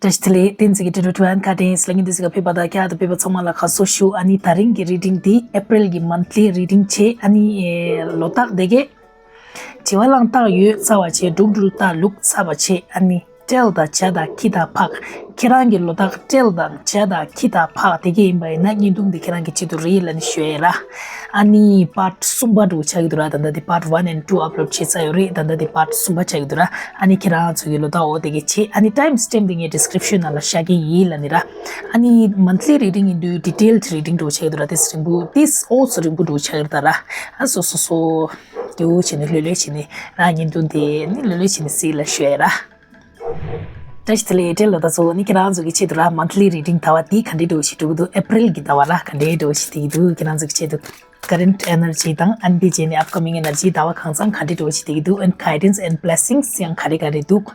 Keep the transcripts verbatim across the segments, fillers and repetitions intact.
བཀྲ་ཤིས་བདེ་ལེགས། བསྟན་འཛིན་གྱི་འབྲི་རུ་ཊུ་ཨན་ཁ་ཏེན་ལ་ངེད་འདི་ཟིག་ག་ཕེབས་པ་དང་ཁྱེད་དང་ཕེབས་པ་ཚང་མ་ལ་ཁ་སོ་ཞུ། ཨ་ནི་ད་རིང་གི་རི་ཌིང་འདི་ཨེ་པྲིལ་གྱི་མན་ཐ་ལི་རི་ཌིང་བྱས། ཨ་ནི་ལོ་རྟགས་དེ་གས་བྱེ་བ་གླང་རྟགས་ཡོད་ཚ་བ་བྱས། འབྲུག་སྦྲུལ་རྟགས་ལུག་ཚ་བ་བྱས། ཨ་ནི་སྤྲེལ་དང་བྱ་དང་ཁྱི་དང་ཕག་ཁྱེད་རང་གི་ལོ་རྟགས་སྤྲེལ་དང་བྱ་དང་ཁྱི་དང་ཕག་དེ་གས་ཡིན་པ་ཡིན་ན་བརྙན་ཐུང་འདི་ཁྱེད་རང་གི་ཆེད་དུ་རེད་ལབ་ནི་ཞུ་ཡ་ཡིན་ར། ཨ་ནི་པཱརཊ་གསུམ་པ་འདྲ་བོ་ཆགས་ཀྱི་འདུག་ར། ད་ལྟ་འདི་པཱརཊ་ཝན་ཨེན་ཊུ་ཨབ་ལོཌ་བྱས་ཚར་ཡོད་རེད། ད་ལྟ་འདི་པཱརཊ་གསུམ་པ་ཆགས་ཀྱི་འདུག་ར། ཨ་ནི་ཁྱེད་རང་ཚོ་གི་ལོ་རྟགས་འོ་དེ་གས་བྱས། ཨ་ནི་ཊའིམ་སི་ཊེམ་འདི་ངས་ཌི་སི་ཀི་རིབ་ཤན་ནང་ལ་བཞག་གི་ཡིན་ལབ་ནི་ར། ཨ་ནི་མན་ཐ་ལི་རི་ཌིང་ཡིན་དུས་ཌི་ཊེལ་ཌི་རི་ཌིང་འདྲ་བོ་ཆགས་ཀྱི་འདུག་ར། ཏོག་ཙམ་རིང་པོ་ཏོག་ཙམ་ཨོ་ཙམ་རིང་པོ་འདྲ་བོ་ཆགས་ཀྱི་འདུག་ད་ར། ཨ་སོ་སོ་སོ་ཡོ་བྱས་ནས་ལྷོད་ལྷོད་བྱས་ནས་ར། བརྙན་ཐུང་དེ་ནི་ལྷོད་ལྷོད་བྱས་ནས་གཟིགས་ལབ་ཞུ་ཡ་ཡིན་ར། བཀྲ་ཤིས་བདེ་ལེགས། སྤྲེལ་ལོ་ད་ཚོ་ནི་ཁྱེད་རང་ཚོ་གི་ཆེད་དུ་ར། མན་ཐ་ལི་རི་ཌིང་ཟླ་བ་འདི་ག་འདྲའི་འདྲ་བོ་ཞིག་འགྲོ་གི་འདུག་ཨེ་པྲིལ་གྱི་ཟླ་བ་ར་ག་འདྲའི་འདྲ་བོ་ཞིག་འགྲོ་གི་འདུག་ཁྱེད་རང་ཚོ་གི་ཆེད་དུ་ཀ་རེན་ཊི་ཨེ་ནར་ཇི་དང་། ཨ་ནི་དེ་རྗེས་ནས་ཨབ་ཀ་མིང་ཨེ་ནར་ཇི་ཟླ་བ་གང་ཚང་ག་འདྲའི་འདྲ་བོ་ཞིག་འགྲོ་གི་འདུག་ཨེན་ཌི་གའི་ཌེན་སི་ཨེན་ཌི་བི་ལེ་སིང་སི་ཡང་ག་རེ་ག་རེ་འདུག་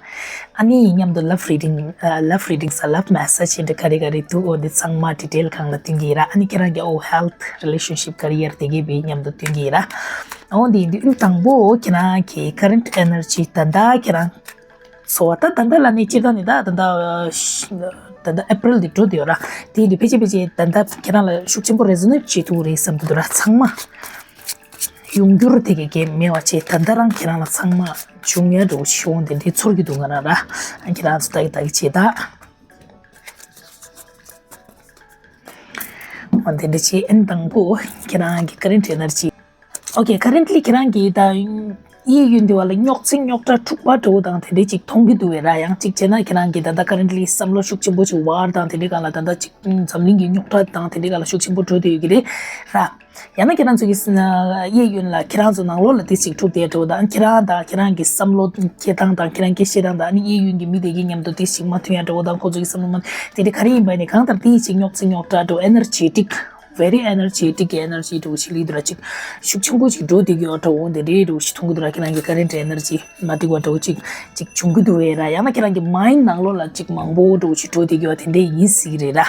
ཨ་ནི་མཉམ་དུ་ལབ་རི་ཌིང་ཨ་ལབ་རི་ཌིང་ས་ལབ་མེ་སེ་ཇི་འདྲ་ག་རེ་ག་རེ་འདུག་འོ་འདི་ཚང་མ་ཌི་ཊེལ་སྒང་ལ་སྟོན་གྱི་ཡིན་ར། ཨ་ནི་ཁྱེད་རང་གི་ཨོ་ཧེལ་ཐི་རི་ལེ་ཤན་ཤིབ་ཀེ་རི་ཡར་དེ་གས་བི་མཉམ་དུ་སྟོན་གྱི་ཡིན་ར། འོ་འདི་འདི་དང་པོ་ཁྱེད་རང་གི་ཀ་རེན་ཊི་ཨེ་ནར་ཇི་ད་ལྟ་ཁྱེད་རང་ཚོར་བ། ད་ད་ལྟ་ལ་ནི་སྤྱིར་བཏང་ནི་ད་ད་ལྟ་ད་ལྟ་ཨེ་པྲིལ་འདི་འགྲོ་བསྡད་ཡོད་ར། དེ་འདི་ཕལ་ཆེར་ཕལ་ཆེར་ད་ལྟ་ཁྱེད་རང་ལ་ཤུགས་ཆེན་པོ་རེ་ཛོ་ནེཊ་བྱེད་ཐུབ་རེད་བསམ་གྱི་འདུག་ར། ཚང་མ་ཡོང་རྒྱུར་དེ་གས་གས་མེད་པ་བྱས། ད་ལྟ་རང་ཁྱེད་རང་ལ་ཚང་མ་བྱུང་ཡ་འདྲ་བོ་ཞིག་འོང་དེ་འདྲའི་ཚོར་གྱི་འདུག་ང་རང་ར། ཨ་ཁྱེད་རང་ཚོ་ལྟ་གི་ལྟ་གི་བྱེད་ད། འོ་དེ་འདྲ་བྱས། ཨ་ནི་དང་པོ་ཁྱེད་རང་གི་ཀ་རེན་ཊི་ཨེ་ནར་ཇི། ཨོ་ཁེ། ཀ་རེན་ཊི་ལི་ཁྱེད་རང་གི་ད་གཡས་གཡོན་དེ་བ་ལ་རྙོག་འཛིང་རྙོག་དྲ་འཁྲུག་པ་འདྲ་བོ་དང་དེ་འདྲའི་ཅིག་མཐོང་གི་འདུག་བས་ར། ཡང་ཅིག་བྱས་ན་ཁྱེད་རང་གི་ད་ལྟ་ཀ་རེན་ཊི་ལི་བསམ་བློ་ཤུགས་ཆེན་པོ་ཅིག་ཝར་དང་དེ་འདྲའི་སྒང་ལ་ད་ལྟ་ཅིག་འཛམ་གླིང་གི་རྙོག་དྲ་དང་དེ་འདྲའི་སྒང་ལ་ཤུགས་ཆེན་པོ་འགྲོ་བསྡད་ཡོད་ཀྱི་རེད་ར། ཡང་ན་ཁྱེད་རང་ཚོ་གི་གཡས་གཡོན་ལ་ཁྱེད་རང་ཚོ་ནང་ལོགས་ལ་ཏོག་ཙམ་འཁྲུག་བསྡད་འདྲ་བོ་དང་། ཁྱེད་རང་དང་ཁྱེད་རང་གི་བསམ་བློ་འཁྱེར་སྟངས་དང་ཁྱེད་རང་སྐད་བཤད་སྟངས་དང་། ཨ་ནི་གཡས་གཡོན་གྱི་མི་དེ་གི་མཉམ་དུ་ཏོག་ཙམ་མ་མཐུན་ཡ་འདྲ་བོ་དང་། ཁོ་ཚོ་གི་བསམ་བློ་མ་དེ་འདྲ་ག་རེ་ཡིན་པ་ནི་གང་ལྟར་ཏོག་ཙམ་རྙོག་འཛིང་རྙོག་དྲ་འདྲ་བོ། ཨེ་ནར་ཇེ་ཊིག་very energetic གི་ཨེ་ནར་ཇི་འདྲ་བོ་ཞིག་སླེབས་འདུག་ར། ཅིག་ཤུགས་ཆེན་པོ་ཞིག་འགྲོ་བསྡད་ཀྱི་ཡོད་འདྲ་བོ་འདི་འདྲའི་འདྲ་བོ་ཞིག་མཐོང་གི་འདུག་ར། ཁྱེད་རང་གི་ཀ་རེན་ཊི་ཨེ་ནར་ཇི་མ་འགྲིག་པ་འདྲ་བོ་ཅིག་ཅིག་བྱུང་གི་འདུག་བས་ར། ཡང་ན་ཁྱེད་རང་གི་མའིན་ཌི་ནང་ལོགས་ལ་ཅིག་མང་པོ་འདྲ་བོ་ཞིག་འགྲོ་བསྡད་ཀྱི་ཡོད་དེ་འདྲ་ཡིན་སྲིད་ཀྱི་རེད་ར།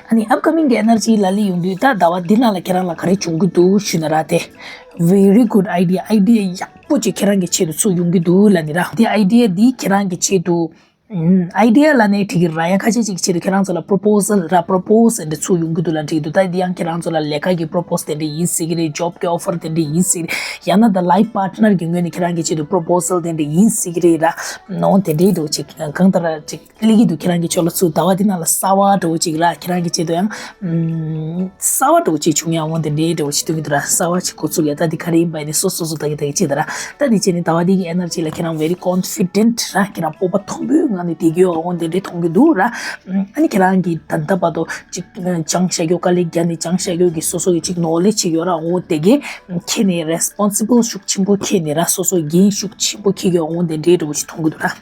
ཨ་ནི་ཨབ་ཀ་མིང་གི་ཨེ་ནར་ཇི་ལ་ལི་ཡོང་དུས་ད་ཟླ་བ་འདི་ནང་ལ་ཁྱེད་རང་ལ་ག་རེ་བྱུང་གི་འདུག་ཞུས་ན་ར། དེ་very good idea ཨའི་ཌི་ཡ་ཡག་པོ་ཅིག་ཁྱེད་རང་གི་ཆེད་དུ་ཚུར་ཡོང་གི་འདུག་ལབ་ནི་ར། དེ་ཨའི་ཌི་ཡ་འདི་ཁྱེད་རང་གི་ཆེད་དུ། ཨམ། ཨའི་ཌི་ཡ་ལབ་ནའི་འགྲིག་གི་ར། ཡང་ཁ་ཤས་ཅིག་ཆེད་དུ་ཁྱེད་རང་ཚོ་ལ་པོ་རོ་པོ་སལ་ར། པོ་རོ་པོ་སལ་འདི་ཚུར་ཡོང་གི་འདུག་ལབ་འགྲིག་འདུག་ད་འདི་ཡང་ཁྱེད་རང་ཚོ་ལ་ལས་ཀ་གི་པོ་རོ་པོ་སལ་དེ་འདྲ་ཡིན་སྲིད་ཀྱི་རེད། ཇོབ་གི་ཨོ་ཕར་དེ་འདྲ་ཡིན་སྲིད་ཀྱི་རེད། ཡང་ན་ད་ལའིཕ་པཱར་ཊི་ནར་གྱི་ངོས་ནས་ཁྱེད་རང་གི་ཆེད་དུ་པོ་རོ་པོ་སལ་དེ་འདྲ་ཡིན་སྲིད་ཀྱི་རེད་ར། ནོ་དེ་འདྲའི་འདུག་ཅིག་གང་ལྟར་ཅིག་སླེབས་ཀྱི་འདུག་ཁྱེད་རང་གི་ཕྱོགས་ལ་ཚུར་ཟླ་བ་འདི་ནང་ལ་གསར་པ་འདྲ་བོ་ཅིག་ར། ཁྱེད་རང་གི་ཆེད་དུ་ཡང་། ཨམ། གསར་པ་འདྲ་བོ་ཅིག་བྱུང་ཡ་འོང་དེ་འདྲའི་འདྲ་བོ་ཞིག་སྟོན་གྱི་འདུག་ར། གསར་པ་ཅིག་འགོ་ཚུགས་ཡ། ད་འདི་ག་རེ་ཡིན་པ་ཡིན་ནའི་སོ་སོ་སོ་ལྟ་གི་ལྟ་གི་བྱེད་ད་ར། ད་འདི་བྱས་ནས་ཟླ་བ་འདི་གི་ཨེ་ནར་ཇི་ལ་ཁྱེད་རང་very confident ར། ཁྱེད་རང་སྤོབས་པ་མཐོན་པོའི་ངང་ནས་བསྡད་ཀྱི་ཡོད་འོང་དེ་འདྲའི་མཐོང་གི་འདུག་ར། ཨམ། ཨ་ནི་ཁྱེད་རང་གི་ད་ལྟ་བར་དུ་ཅིག་སྦྱངས་བཞག་རྒྱུ། དཀའ་ལས་བརྒྱབ་ནས་སྦྱངས་བཞག་རྒྱུ་གི་སོ་སོ་གི་ཅིག་ནོ་ལེཇ་ཅིག་ཡོད་ར། འོ་དེ་གས་ཁྱེར་ནས་རེ་སི་པོན་སི་བལ་ཤུགས་ཆེན་པོ་འཁྱེར་ནས་ར། སོ་སོ་འགན་ཤུགས་ཆེན་པོ་འཁྱེར་གྱི་འོང་དེ་འདྲའི་འདྲ་བོ་ཞིག་མཐོང་གི་འདུག་ར།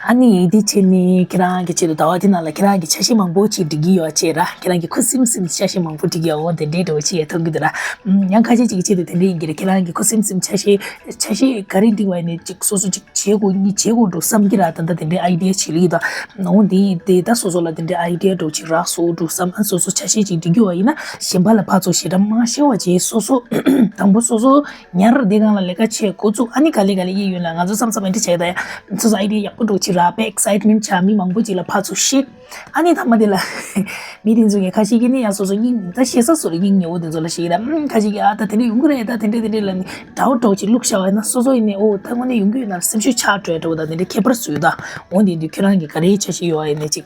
ཨ་ནི་འདི་བྱས་ནས་ཁྱེད་རང་གི་ཆེད་དུ་ཟླ་བ་འདི་ནང་ལ་ཁྱེད་རང་གི་འཆར་གཞི་མང་པོ་ཅིག་སྒྲིག་གི་ཡོད་བྱས་ར། ཁྱེད་རང་གི་ཁུ་སིམ་སིམ་འཆར་གཞི་མང་པོ་སྒྲིག་གི་ཡོད་འོང་དེ་འདྲའི་འདྲ་བོ་ཅིག་ཡང་མཐོང་གི་འདུག་ར། ཨམ། ཡང་ཁ་ཤས་ཅིག་གི་ཆེད་དུ་དེ་འདྲ་ཡིན་གྱི་རེད། ཁྱེད་རང་གི་ཁུ་སིམ་སིམ་འཆར་གཞི་འཆར་གཞི་ག་རེ་སྒྲིག་པ་ཡིན་ནའི་ཅིག་སོ་སོ་ཅིག་བྱེད་དགོས་ནི་བྱེད་དགོས་འགྲོ་བསམ་གྱི་ར། ད་ལྟ་དེ་འདྲའི་ཨའི་ཌི་ཡ་བྱེད་ལེ་ཡོད་ད། འོང་དེ་དེ་ད་སོ་སོ་ལ་དེ་འདྲའི་ཨའི་ཌི་ཡ་འདྲ་བོ་ཅིག་རག་སོང་འགྲོ་བསམ། ཨ་སོ་སོ་འཆར་གཞི་ཅིག་སྒྲིག་གི་ཡོད་པ་ཡིན་ན་གཞན་པ་ལ་ཕར་ཚུར་ཞེ་དྲག་མ་བཤད་པ་བྱས། སོ་སོ་དང་པོ་སོ་སོ་ཉར་དེ་སྒང་ལ་ལས་ཀ་བྱེད་འགོ་བཙུགས། ཨ་ནི་ག་ལེ་ག་ལེ་གཡས་གཡོན་ལ་ང་ཚོ་བསམ་བསམ་ཨེ་འདྲ་བྱས་ད་ཡ། སོ་སོ་ཨའི་ཌི་ཡ་ཡག་པོ་འདྲ་བོ་ཅིག་རག་པས་ཨེག་སའིཊ་མེན་ཊི་ཆགས། མི་མང་པོ་ཅིག་ལ་ཕར་ཚུར་བཤད། ཨ་ནི་མཐའ་མ་དེ་ལ་མི་དེ་ཚོ་གི་ཁ་ཤས་ཀྱིས་ནི་ཡ་སོ་སོ་སྙིང་། ད་བཤད་ས་སོ་རེ་སྙིང་ཉེ་བོ་དེ་ཚོ་ལ་བཤད་ཀྱི་ར། ཨམ། ཁ་ཤས་ཀྱིས་ཨ་ད་དེ་འདྲ་ཡོང་གི་རེད། ད་དེ་འདྲ་དེ་འདྲ་ལབ་ནི་འདྲ་བོ་འདྲ་བོ་ཅིག་བླུགས་བཞག་པ་ཡིན་ན་སོ་སོ་ཡིན་ནའི་འོ་ད་དངོས་གནས་ཡོང་གི་ཡོད་ན་སེམས་ཤུགས་ཆག་འགྲོ་ཡ་འདྲ་བོ་དང་དེ་འདྲ་ཁྱད་པར་བཟོས་ད། འོ་དེ་དུས་ཁྱེད་རང་གི་ག་རེ་འཆར་གཞི་ཡོད་པ་ཡིན་ནའི་ཅིག་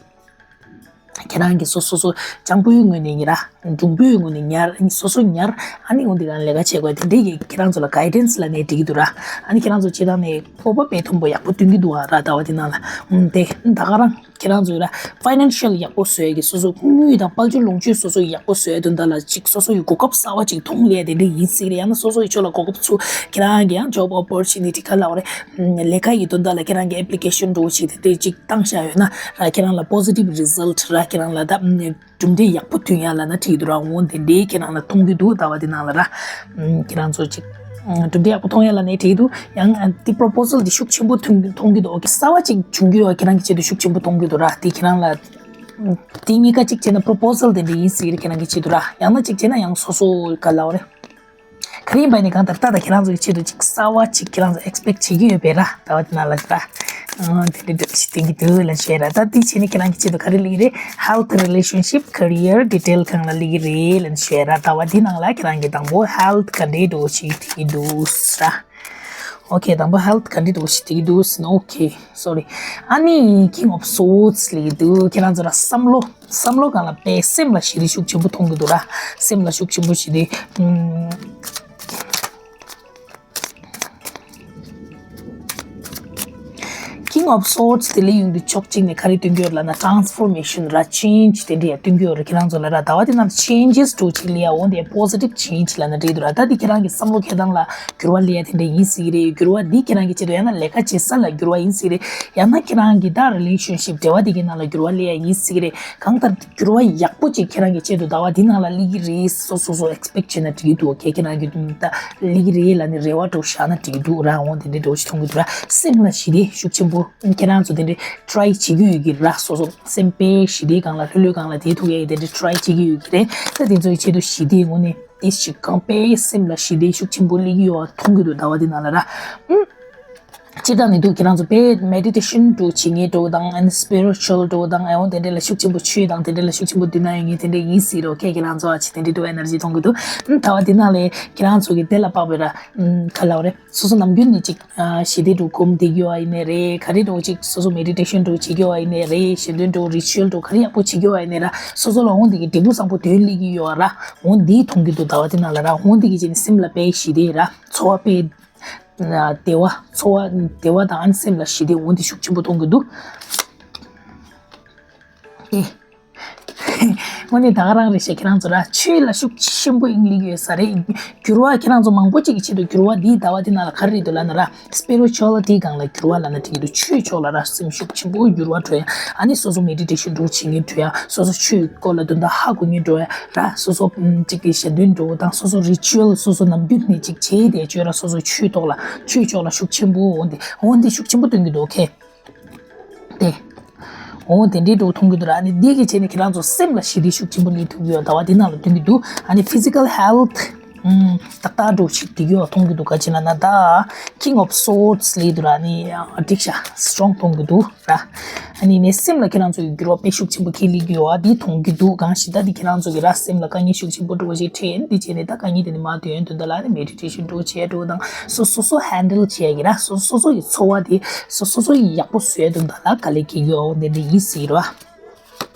ཁྱེད་རང་གིས་སོ་སོ་སོ་སྤྱང་པོའི་ངོས་ནས་ཉར། འབྲུང་པོའི་ངོས་ནས་ཉར། སོ་སོ་ཉར། ཨ་ནི་འོ་འདི་ག་ལས་ཀ་བྱེད་དགོས། དེ་འདྲའི་གི་ཁྱེད་རང་ཚོ་ལ་གའི་ཌེན་སི་ལབ་ནའི་འགྲིག་གི་འདུག་ར། ཨ་ནི་ཁྱེད་རང་ཚོ་སྤྱིར་བཏང་ནས་སྤོབས་པ་དཔེ་མཐོན་པོ་ཡག་པོ་སྟོན་གྱི་འདུག་ཨ་ར། ཟླ་བ་འདི་ནང་ལ། ཨུམ། དེ་ད་ག་རང་ཁྱེད་རང་ཚོ་ལ་ཕའི་ནན་ཤལ་ཡག་པོ་བཟོ་ཡ་གི་སོ་སོ་དངུལ་དང་དཔལ་འབྱོར་ལོངས་སྤྱོད་སོ་སོ་ཡག་པོ་བཟོ་ཡ་དོན་དག་ལ་ཅིག་སོ་སོ་ཡི་གོ་སྐབས་གསར་པ་ཅིག་མཐོང་སླེབས་ཡ་དེ་འདྲ་ཡིན་སྲིད་རེད། ཡང་ན་སོ་སོ་ཡི་ཕྱོགས་ལ་གོ་སྐབས་ཚུར་ཁྱེད་རང་གི་ཡང་ཇོབ་ཨོ་པོར་ཅུ་ནི་ཊི་ག་ལབ་དགོས་རེད། ལས་ཀ་ཡི་དོན་དག་ལ་ཁྱེད་རང་གི་ཨེབ་ལི་ཀེ་ཤན་འདྲ་བོ་ཞིག་དེ་འདྲ་ཅིག་བཏང་བཞག་ཡོད་ན་ར། ཁྱེད་རང་ལ་པོ་སི་ཊིབ་རི་ཛལ་ཊི་ར། ཁྱེད་རང་ལ་ད་གྲུབ་འབྲས་ཡག་པོ་ཐོན་ཡ་ལབ་ན་འགྲིག་འདུག་ར། འོ་དེ་འདྲའི་ཁྱེད་རང་ལ་མཐོང་གི་འདུག་ཟླ་བ་འདི་ནང་ལ་ར། ཁྱེད་རང་ཚོ་ཅིག་གྲུབ་འབྲས་ཡག་པོ་མཐོང་ཡ་ལབ་ནའི་འགྲིག་འདུག་ཡང་དེ་པོ་རོ་པོ་སལ་དེ་ཤུགས་ཆེན་པོ་ཐོན་མཐོང་གི་འདུག་ཨོ་ཁེ། གསར་པ་ཅིག་བྱུང་གི་ཡོད། ཁྱེད་རང་གི་ཆེད་དུ་ཤུགས་ཆེན་པོ་གཏོང་གི་འདུག་ར། དེ་ཁྱེད་རང་ལ་དེ་གཉིས་ཀ་གཅིག་བྱས་ན་པོ་རོ་པོ་སལ་དེ་འདྲ་ཡིན་སྲིད་རེད། ཁྱེད་རང་གི་ཆེད་དུ་ར། ཡང་ན་གཅིག་བྱས་ན་ཡང་སོ་སོ་ག་ལབ་དགོས་རེད། ག་རེ་ཡིན་པ་ནི་གང་ལྟར་ད་ལྟ་ཁྱེད་རང་ཚོ་གི་ཆེད་དུ་ཅིག་གསར་བ་ཅིག་ཁྱེད་རང་ཚོ་expect་བྱེད་ཀྱི་ཡོད་པས་ར། ཟླ་བ་འདི་ནང་ལ་ར། ཨང་དེ་འདྲ་འདྲ་ཞིག་བསྟན་གྱི་འདུག་ལབ་བཤད་ར། ད་དེ་བྱས་ནས་ཁྱེད་རང་གི་ཆེད་དུ་ག་རེ་སླེབས་ཀྱི་རེད། Health, relationship, career detail སྒང་ལ་སླེབས་ཀྱི་རེད་ལབ་བཤད་ར། ཟླ་བ་འདི་ནང་ལ་ཁྱེད་རང་གི་དང་པོ་health ག་འདྲའི་འགྲོ་ཞིག་བྱེད་ཀྱི་འདུག་ར། Okay དང་པོ་health ག་འདྲའི་འགྲོ་ཞིག་བྱེད་ཀྱི་འདུག་ཟེར་ན། Okay, sorry. ཨ་ནི་King of Swords སླེབས་ཀྱི་འདུག་ཁྱེད་རང་ཚོ་ར་བསམ་བློ་བསམ་བློ་སྒང་ལ་དཔེ་སེམས་ལ་ཞི་བདེ་ཤུགས་ཆེན་པོ་མཐོང་གི་འདུག་ར། སེམས་ལ་ཤུགས་ཆེན་པོ་ཞི་བདེ། ཨུམ། King of Swords དེ་ལ་ཡོང་དུས་ཕྱོགས་གཅིག་ནས་ག་རེ་སྟོན་གྱི་ཡོད་ལབ་ན་transformation ར། Change དེ་འདྲ་ཡང་སྟོན་གྱི་ཡོད་རེད། ཁྱེད་རང་ཚོ་ལ་ར་ཟླ་བ་དེ་ནང་changes འགྲོ་ཅིག་ལ་ཡ་འོང་དེ་positive change ལབ་ན་འགྲིག་འདུག་ར། ད་དེ་ཁྱེད་རང་གི་བསམ་བློ་འཁྱེར་སྟངས་ལ་འགྱུར་བ་སླེབས་ཡ་དེ་འདྲ་ཡིན་སྲིད་ཀྱི་རེད། འགྱུར་བ་འདི་ཁྱེད་རང་གི་ཆེད་དུ་ཡང་ན་ལས་ཀ་བྱེད་ས་ལ་འགྱུར་བ་ཡིན་སྲིད་ཀྱི་རེད། ཡང་ན་ཁྱེད་རང་གི་ད་relationship འབྲེལ་བ་དེ་གའི་ནང་ལ་འགྱུར་བ་སླེབས་ཡ་ཡིན་སྲིད་ཀྱི་རེད། གང་ལྟར་འགྱུར་བ་ཡག་པོ་ཅིག་ཁྱེད་རང་གི་ཆེད་དུ་ཟླ་བ་འདི་ནང་ལ་སླེབས་ཀྱི་རེད། སོ་སོ་སོ་expect བྱས་ན་འགྲིག་གི་འདུག Okay ཁྱེད་རང་གི་ད་སླེབས་ཀྱི་རེད་ལབ་ནས་རེ་བ་འདྲ་བོ་བཞག་ན་འགྲིག་གི་འདུག་ར། འོང་དེ་འདྲའི་འདྲ་བོ་ཞིག་མཐོང་གི་འདུག་ར། སེམས་ལ་ཞི་བདེ་ཤུགས་ཆེན་པོ་ཁྱེད་རང་ཚོ་དེ་འདྲའི་try བྱེད་ཀྱི་ཡོད་ཀྱི་ར། སོ་སོ་སེམས་དཔའི་ཞི་བདེ་སྒང་ལ་ལྷོད་ལྷོད་སྒང་ལ་བསྡད་ཐུབ་ཡས་དེ་འདྲའི་try བྱེད་ཀྱི་ཡོད་ཀྱི་རེད། ད་དེ་ཚོའི་ཆེད་དུ་ཞི་བདེའི་ངོས་ནས་དེ་ཞིག་གང་དཔེ་སེམས་ལ་ཞི་བདེ་ཤུགས་ཆེན་པོ་སླེབས་ཀྱི་ཡོད་པ་མཐོང་གི་འདུག་ཟླ་བ་འདི་ནང་ལ་ར། ཨུམ། སྤྱིར་བཏང་ནས་འདུག་ཁྱེད་རང་ཚོ་དཔེ་meditation འདྲ་བྱེད་མཁན་འདྲ་དང་and spiritual འདྲ་དང་ཨེ་འོང་དེ་འདྲ་ལ་ཤུགས་ཆེན་པོ་ཆོས་དང་དེ་འདྲ་ལ་ཤུགས་ཆེན་པོ་འདུན་ན་ཡོད་མཁན་དེ་འདྲ་ཡིན་སྲིད་རོ། ཁྱེད་ཁྱེད་རང་ཚོ་ཨ་ཅེ་དེ་འདྲ་འདུག energy མཐོང་གི་འདུག་ཨུམ། ད་བ་འདི་ནང་ལས་ཁྱེད་རང་ཚོ་གི་དེ་ལ་དཔག་པའི་ར་ཨུམ་ག་ལབ་རེད། སོ་སོ་ནམ་རྒྱུན་ནས་ཅིག་ཨ་ཞི་བདེ་འདྲ་སྒོམ་བསྡད་ཀྱི་ཡོད་ཨ་ཡིན་ནའི་རེད། ག་རེ་འདྲ་ཅིག་སོ་སོ་meditation འདྲ་བྱེད་ཀྱི་ཡོད་ཨ་ཡིན་ནའི་རེད། ཞལ་འདོན་འདྲ་ritual འདྲ་ག་རེ་ཡག་པོ་བྱེད་ཀྱི་ཡོད་ཨ་ཡིན་ནའི་ར། སོ་སོ་ལ་འོང་དེ་གི་འབྲས་བུ་བཟང་པོ་དོན་སླེབས་ཀྱི་ཡོད་ར། འོང་འདི་མཐོང་གི་འདུག་ཟླ་བ་འདི་ནང་ལ་ར། འོང་འདི་གི་ཅིག་སེམས་ལ་དཔེ་ཞི་བདེ་ར། ཚོར་བ་དཔེ་བདེ་བ། ཚོར་བ་བདེ་བ་དང་ཨ་ནི་སེམས་ལ་ཞི་བདེ་འོ་འདི་ཤུགས་ཆེན་པོ་མཐོང་གི་འདུག་ཨེ། དངོས་གནས་ད་ག་རང་རེད་ཤག་ཁྱེད་རང་ཚོ་ར་ཆོས་ལ་ཤུགས་ཆེན་པོ་དབྱིངས་སླེབས་ཡོད་ས་རེད། འགྱུར་བ་ཁྱེད་རང་ཚོ་མང་པོ་ཅིག་གི་ཆེད་དུ་འགྱུར་བ་འདིའི་ཟླ་བ་འདི་ནང་ལ་ག་རེ་རེད་འདུག་ལབ་ན་ར། spirituality སྒང་ལ་འགྱུར་བ་ལབ་ན་འགྲིག་གི་འདུག་ཆོས་ཕྱོགས་ལ་ར་སེམས་ཤུགས་ཆེན་པོ་འགྱུར་བ་འགྲོ་ཡ། ཨ་ནི་སོ་སོ་meditation འདྲ་བྱེད་མཁན་འགྲོ་ཡ། སོ་སོ་ཆོས་སྐོར་ལ་དོན་དག་ཧ་གོ་མཁན་འགྲོ་ཡ་ར། སོ་སོ་ཅིག་གི་ཞལ་འདོན་འགྲོ་དང་སོ་སོ་ritual སོ་སོ་ནམ་རྒྱུན་ནས་ཅིག་བྱས་ཏེ་བྱོས་ར། སོ་སོ་ཆོས་ཐོག་ལ་ཆོས་ཕྱོགས་ལ་ཤུགས་ཆེན་པོ་འོང་དེ་འོང་དེ་ཤུགས་ཆེན་པོ་སྟོན་གྱི་འདུག་ཁེ། དེ། འོ་དེ་འདྲའི་འགྲོ་མཐོང་གི་འདུག་ར། ཨ་ནི་འདི་གི་བྱས་ནས་ཁྱེད་རང་ཚོ་སེམས་ལ་ཞི་བདེ་ཤུགས་ཆེན་པོ་སླེབས་ཐུབ་ཀྱི་ཡོད་ཟླ་བ་འདི་ནང་ལ་སྟོན་གྱི་འདུག་ཨ་ནི་physical health ཨུམ། ཏག་ཏག་འགྲོ་ཞིག་འགྲིག་ཡོད་མཐོང་གི་འདུག་ག་ཅི་ལབ་ན་ད་King of Swords སླེབས་འདུག་ར། ཨ་ནི་འགྲིག་ཤག strong མཐོང་གི་འདུག་ར། ཨ་ནི་ནས་སེམས་ལ་ཁྱེད་རང་ཚོ་ཡི་འགྱུར་བ་དཔེ་ཤུགས་ཆེན་པོ་ཁེ་སླེབས་ཀྱི་ཡོད་ཨ་འདི་མཐོང་གི་འདུག་གང་ཞིག་ད་འདི་ཁྱེད་རང་ཚོ་གི་ར་སེམས་ལ་དཀའ་ངལ་ཤུགས་ཆེན་པོ་འགྲོ་ཞིག་འཕྲད་འདི་བྱས་ནས་ད་དཀའ་ངལ་དེ་ནི་མ་དོན་དོན་དག་ལ་ནི་མེ་ཌི་ཊེ་ཤན་འགྲོ་བྱས་འགྲོ་དང་སོ་སོ་སོ་ཧེན་ཌལ་བྱས་ཀྱི་ར། སོ་སོ་སོ་ཡི་ཚོར་བ་དེ་སོ་སོ་སོ་ཡི་ཡག་པོ་བཟོས་དོན་དག་ལ་དཀའ་ལས་ཁེ་ཡོད་འདི་འདི་ཡིན་སྲིད་ར།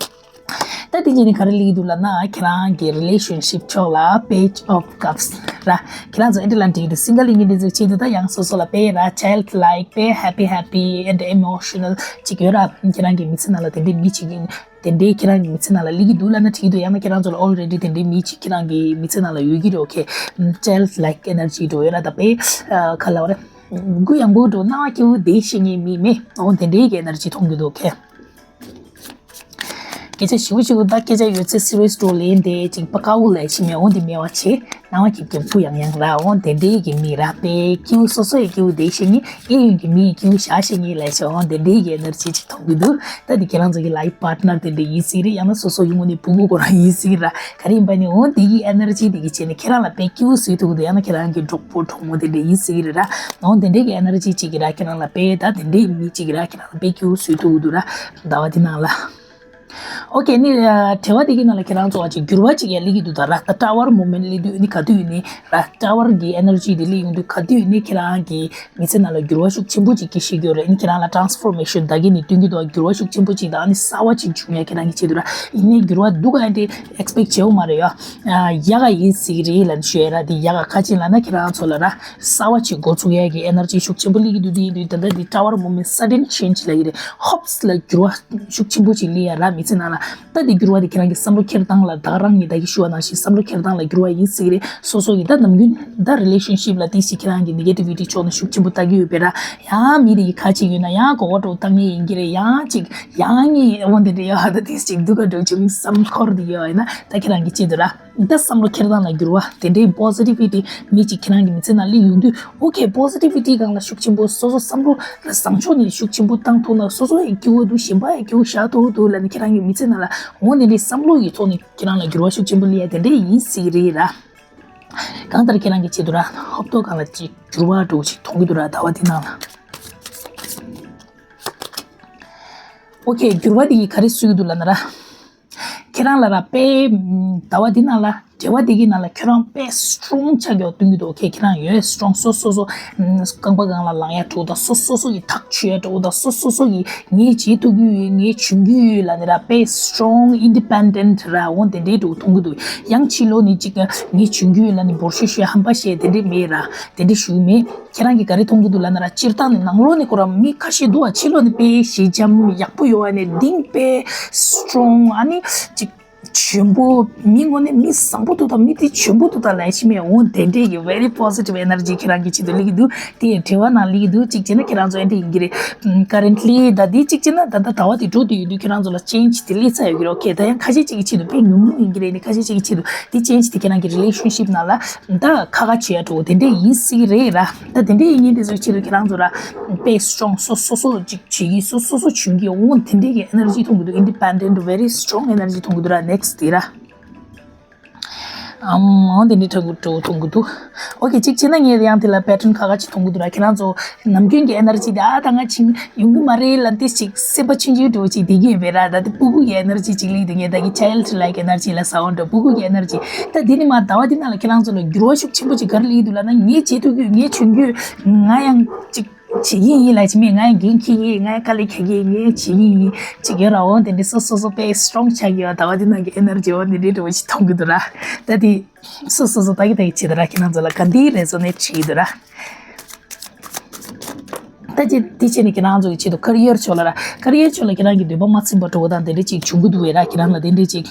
ད་དེ་ཉིན་ནི་ག་རེ་ལེགས་འདུག་ལབ་ན་ཁྱེད་རང་གི་relationship ཕྱོགས་ལ་page of cups ར། ཁྱེད་རང་ཚོ་ཨེ་འདྲ་ལ་འགྲིག་འདུག single ཡིན་གྱི་འདི་ཚོ་ཆེད་དུ་ད་ཡང་སོ་སོ་ལ་དཔེ་ར་childlike དཔེ་happy happy and emotional ཅིག་ཡོད་ར། ཁྱེད་རང་གི་མི་ཚེ་ནང་ལ་དེ་འདྲའི་མི་ཅིག་ཡིན་དེ་འདྲའི་ཁྱེད་རང་གི་མི་ཚེ་ནང་ལ་སླེབས་ཀྱི་འདུག་ལབ་ན་འགྲིག་འདུག་ཡང་ན་ཁྱེད་རང་ཚོ་ལ་already དེ་འདྲའི་མི་ཅིག་ཁྱེད་རང་གི་མི་ཚེ་ནང་ལ་ཡོད་ཀྱི་རེད། okay childlike energy འགྲོ་ཡོད་ར། ད་དཔེ་ག་ལབ་ར་མགོ་ཡང་མགོ་འགྲོ་སྣང་བ་སྐྱིད་པོ་བདེ་ཤེས་ངེས་མི་མེད་འོ་དེ་འདྲའི་གི་energy མཐོང་གི་འདུག okay སྐད་ཆ་ཞིབ་པོ་ཞིབ་པོ་ད་སྐད་ཆ་ཡོད་ཚད་serious འགྲོ་ལེན་དེ་ཅིག་པ་དཀའ་བོ་ལས་ཤི་མེད་འོ་འདི་མེད་པ་བྱེད། སྣང་བ་སྐྱིད་སྐྱིད་པོ་ཡང་ཡང་ར་འོ་དེ་འདྲའི་གི་མི་ར་པའི་སྐྱིད་པོ་སོ་སོ་ཡི་སྐྱིད་པོ་བདེ་ཤེས་ངེས་ཨེ་ཡོད་ཀྱི་མི་ཡི་སྐྱིད་པོ་བཞག་ཤེས་ངེས་ལས་ཤི་འོ་དེ་འདྲའི་གི་energy ཅིག་མཐོང་གི་འདུག་ད་འདི་ཁྱེད་རང་ཚོ་གི་life partner དེ་འདྲ་ཡིན་སྲིད་རེད། ཡང་ན་སོ་སོ་ཡི་ངོས་ནས་བུ་གུ་གོ་རང་ཡིན་སྲིད་ར། ག་རེ་ཡིན་པ་ནི་འོ་འདི་གི་energy དེ་གི་བྱས་ནས་ཁྱེད་རང་ལ་དཔེ་སྐྱིད་པོ་བཟོས་ཐུབ་ཀྱི་འདུག་ཡང་ན་ཁྱེད་རང་གི་གྲོགས་པོ་གྲོགས་མོ་དེ་འདྲ་ཡིན་སྲིད་རེད་ར། འོ་དེ་འདྲའི་གི་energy ཅིག་གི་ར་ཁྱེད་རང་ལ་དཔེ་ད་དེ་འདྲའི་མི་ཅིག་གི་ར་ཁྱེད་རང་ལ་དཔེ་སྐྱིད་པོ་བཟོས་ཐུབ་ཀྱི་འདུག་ར། ཟླ་བ་འདི་ནང་ལ། okay ནི་བྲེལ་བ་དེ་གི་ནང་ལ་ཁྱེད་རང་ཚོ་བ་ཅིག་འགྱུར་བ་ཅིག་ཡང་སླེབས་ཀྱི་འདུག་ད་ར་ད་tower moment སླེབས་དུས་ནི་ག་དུས་ནི་ར་tower གི་energy དེ་སླེབས་ཡོང་དུས་ག་དུས་ནི་ཁྱེད་རང་གི་མི་ཚེ་ནང་ལ་འགྱུར་བ་ཤུགས་ཆེན་པོ་ཅིག་སྐྱེ་ཤེས་ཀྱི་ཡོད་རེད། ཨ་ནི་ཁྱེད་རང་ལ་transformation ད་གིན་ནི་སྟོན་གྱི་འདུག་འགྱུར་བ་ཤུགས་ཆེན་པོ་ཅིག་དང་ཨ་ནི་གསར་བ་ཅིག་བྱུང་ཡ་ཁྱེད་རང་གི་ཆེད་དུ་ར། ཡིན་ནའི་འགྱུར་བ་སྡུག་ག་འདི་expect བྱེད་འོ་མ་རེད་ཡ། ཡག་ག་ཡིན་སྲིད་རེད་ལབ་ནས་ཞུ་ཡ་ར། འདི་ཡག་ག་ག་ཅི་ལབ་ན་ཁྱེད་རང་ཚོ་ལ་ར་གསར་བ་ཅིག་འགོ་ཚུགས་ཡ་གི་energy ཤུགས་ཆེན་པོ་སླེབས་ཀྱི་འདུག་འདི་ཡིན་དུས་ད་ལྟ་འདི་tower moment sudden change ལབ་ཀྱི་རེད། hops ལ་འགྱུར་བ་ཤུགས་ཆེན་པོ་ཅིག་སླེབས་ཡ་ར་མི་ཚེ་ནང་ལ། ད་འདི་འགྱུར་བ་འདི་ཁྱེད་རང་གི་བསམ་བློ་འཁྱེར་སྟངས་ལ་ད་རང་ངས་ད་གིན་ཞུ་བ་ནང་བཞིན་བསམ་བློ་འཁྱེར་སྟངས་ལ་འགྱུར་བ་ཡིན་སྲིད་རེད། སོ་སོ་ཡི་ད་ནམ་རྒྱུན་ད་relationship ལ་དེ་ཞིག་ཁྱེད་རང་གི་negativity ཕྱོགས་ནས་ཤུགས་ཆེན་པོ་ལྟ་གི་ཡོད་པས་ར། ཡང་མི་དེ་ཡི་ཁ་ཅིག་ཡོད་ན་ཡང་གོ་བ་འགྲོ་བཏང་ངེས་ཡིན་གྱི་རེད། ཡང་ཅིག་ཡང་ངས་འོ་འདི་འདྲ་ཡ་ད་དེ་ཞིག་སྡུག་ག་འགྲོ་བྱུང་བསམ་འཁོར་འདི་ཡོད་ཡིན་ན་ད་ཁྱེད་རང་གི་ཆེད་དུ་ར། ད་བསམ་བློ་འཁྱེར་སྟངས་ལ་འགྱུར་བ་དེ་འདྲའི་positivity མི་གཅིག་ཁྱེད་རང་གི་མི་ཚེ་ནང་སླེབས་ཡོང་དུས་okay positivity སྒང་ལ་ཤུགས་ཆེན་པོ་སོ་སོ་བསམ་བློ་བཟང་ཕྱོགས་ནས་ཤུགས་ཆེན་པོ་བཏང་ཐུབ་ན་སོ་སོ་ཡི་སྐྱིད་པོ་འདུག་གཞན་པ་ཡི་སྐྱིད་པོ་བཞག་ཐུབ་འདུག་ལབ་ནས་ཁྱེད་རང་གི་མི་ཚེ་ནང་ལ་འོ་དེ་འདྲའི་བསམ་བློ་ཡི་ཐོག་ནས་ཁྱེད་རང་ལ་འགྱུར་བ་ཤུགས་ཆེན་པོ་སླེབས་ཡ་དེ་འདྲའི་ཡིན་སྲིད་རེད་ར། གང་ལྟར་ཁྱེད་རང་གི་ཆེད་དུ་ར་ཧོབ་ཏོ་གང་ལ་ཅིག་འགྱུར་བ་འགྲོ་ཅིག་མཐོང་གི་འདུག་ར། ཟླ་བ་འདི་ནང་ལ། ཨོ་ཁེ། འགྱུར་བ་འདི་གིས་ག་རེ་སུས་ཀྱི་འདུག་ལབ་ན་ར། ཁྱེད་རང་ལ་ར་དཔེ་ཟླ་བ་འདི་ནང་ལ་འབྲེལ་བ་འདི་གི་ནང་ལ་ཁྱོད་རང་དཔེ་སི་ཊོང་ཆགས་ཀྱི་ཡོད་སྟོན་གྱི་འདུག་ཨོ་ཁེ། ཁྱེད་རང་ཡོད་སི་ཊོང་སོ་སོ་སོ་རྐང་པ་སྒང་ལ་ལངས་ཡ་འགྲོ་དང་སོ་སོ་སོ་གི་ཐག་ཆོད་ཡ་འགྲོ་དང་སོ་སོ་སོ་གི་ངས་བྱེད་ཐུབ་ཀྱི་ཡོད། ངས་བྱུང་གི་ཡོད་ལབ་ནས་ར་དཔེ་སི་ཊོང་ཨིན་ཌི་པེན་ཌེན་ཊི་ར་འོ་དེ་འདྲའི་འགྲོ་མཐོང་གི་འདུག་ཡང་ཕྱི་ལོགས་ནས་ཅིག་ངས་བྱུང་གི་ཡོད་ལབ་ནས་འབོར་ཤོད་ཤོད་ཧམ་པ་བཤད་དེ་འདྲས་མེད་ར། དེ་འདྲས་ཞུ་གི་མེད། ཁྱེད་རང་གིས་ག་རེ་མཐོང་གི་འདུག་ལབ་ན་ར། སྤྱིར་བཏང་ནས་ནང་ལོགས་ནས་ཁོ་རང་མི་ཁ་ཤས་འདུག་བ། ཕྱི་ལོགས་ནས་དཔེ་ཞི་འཇམ་ཡག་པོ་ཡོད་བ་ནས་གཏིང་དཔེ་སི་ཊོང་ཨ་ནི་ཅིག་འཇོན་པོ། མི་ངོ་ནས་མི་བཟང་པོ་འདུག་དང་མི་དེ་འཇོན་པོ་འདུག་དང་ལབ་ཤེས་མེད། འོ་དེ་འདྲས་ཀྱི་very positive energy ཁྱེད་རང་གི་ཆེད་དུ་སླེབས་ཀྱི་འདུག་དེ་ཡི་འབྲེལ་བ་ནང་སླེབས་ཀྱི་འདུག་གཅིག་བྱས་ན་ཁྱེད་རང་ཚོ་ཨེ་འདྲས་ཡིན་གྱི་རེད། ཀ་རེན་ཊི་ལི་ད་འདི་གཅིག་བྱས་ན་ད་ལྟ་ཟླ་བ་དེ་འགྲོ་དུས་ཡོད་དུས་ཁྱེད་རང་ཚོ་ལ་ཅེན་ཇི་དེ་སླེབས་ཚར་ཡོད་ཀྱི་རེད། ཨོ་ཁེ། ད་ཡང་ཁ་ཤས་ཅིག་གི་ཆེད་དུ་དཔེ་ཉུང་ཉུང་ཡིན་གྱི་རེད། ནི་ཁ་ཤས་ཅིག་གི་ཆེད་དུ་དེ་ཅེན་ཇི་དེ་ཁྱེད་རང་གི་རི་ལེ་ཤན་ཤིབ་ནང་ལ་ད་ཁ་ཁ་བྱེད་ཡ་འགྲོ་དེ་འདྲས་ཡིན་སྲིད་ཀྱི་རེད་ར། ད་དེ་འདྲས་ཡིན་མཁན་དེ་ཚོའི་ཆེད་དུ་ཁྱེད་རང་ཚོ་ར་དཔེ་སི་ཊོང་སོ་སོ་སོ་ཅིག་བྱེད་ཀྱི་སོ་སོ་སོ་བྱུང་གི་འོང་དེ་འདྲས་ཀྱི་ཨེ་ནར་ཇི་མཐོང་གི་འདུག་ཨིན་ཌི་པེན་ཌེན་ཊི་very strong energy མཐོང་གི་འདུག་ར། ནེག་སི་ཊི་དེ་ར། ཨམ། འོ་དེ་འདྲས་མཐོང་གི་འགྲོ་མཐོང་གི་འདུག་ཨོ་ཁེ། གཅིག་བྱས་ན་ངས་ཡང་དེ་ལ་པེ་ཊརན་ཁ་ཁ་ཅིག་མཐོང་གི་འདུག་ར། ཁྱེད་རང་ཚོ་ནམ་རྒྱུན་གྱི་ཨེ་ནར་ཇི་དེ་ཨ་ད་ང་ཕྱིན་ཡོང་གི་མ་རེད་ལབ་དེ་ཅིག་སེམས་པ་ཆུང་ཆུང་འདྲ་བོ་ཅིག་བསྡད་ཀྱི་ཡོད་པས་ར། ད་དེ་སྤུ་གུ་གི་ཨེ་ནར་ཇི་ཅིག་སླེབས་འདུག་ངས་ད་གི་ཆའི་ལྡི་ལའིཀ་ཨེ་ནར་ཇི་ལབ་ས་འོ་འདྲ་སྤུ་གུ་གི་ཨེ་ནར་ཇི། ད་དེ་ནི་མ་ཟླ་བ་འདི་ནང་ལ་ཁྱེད་རང་ཚོ་ལ་འགྱུར་བ་ཤུགས་ཆེན་པོ་ཅིག་ག་རེ་སླེབས་འདུག་ལབ་ན། ངས་བྱེད་ཐུབ་ཀྱི་ཡོད། ངས་བྱུང་གི་ཡོད། ང་ཡང་ཅིག་བྱེད་ཀྱི་ཡིན་ལབ་ཅིག་མེད། ང་ཡང་འགན་འཁྱེར་གྱི་ཡིན། ང་ཡང་དཀའ་ལས་རྒྱག་གི་ཡིན། ངས་བྱེད་ཀྱི་ཡིན་ཅིག་ཡོད་ར། འོ་དེ་འདྲས་སོ་སོ་སོ་དཔེ་སི་ཊོང་ཆགས་ཀྱི་ཡོད། ཟླ་བ་འདི་ནང་གི་ཨེ་ནར་ཇི་འོ་དེ་འདྲས་འདྲ་བོ་ཞིག་མཐོང་གི་འདུག་ར། ད་དེ་སོ་སོ་སོ་ལྟ་གི་ལྟ་གི་བྱེད་འདུག་ར། ཁྱེད་རང་ཚོ་ལ་ག་འདི་རེ་ཛོ་ནེཊ་བྱེད་ཀྱི་འདུག་ར། ད་ཅི་དེ་བྱས་ནས་ཁྱེད་རང་ཚོ་གི་ཆེད་དུ་ཀ་རི་ཡར་ཕྱོགས་ལ་ར། ཀ་རི་ཡར་ཕྱོགས་ལ་ཁྱེད་རང་གི་འདོད་པ་མ་ཚིམ་པ་འདྲ་བོ་དང་དེ་འདྲ་ཅིག་བྱུང་གི་འདུག་བས་ར། ཁྱེད་རང་ལ་དེ་འདྲ་ཅིག་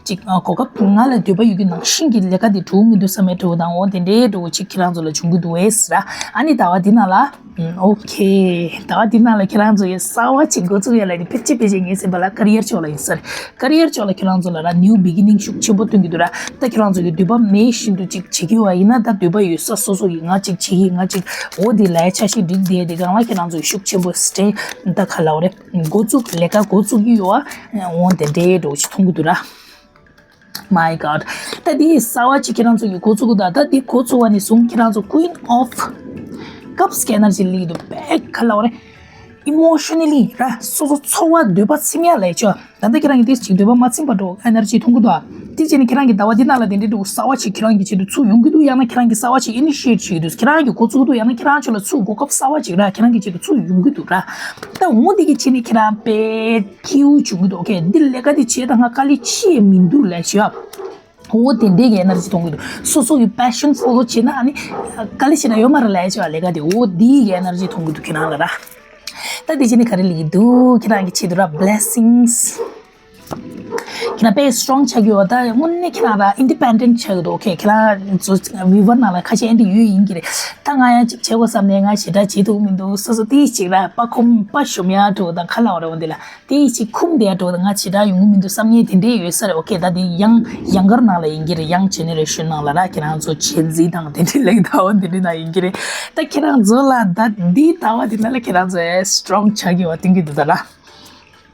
ཅིག་གོ་སྐབས་ང་ལ་འདོད་པ་ཡོད་ཀྱི་ནང་བཞིན་གྱི་ལས་ཀ་དེ་འགྲོ་མི་འདུག་བསམ་པའི་འདྲ་བོ་མི་འདུག་བསམ་པའི་འདྲ་བོ་ཅིག་ཁྱེད་རང་ཚོ་ལ་བྱུང་གི་འདུག་བས་ར། ཨ་ནི་ཟླ་བ་འདི་ནང་ལ་ཨོ་ཁེ། ཟླ་བ་འདི་ནང་ལ་ཁྱེད་རང་ཚོ་ཡི་གསར་བ་ཅིག་འགོ་བཙུགས་ཡ་ལ་ནི་ཕལ་ཆེར་ཕལ་ཆེར་ངའི་སེམས་པ་ལ་ཀ་རི་ཡར་ཕྱོགས་ལ་ཡིན་ས་རེད། ཀ་རི་ཡར་ཕྱོགས་ལ་ཁྱེད་རང་ཚོ་ལ་ར་ནིའུ་བི་གི་ནིང་ཤུགས་ཆེན་པོ་སྟོན་གྱི་འདུག་ར། ད་ཁྱེད་རང་ཚོ་གི་འདོད་པ་མེད་བཞིན་དུ་ཅིག་བྱེད་ཀྱི་བ་ཡིན་ན། ད་འདོད་པ་ཡོད་ས་སོ་སོ་གི་ང་ཅིག་བྱེད་ཀྱི་ང་ཅིག་འོ་དེ་ལ་ཡ་འཆར་གཞི་སྒྲིག་བསྡད་དེ་སྒང་ལ་ཁྱེད་རང་ཚོ་གི་ཤུགས་ཆེན་པོ་སི་ཊེ་ད་ག་ལབ་རེད། འགོ་བཙུགས་ལས་ཀ་འགོ་བཙུགས་ཀྱི་ཡོད་བ། འོ་དེ་འདྲའི་འདྲ་བོ་ཅིག་མཐོང་གི་འདུག་ར། My God། ད་དེ་གསར་བ་ཅིག་ཁྱེད་རང་ཚོ་གི་འགོ་བཙུགས་གི་འདུག་ད་དེ་འགོ་བཙུགས་པ་ནས་བཟུང་ཁྱེད་རང་ཚོ་Queen of Cups གི་ཨེ་ནར་ཇི་སླེབས་ཀྱི་འདུག་དཔེ་ག་ལབ་རེད། ཨི་མོ་ཤ་ན་ལི་ར་སོ་སོ་ཚོར་བ་འདོད་པ་ཚིམ་ཡ་ལས་ཆོག་ད་ལྟ་ཁྱེད་རང་གི་དེ་ཅིག་འདོད་པ་མ་ཚིམ་པ་འདྲ་བོ་ཨེ་ནར་ཇི་མཐོང་གི་འདུག་ཨ། དེ་བྱས་ནས་ཁྱེད་རང་གི་ཟླ་བ་འདི་ནང་ལ་དེ་འདྲའི་འདྲ་བོ་གསར་བ་ཅིག་ཁྱེད་རང་གི་ཆེད་དུ་ཚུར་ཡོང་གི་འདུག་ཡང་ན་ཁྱེད་རང་གི་གསར་བ་ཅིག་ཨི་ནི་ཤི་ཨེཊ་བྱེད་ཀྱི་འདུག་ཁྱེད་རང་གི་འགོ་བཙུགས་འདུག་ཡང་ན་ཁྱེད་རང་ཚོ་ལ་ཚུར་གོ་སྐབས་གསར་བ་ཅིག་ར། ཁྱེད་རང་གི་ཆེད་དུ་ཚུར་ཡོང་གི་འདུག་ར། ད་འོ་དེ་གི་ཆེད་ནས་ཁྱེད་རང་དཔེ་སྐྱིད་པོ་བྱུང་གི་འདུག་ཨོ་ཁེ། འདི་ལས་ཀ་འདི་བྱེད་དང་ང་དཀའ་ལས་ཅི་ཡང་མི་འདུག་ལབ་ཤོག་འོ་དེ་འདྲའི་གི་ཨེ་ནར་ཇི་མཐོང་གི་འདུག་སོ་སོ་གི་པེ་ཤན་ཕོ་ལོ་བྱེད་ན་ཨ་ནི་དཀའ་ལས་བྱེད་ན་ཡོད་མ་རེད་ལབ་ཤོག་ལས་ཀ་དེ་འོ་དེའི་གི་ཨེ་ནར་ཇི་མཐོང་གི་འདུག་ཁྱེད་རང་ལ་ར། ད་དེ་བྱས་ནས་ག་རེ་ལབ་ཀྱི་འདུག་ཁྱེད་རང་གི་ཆེད་དུ་ར་blessings། ཁྱེད་རང་དཔེ་སི་ཊོང་ཆགས་ཀྱི་ཡོད། ད་དངོས་གནས་ཁྱེད་རང་ར་ཨིན་ཌི་པེན་ཌེན་ཊི་ཆགས་ཀྱི་འདུག་ཨོ་ཁེ། ཁྱེད་རང་ཚོ་བིའུ་ཝར་ནང་ལ་ཁ་ཤས་ཨེ་འདྲ་ཡོད་ཡིན་གྱི་རེད། ད་ང་ཡང་ཅིག་བྱེད་དགོས་བསམ་ནས་ང་ཞེ་དྲག་བྱེད་ཐུབ་མི་འདུག་སོ་སོ་དེ་ཅིག་ར་པ་ཁོམ་པ་ཞོམ་ཡ་འགྲོ་དང་ཁ་ལ་བ་རེ་བ་འདི་ལ་དེ་ཅིག་ཁུམ་བསྡད་འགྲོ་དང་ང་ཞེ་དྲག་ཡོང་གི་མི་འདུག་བསམ་ངེས་དེ་འདྲས་ཡོད་ས་རེད། ཨོ་ཁེ། ད་དེ་ཡང་ཡང་གར་ནང་ལ་ཡིན་གྱི་རེད། ཡང་ཇེ་ནེ་རེ་ཤན་ནང་ལ་ར་ཁྱེད་རང་ཚོ་ཇེན་ཛི་དང་དེ་འདྲས་ལེགས་ཟླ་བ་འདི་འདྲས་ནང་ཡིན་གྱི་རེད། ད་ཁྱེད་རང་ཚོ་ལ་ད་འདི་ཟླ་བ་འདི་ནང་ལ་ཁྱེད་རང་ཚོ་ཨེ་སི་ཊོང་ཆགས་ཀྱི་བ་སྟོན་གྱི་འདུག་ད་ར།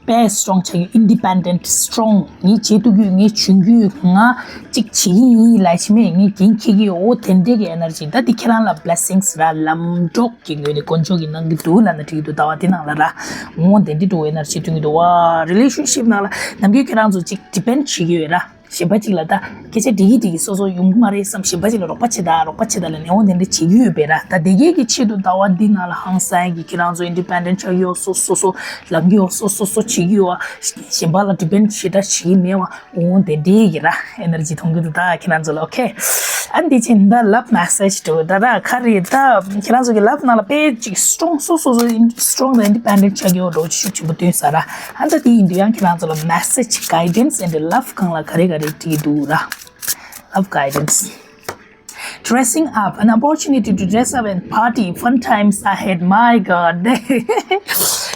དཔེ་སི་ཊོང་ཆགས་ཀྱི་ཨིན་ཌི་པེན་ཌེན་ཊི་སི་ཊོང་། ངས་བྱེད་ཐུབ་ཀྱི་ཡོད། ངས་བྱུང་གི་ཡོད། ང་གཅིག་བྱེད་ཀྱི་ཡིན་ལབ་ཤེས་མེད། ངས་འགན་འཁྱེར་གྱི་ཡོད། འོ་དེ་འདྲས་ཀྱི་ཨེ་ནར་ཇི་ད་འདི་ཁྱེད་རང་ལ་བི་ལེ་སིང་སི་ར་ལམ་གྲོགས་ཀྱི་ངོས་ནས་དཀོན་མཆོག་གིས་གནང་གི་འདུག་ལབ་ན་འགྲིག་གི་འདུག་ཟླ་བ་འདི་ནང་ལ་ར། འོ་དེ་འདྲས་འགྲོ་ཨེ་ནར་ཇི་སྟོན་གྱི་འདུག་བ། རི་ལེ་ཤན་ཤིབ་ནང་ལ་ནམ་རྒྱུན་ཁྱེད་རང་ཚོ་གཅིག་ཌི་པེན་ཌི་བྱེད་ཀྱི་ཡོད་ར། གཞན་པ་གཅིག་ལ་ད་སྐད་ཆ་འགྲིག་གི་འགྲིག་གི་སོ་སོ་ཡོང་གི་མ་རེད་བསམ་གཞན་པ་གཅིག་ལ་རོགས་པ་བྱེད་ད་རོགས་པ་བྱེད་ད་ལབ་ནས་འོ་དེ་འདྲ་བྱེད་ཀྱི་ཡོད་པས་ར། ད་དེ་གས་ཀྱི་ཆེད་དུ་ཟླ་བ་འདི་ནང་ལ་ཧང་སང་གི་ཁྱེད་རང་ཚོ་ཨིན་ཌི་པེན་ཌེན་ཊི་ཆགས་ཀྱི་ཡོད། སོ་སོ་སོ་ལམ་གྱི་ཡོད། སོ་སོ་སོ་བྱེད་ཀྱི་ཡོད། གཞན་པ་ལ་ཌི་པེན་ཌི་ཞེ་དྲག་བྱེད་ཀྱི་མེད་བ། འོ་དེ་འདྲའི་གི་ར་ཨེ་ནར་ཇི་མཐོང་གི་འདུག་ད་ཁྱེད་རང་ཚོ་ལ། ཨོ་ཁེ། ཨ་འདི་ཕྱིན་ད་ལབ་མེ་སེ་ཇི་འགྲོ་ད་ད་ག་རེ་ད་ཁྱེད་རང་ཚོ་གི་ལབ་ནང་ལ་དཔེ་ཅིག་སི་ཊོང་སོ་སོ་སོ་སི་ཊོང་དང་ཨིན་ཌི་པེན་ཌེན་ཊི་ཆགས་ཀྱི་ཡོད་འགྲོ་ཅིག་ཤུགས་ཆེན་པོ་སྟོན་ས་ར། ཨ་ད་དེ་ཡིན་དུས་ཡང་ཁྱེད་རང་ཚོ་ལ་མེ་སེ་ཇི་གའི་ཌེན་སི་ཨེན་ཌི་ལབ་སྒང་ལ་ག་རེ་ག་རེ་བྲིས་འདུག་ར། Love guidance. Dressing up, an opportunity to dress up and party, fun times ahead. My God.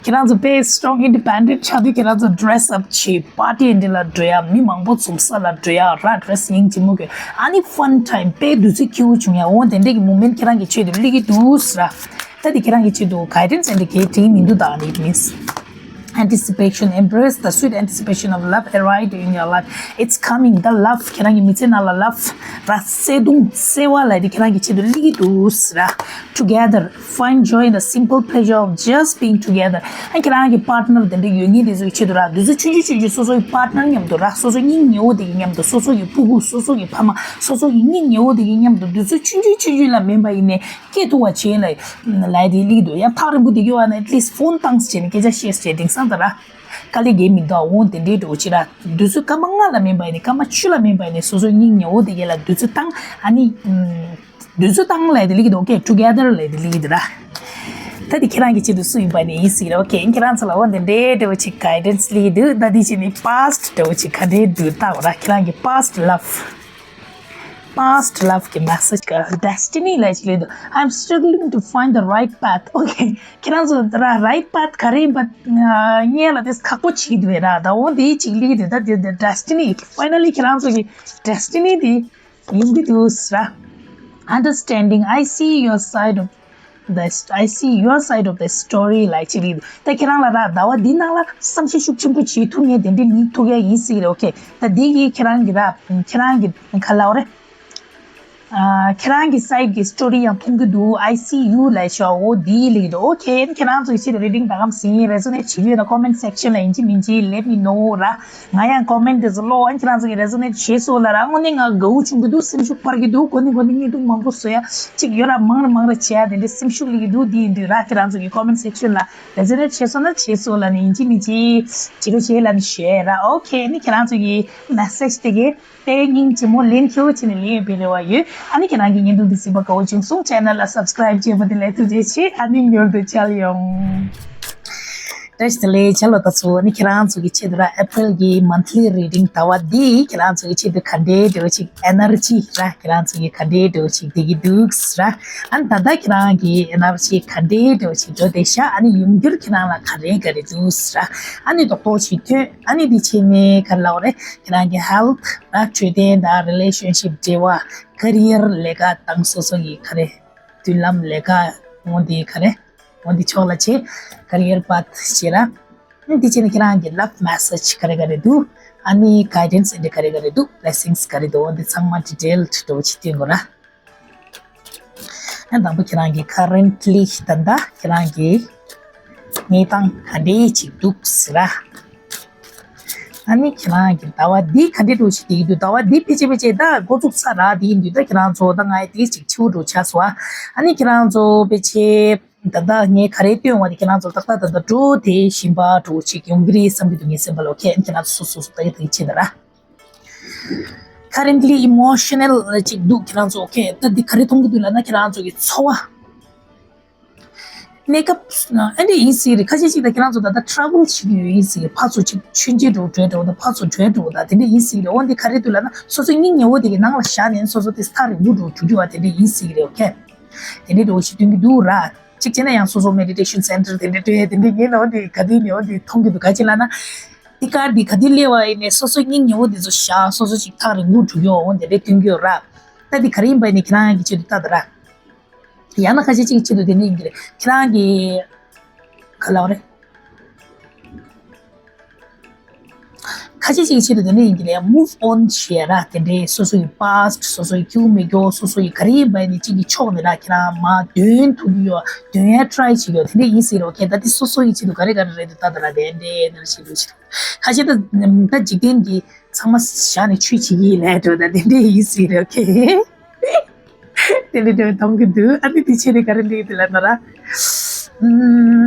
ཁྱེད་རང་ཚོ་དཔེ་སི་ཊོང་ཨིན་ཌི་པེན་ཌེན་ཊི་ཆགས་དུས་ཁྱེད་རང་ཚོ་ཌི་རེ་སི་ཨབ་བྱེད། པར་ཊི་འདི་ལ་འགྲོ་ཡ། མི་མང་པོ་འཛོམས་ས་ལ་འགྲོ་ཡ་ར། ཌི་རེ་སི་ཡིན་གཅིག་མོ་གི་ཨ་ནི་ཕན་ཊའིམ་དཔེ་དུས་ཚོད་སྐྱིད་པོ་བྱུང་ཡ། འོ་དེ་འདྲས་ཀྱི་མོ་མེན་ཊི་ཁྱེད་རང་གི་ཆེད་དུ་སླེབས་ཀྱི་འདུག་ཟེར། ད་དེ་ཁྱེད་རང་གི་ཆེད་དུ་གའི་ཌེན་སི་ཨེན་ཌི་གའི་ཌེན་སི་མི་འདུག་ད་ཨ་ནི་ཨིཊ་མིན་སི། Anticipation, embrace the sweet anticipation of love arrived in your life. It's coming, the love. ཁྱེད་རང་གི་མི་ཚེ་ནང་ལ་love ར་བརྩེ་དུང་བརྩེ་བ་ལབ་དེ་ཁྱེད་རང་གི་ཆེད་དུ་སླེབས་ཀྱི་འདུག་ཟེར་ར། Together, find joy in the simple pleasure of just being together. ཨ་ཁྱེད་རང་གི་partner དེ་འདྲ་ཡོད་མཁན་དེ་ཚོའི་ཆེད་དུ་ར། དུས་ཚོད་ཆུང་ཆུང་ཆུང་ཆུང་སོ་སོའི་partner མཉམ་དུ་ར། སོ་སོའི་སྙིང་ཉེ་བོ་དེ་གི་མཉམ་དུ། སོ་སོ་གི་ཕྲུ་གུ། སོ་སོ་གི་ཕ་མ། སོ་སོ་གི་སྙིང་ཉེ་བོ་དེ་གི་མཉམ་དུ་དུས་ཚོད་ཆུང་ཆུང་ཆུང་ཆུང་ལ་མིན་པ་ཡིན་ནའི་སྐྱེལ་ཐུབ་པ་བྱེད་ལ་ལབ་དེ་སླེབས་འདུག་ཡང་ཐག་རིང་པོ་དེ་གི་བ་ན་at least phone བཏང་བྱས་ནས་སྐད་ཆ་བཤད་བྱས་དེང་སང་ད་ར། དཀའ་ལས་རྒྱག་མི་འདུག་འོང་དེ་འདྲའི་འགྲོ་ཅི་ར། དུས་ཚོད་སྐར་མ་ལྔ་ལ་མིན་པ་ཡིན་ནའི་སྐར་མ་བཅུ་ལ་མིན་པ་ཡིན་ནའི་སོ་སོའི་སྙིང་ཉེ་བོ་དེ་གས་ལ་དུས་ཚོད་བཏང་། ཨ་ནི་ཨམ། དུས་ཚོད་བཏང་ལབ་དེ་སླེབས་ཀྱི་འདུག་ཨོ་ཁེ། Together ལབ་དེ་སླེབས་ཀྱི་འདུག་ར། ད་དེ་ཁྱེད་རང་གི་ཆེད་དུ་སུ་ཡིན་པ་ནི་ཡིན་སྲིད་ར། ཨོ་ཁེ། ཁྱེད་རང་ཚོ་ལ་འོ་དེ་འདྲའི་འདྲ་བོ་ཅིག་guidance སླེབས་ཀྱི་འདུག་ད་དེ་བྱས་ནས་past འདྲ་བོ་ཅིག་ག་འདྲའི་འདུག་ལྟ་འོ་ར། ཁྱེད་རང་གི་past love past love གི་message ག destiny ལབ་ཅིག་སླེབས་འདུག I'm struggling to find the right path. ཨོ་ཁེ། ཁྱེད་རང་ཚོ་ར་right path ག་རེ་ཡིན་པ་ཨ་སྔོན་ལ་དེ་ཁག་པོ་བྱེད་ཀྱི་འདུག་ར། ད་འོ་དེ་ཅིག་སླེབས་ཀྱི་འདུག་ད་དེ་destiny finally ཁྱེད་རང་ཚོ་གི་destiny དེ་ཡིན་གྱི་འདུག་ཟེར། Understanding, I see your side of the I see your side of the story ལབ་ཅིག་རེད། ད་ཁྱེད་རང་ལ་ར་ཟླ་བ་འདི་ནང་ལ་བསམ་ཤེས་ཤུགས་ཆེན་པོ་བྱེད་ཐུབ་མཁན་དེ་འདྲ་ནི་ཐུག་ཡ་ཡིན་སྲིད་རེད། ཨོ་ཁེ། ད་འདི་གིས་ཁྱེད་རང་གི་ར་ཁྱེད་རང་གི་ག་ལབ་རེད། ཨ་ཁྱེད་རང་གི་side གི་story ཡང་མཐོང་གི་འདུག I see you ལབ་ཤག་འོ་འདི་ལེགས་འདུག་ཨོ་ཁེ། ཁྱེད་རང་ཚོ་ཡི་ཕྱིར་reading ད་གམ་ཟིན་resonate བྱེད་ཀྱི་ཡོད་ན་comment section ལ་ཡིན་གཅིག་མིན་གཅིག་let me know ར། ང་ཡང་comment དེ་ཚོ་ཀློག་ཨ་ཁྱེད་རང་ཚོ་གི་resonate བྱེད་སོང་ལ་ར། དངོས་གནས་ང་དགའ་བོ་བྱུང་གི་འདུག་སེམས་ཤུགས་སྤར་གྱི་འདུག་གོ་ནི་གོ་ནི་བརྙན་ཐུང་མང་པོ་བཟོ་ཡ་གཅིག་ཡོད་ར། མང་ར་མང་ར་བྱེད་ཡ་དེ་འདྲའི་སེམས་ཤུགས་སླེབས་ཀྱི་འདུག་འདི་ཡིན་དུས་ར། ཁྱེད་རང་ཚོ་གི་comment section ལ་resonate བྱེད་སོང་ན་བྱེད་སོང་ལ་ནི་ཡིན་གཅིག་མིན་གཅིག་བྱེད་རོགས་བྱེད་ལ་ནི་ཞུ་ཡ་ར། ཨོ་ཁེ། ནི་ཁྱེད་རང་ཚོ་གི་message དེ་གི་དཔེ་སྙིང་རྗེ་མོ་ལན་ཁྱེའུ་བྱས་ནས་ལེན་ཡོད་པའི་རེ་བ་ཡོད། ཨ་ནི་ཁྱེད་རང་གི་བརྙན་ཐུང་འདི་གཟིགས་པ་དགའ་བོ་བྱུང་སོང་channel ལ་subscribe བྱས་པ་དེ་ལས་ཐུགས་རྗེ་ཆེ། ཨ་ནི་མྱུར་དུ་མཇལ་ཡོང་། བཀྲ་ཤིས་བདེ་ལེགས། ཆ་ལོ་ད་ཚོ་ནི་ཁྱེད་རང་ཚོ་གི་ཆེད་དུ་ར་April གི་monthly reading ཟླ་བ་འདི་ཁྱེད་རང་ཚོ་གི་ཆེད་དུ་ག་འདྲའི་འདྲ་བོ་ཅིག་energy ར་ཁྱེད་རང་ཚོ་གི་ག་འདྲའི་འདྲ་བོ་ཅིག་བསྡད་ཀྱི་འདུག་ར། ཨ་ནི་ད་ལྟ་ཁྱེད་རང་གི་energy ག་འདྲའི་འདྲ་བོ་ཅིག་འགྲོ་བསྡད་ཤག་ཨ་ནི་ཡོང་འགྱུར་ཁྱེད་རང་ལ་ག་རེ་ག་རེ་འདུག་ར། ཨ་ནི་རྡོག་རྡོག་ཅིག་ཐོན། ཨ་ནི་འདི་བྱས་ནས་ག་རེ་ལབ་དགོས་རེད། ཁྱེད་རང་གི་health ར། འཕྲོད་བསྟེན་དང་relationship འབྲེལ་བ། career ལས་ཀ་དང་སོ་སོ་ཡི་ག་རེ་མདུན་ལམ་ལས་ཀ་འོ་འདི་ག་རེ་འོ་འདི་ཕྱོགས་ལ་བྱེད། career path བྱེད་ར། འདི་བྱས་ནས་ཁྱེད་རང་གི་love message ག་རེ་ག་རེ་འདུག་ཨ་ནི་guidance འདི་ག་རེ་ག་རེ་འདུག blessings ག་རེ་འདུག་འོ་འདི་ཚང་མ་detailed འདྲ་བོ་ཅིག་སྟོན་དགོས་ར། ཨ་དང་པོ་ཁྱེད་རང་གི་currently ད་ལྟ་ཁྱེད་རང་གི་གནས་སྟངས་ག་འདྲའི་ཅིག་འདུག་ཟེར་ར། ཨ་ནི་ཁྱེད་རང་གི་ཟླ་བ་འདི་ག་འདྲའི་འདྲ་བོ་ཞིག་བསྡད་ཀྱི་འདུག་ཟླ་བ་འདི་ཕལ་ཆེར་ཕལ་ཆེར་ད་འགོ་བཙུགས་ཚར་ར། དེ་ཡིན་དུས་ད་ཁྱེད་རང་ཚོ་ད་ང་ཡི་དེ་ཅིག་ཕྱི་པོ་འདྲ་བོ་ཆགས་སོང་ཨ། ཨ་ནི་ཁྱེད་རང་ཚོ་ཕལ་ཆེར་ད་ལྟ་ངས་ག་རེ་སྟོན་པ་དེ་ཁྱེད་རང་ཚོ་ཏག་ཏག་ད་ལྟ་འགྲོ་དེ་བཞིན་པ་འདྲ་བོ་ཅིག་ཡོང་གི་རེད་བསམ་གྱི་འདུག་ངའི་སེམས་པ་ལ། ཨོ་ཁེ། ཨ་ནི་ཁྱེད་རང་ཚོ་སོ་སོ་སོ་ད་ཡི་ད་ཡི་ཆེ་ད་ར། Currently emotional ཅིག་འདུག་ཁྱེད་རང་ཚོ། ཨོ་ཁེ། ད་འདི་ག་རེ་མཐོང་གི་འདུག་ལབ་ན་ཁྱེད་རང་ཚོ་གི་ཚོར་བ། གནས་སྐབས་ཨ་འདྲ་ཡིན་སྲིད་རེད། ཁ་ཤས་ཤིག་ད་ཁྱེད་རང་ཚོ་ད་ལྟ་travel བྱེད་ཀྱི་ཡོད་ཡིན་སྲིད་རེད། ཕར་ཚུར་ཅིག་མཆོད་མཇལ་འགྲོ་འགྲོ་འགྲོ་ད་ཕར་ཚུར་འགྲོ་འགྲོ་ད་དེ་འདྲ་ཡིན་སྲིད་རེད། འོ་འདི་ག་རེ་འདུག་ལབ་ན་སོ་སོའི་སྙིང་ཉེ་བོ་དེ་གི་ནང་ལ་བཞག་ནས་སོ་སོ་དེ་ཐག་རིང་པོ་འགྲོ་འགྲོ་རྒྱུ་བ་དེ་འདྲ་ཡིན་སྲིད་རེད། ཨོ་ཁེ། དེ་འདྲ་འགྲོ་ཞིག་སྟོན་གྱི་འདུག་ར། གཅིག་བྱས་ན་ཡང་སོ་སོ་meditation center དེ་འདྲ་འགྲོ་ཡ་དེ་འདྲ་ཡིན་ནོ་འདི་ག་དུས་ནས་འོ་འདི་མཐོང་གི་འདུག་ག་ཅི་ལབ་ན། འདི་གར་འདི་ག་དུས་སླེབས་པ་ཡིན་ནས་སོ་སོའི་སྙིང་ཉེ་བོ་འདི་ཚོ་བཞག་སོ་སོ་ཅིག་ཐག་རིང་པོ་འགྲོ་རྒྱུ་འོ་འདི་འདྲ་སྟོན་གྱི་ཡོད་ར། ད་འདི་ག་རེ་ཡིན་པ་ཡིན་ནས་ཁྱེད་རང་གི་ཆེད་དུ་ལྟ་ད་ར། ཡང་ན་ཁ་ཤས་ཅིག་གི་ཆེད་དུ་དེ་འདྲ་ཡིན་གྱི་རེད། ཁྱེད་རང་གི་ག་ལབ་རེད། ཁ་ཤས་ཅིག་གི་ཆེད་དུ་དེ་འདྲ་ཡིན་གྱི་རེད། move on བྱེད་ར། དེ་འདྲའི་སོ་སོ་ཡི་past སོ་སོ་ཡི་སྐྱིད་པོ་མེད་སྐྱོ་སོ་སོ་ཡི་ག་རེ་ཡིན་པ་ཡིན་ནས་གཅིག་གི་ཕྱོགས་ནས་ར་ཁྱེད་རང་མར་འདོན་ཐུབ་ཀྱི་ཡོད། འདོན་ཡ་try བྱེད་ཀྱི་ཡོད། དེ་འདྲ་ཡིན་སྲིད་རོ། ཁྱེད་ད་དེ་སོ་སོ་ཡི་ཆེད་དུ་ག་རེ་ག་རེ་རེད་འདུག་ལྟ་ད་ར། དེ་འདྲའི་ན་ར་བྱེད་འདུག་བྱེད་འདུག་ཁ་ཤས་ད་ད་འཇིག་རྟེན་གྱི་ཚང་མ་བཞག་ནས་ཆོས་བྱེད་ཀྱི་ཡིན་ལབ་འགྲོ་ད་དེ་འདྲ་ཡིན་སྲིད་རོ། ཁྱེད། དེ་འདྲ་འདྲ་མཐོང་གི་འདུག་ཨ་ནི་དེ་བྱས་ནས་ག་རེ་འདུག་དེ་ལབ་ན་ར། ཨུམ།